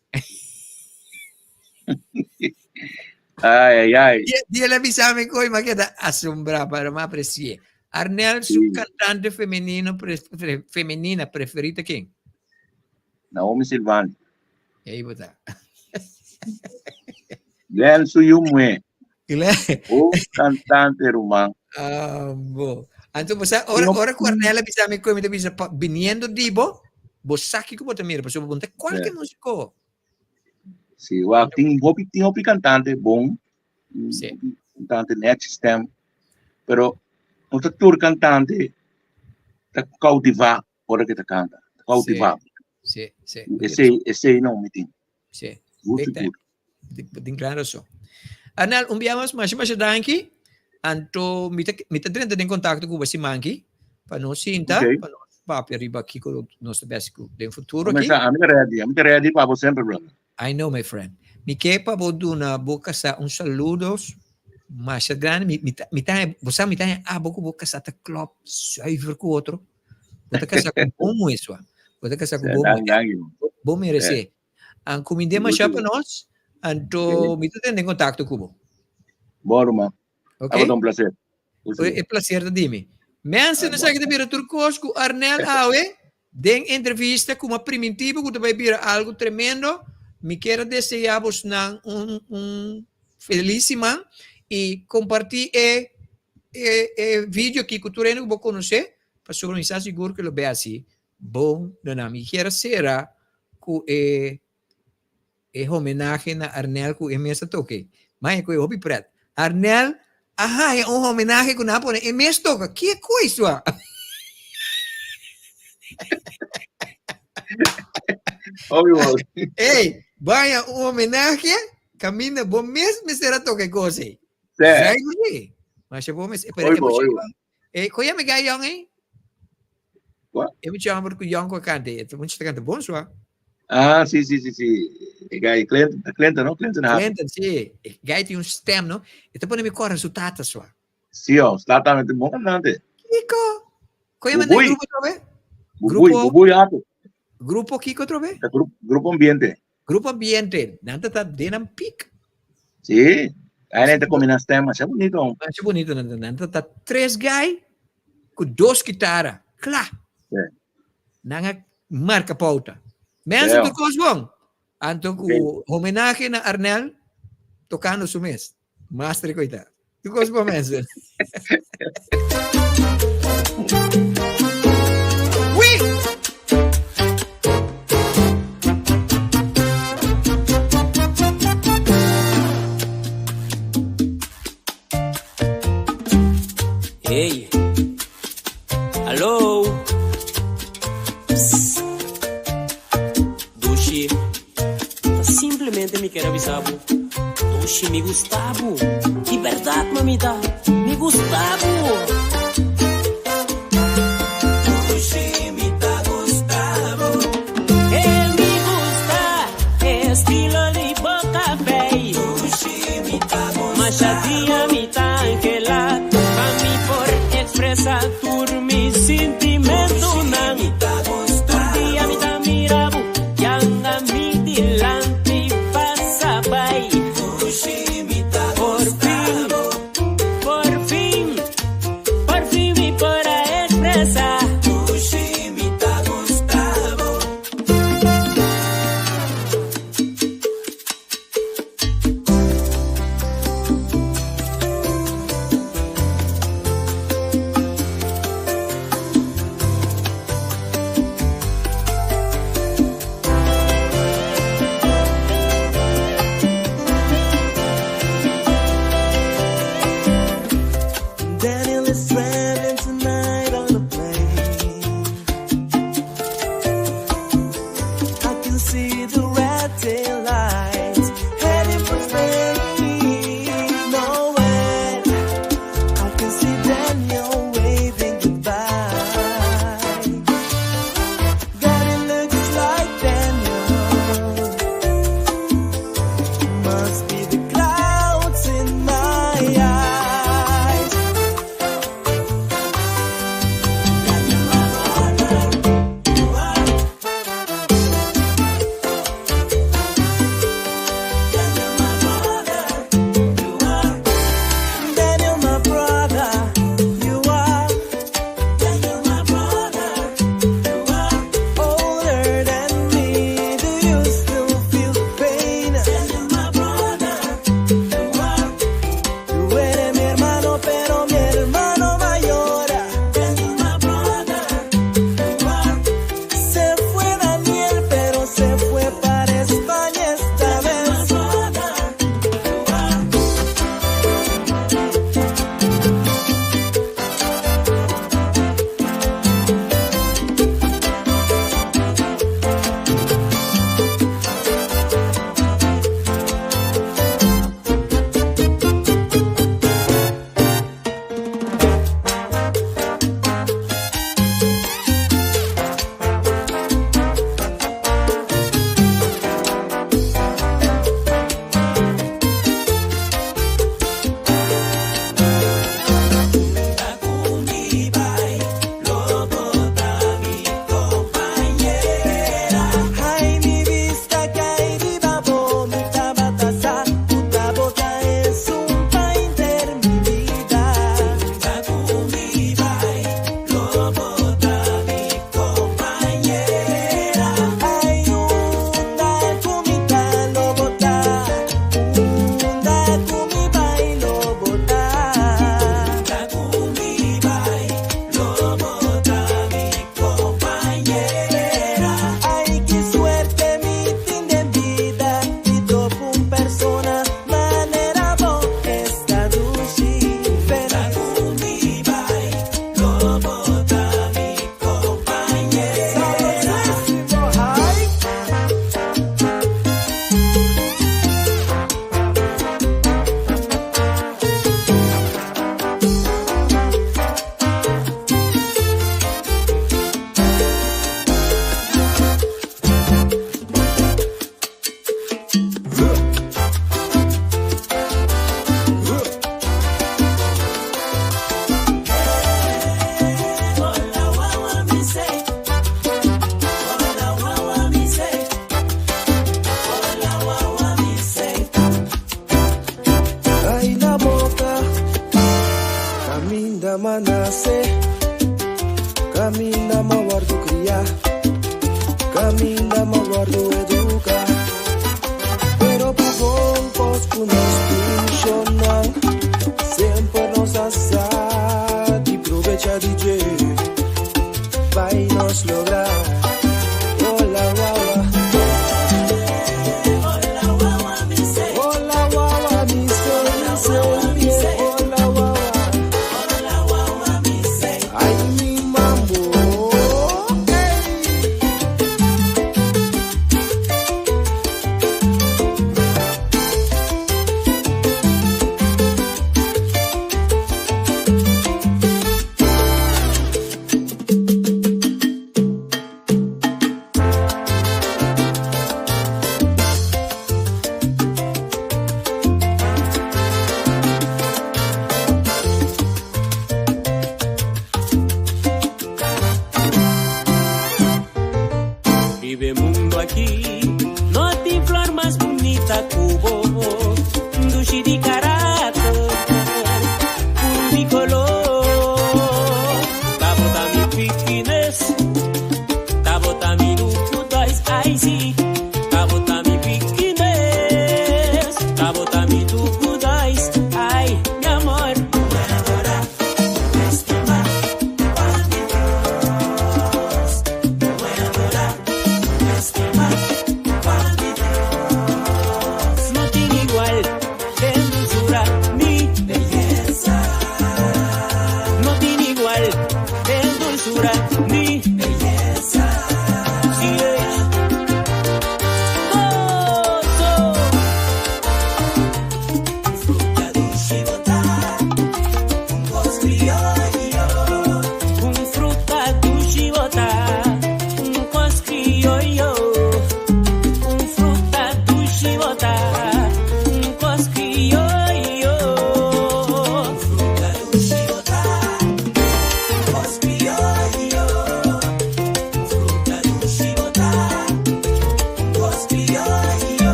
F: Ai, ai, ai.
D: Di el a bisa mi koi, ma keda asombrá, pero mi aprecié. Arnel, su
F: Sí.
D: cantante femenino pre, pre, femenina preferita ken?
F: Naomi Silvani.
D: Ei bo ta.
F: Glenn su yu muhé.
D: Glenn.
F: Un cantante ruman.
D: Ah, bo. Anto bo sa, ora,
F: No.
D: ora ku Arnel a bisa mi koi, mi ta bisa, pa, viniendo di bo, bo sa kiko bo ta mira, pasobra bo no ta kualke
F: Sí.
D: músiko.
F: Sí, wak, tin hopi, tin hopi cantante bon,
D: Sí.
F: hopi cantante nechi stem, pero no ta tur cantante ta cautiva ora que ta canta, ta cautiva.
D: Sí, sí.
F: Esey, esey no mi tin.
D: Sí.
F: Gusto
D: Big time.
F: good.
D: Tin gran razón. Arnel, un bia mas, masha masha danki. Anto mi ta mi ta drenta den contacto cu bo siman aki pa nos sinta,
F: Okay.
D: pa nos papia riba kiko nos ta besi cu den futuro aki.
F: Comenzá, ami ta ready, ami ta ready pa bo semper, brother.
D: I know, my friend. Mi ke pa bo duna bo kasá un saludos masha grandi. Mi, mi ta, mi ta, bo sa mi ta abo ku bo kasá ta klop zuiver ku otro. Bo ta kasá ku bon muhé, swa. Bo ta kasá ku bon
F: Danki,
D: muhé.
F: danki.
D: Bo meresé. An kumindé masha pa nos, anto mi ta tene kontakto ku bo.
F: Bon, ruman.
D: Ok?
F: Tabata un placer.
D: E placer ta di mi. Mensen,
F: Ah,
D: esaki ta bira tur kos ku Arnel awe den entrevista ku m'a priminti bo ku ta bai bira algu tremendo. Mi kier a deseá bosnan un un felis siman i kompartí e e e video aki ku tur hende ku bo konosé pasobra mi sa sigur ku lo bai hasi bon na nan. Mi kier a sera ku e e homenahe na Arnel ku e mes a toka ei. Maya ku e hopi pret. Arnel a haña un homenahe ku nan a pone e mes toka. Ke koisua?
F: Hopi bon.
D: Ey, baña un homenahe kaminda bo mes mester a toka e kos ei.
F: Sí.
D: Zuiver ei. Masha bo mes. Pero
F: Hopi
D: e
F: bon, hopi bon.
D: E koe mi gai yong ei?
F: Kwa?
D: E mucha homber ku yong ku a kanta ei. E mucha ta kanta bon sua.
F: Ah, sí, sí, sí, sí. E gai Clinton, Clinton, no? Clinton Happy.
D: Clinton, sí. E gai tin un stem, no? E ta pone mi kòrda su tata sua.
F: Sí, oh, tata mi bon kantante.
D: Kiko? Koe mi
F: Bubuy.
D: grupo trobe?
F: Bubuy,
D: Grupo-
F: Bubuy Happy.
D: Grupo Kiko trobe?
F: Ta grupo, grupo ambiente.
D: Grupo Ambiente, nan ta den nan piek.
F: Sí, ahí ta combina stem, masha bonito.
D: Masha bonito, nan nan ta tres guy ku dos kitara, kla.
F: Sí.
D: Nan a marka pauta. Mensen
F: Ja.
D: tur kos bon. Anto ku homenahe na Arnel tokando su mes. Master koita. Tur kos bon mensen. Wee!
B: Hey. Hallo. Psst. Dushi. Ta simplemente mi kier avisa bo. Dushi, mi gusta bo. Di berdad, mamita. Mi gusta bo. Dushi, mi ta gusta bo. Hey, mi gusta estilo di bo café. Dushi, mi ta gusta Masha dia mi ta angela. Pa mi por expresa tur mi sintimentonan. Tur dia mi ta mira bo, yanga mi dilanti pasa bai. Por fin, por fin, por fin mi por a expresa.
E: Daniel is traveling tonight on a plane. I can see the red tail lights heading for Spain. Nowhere I can see Daniel waving goodbye. God, it looks like Daniel must be the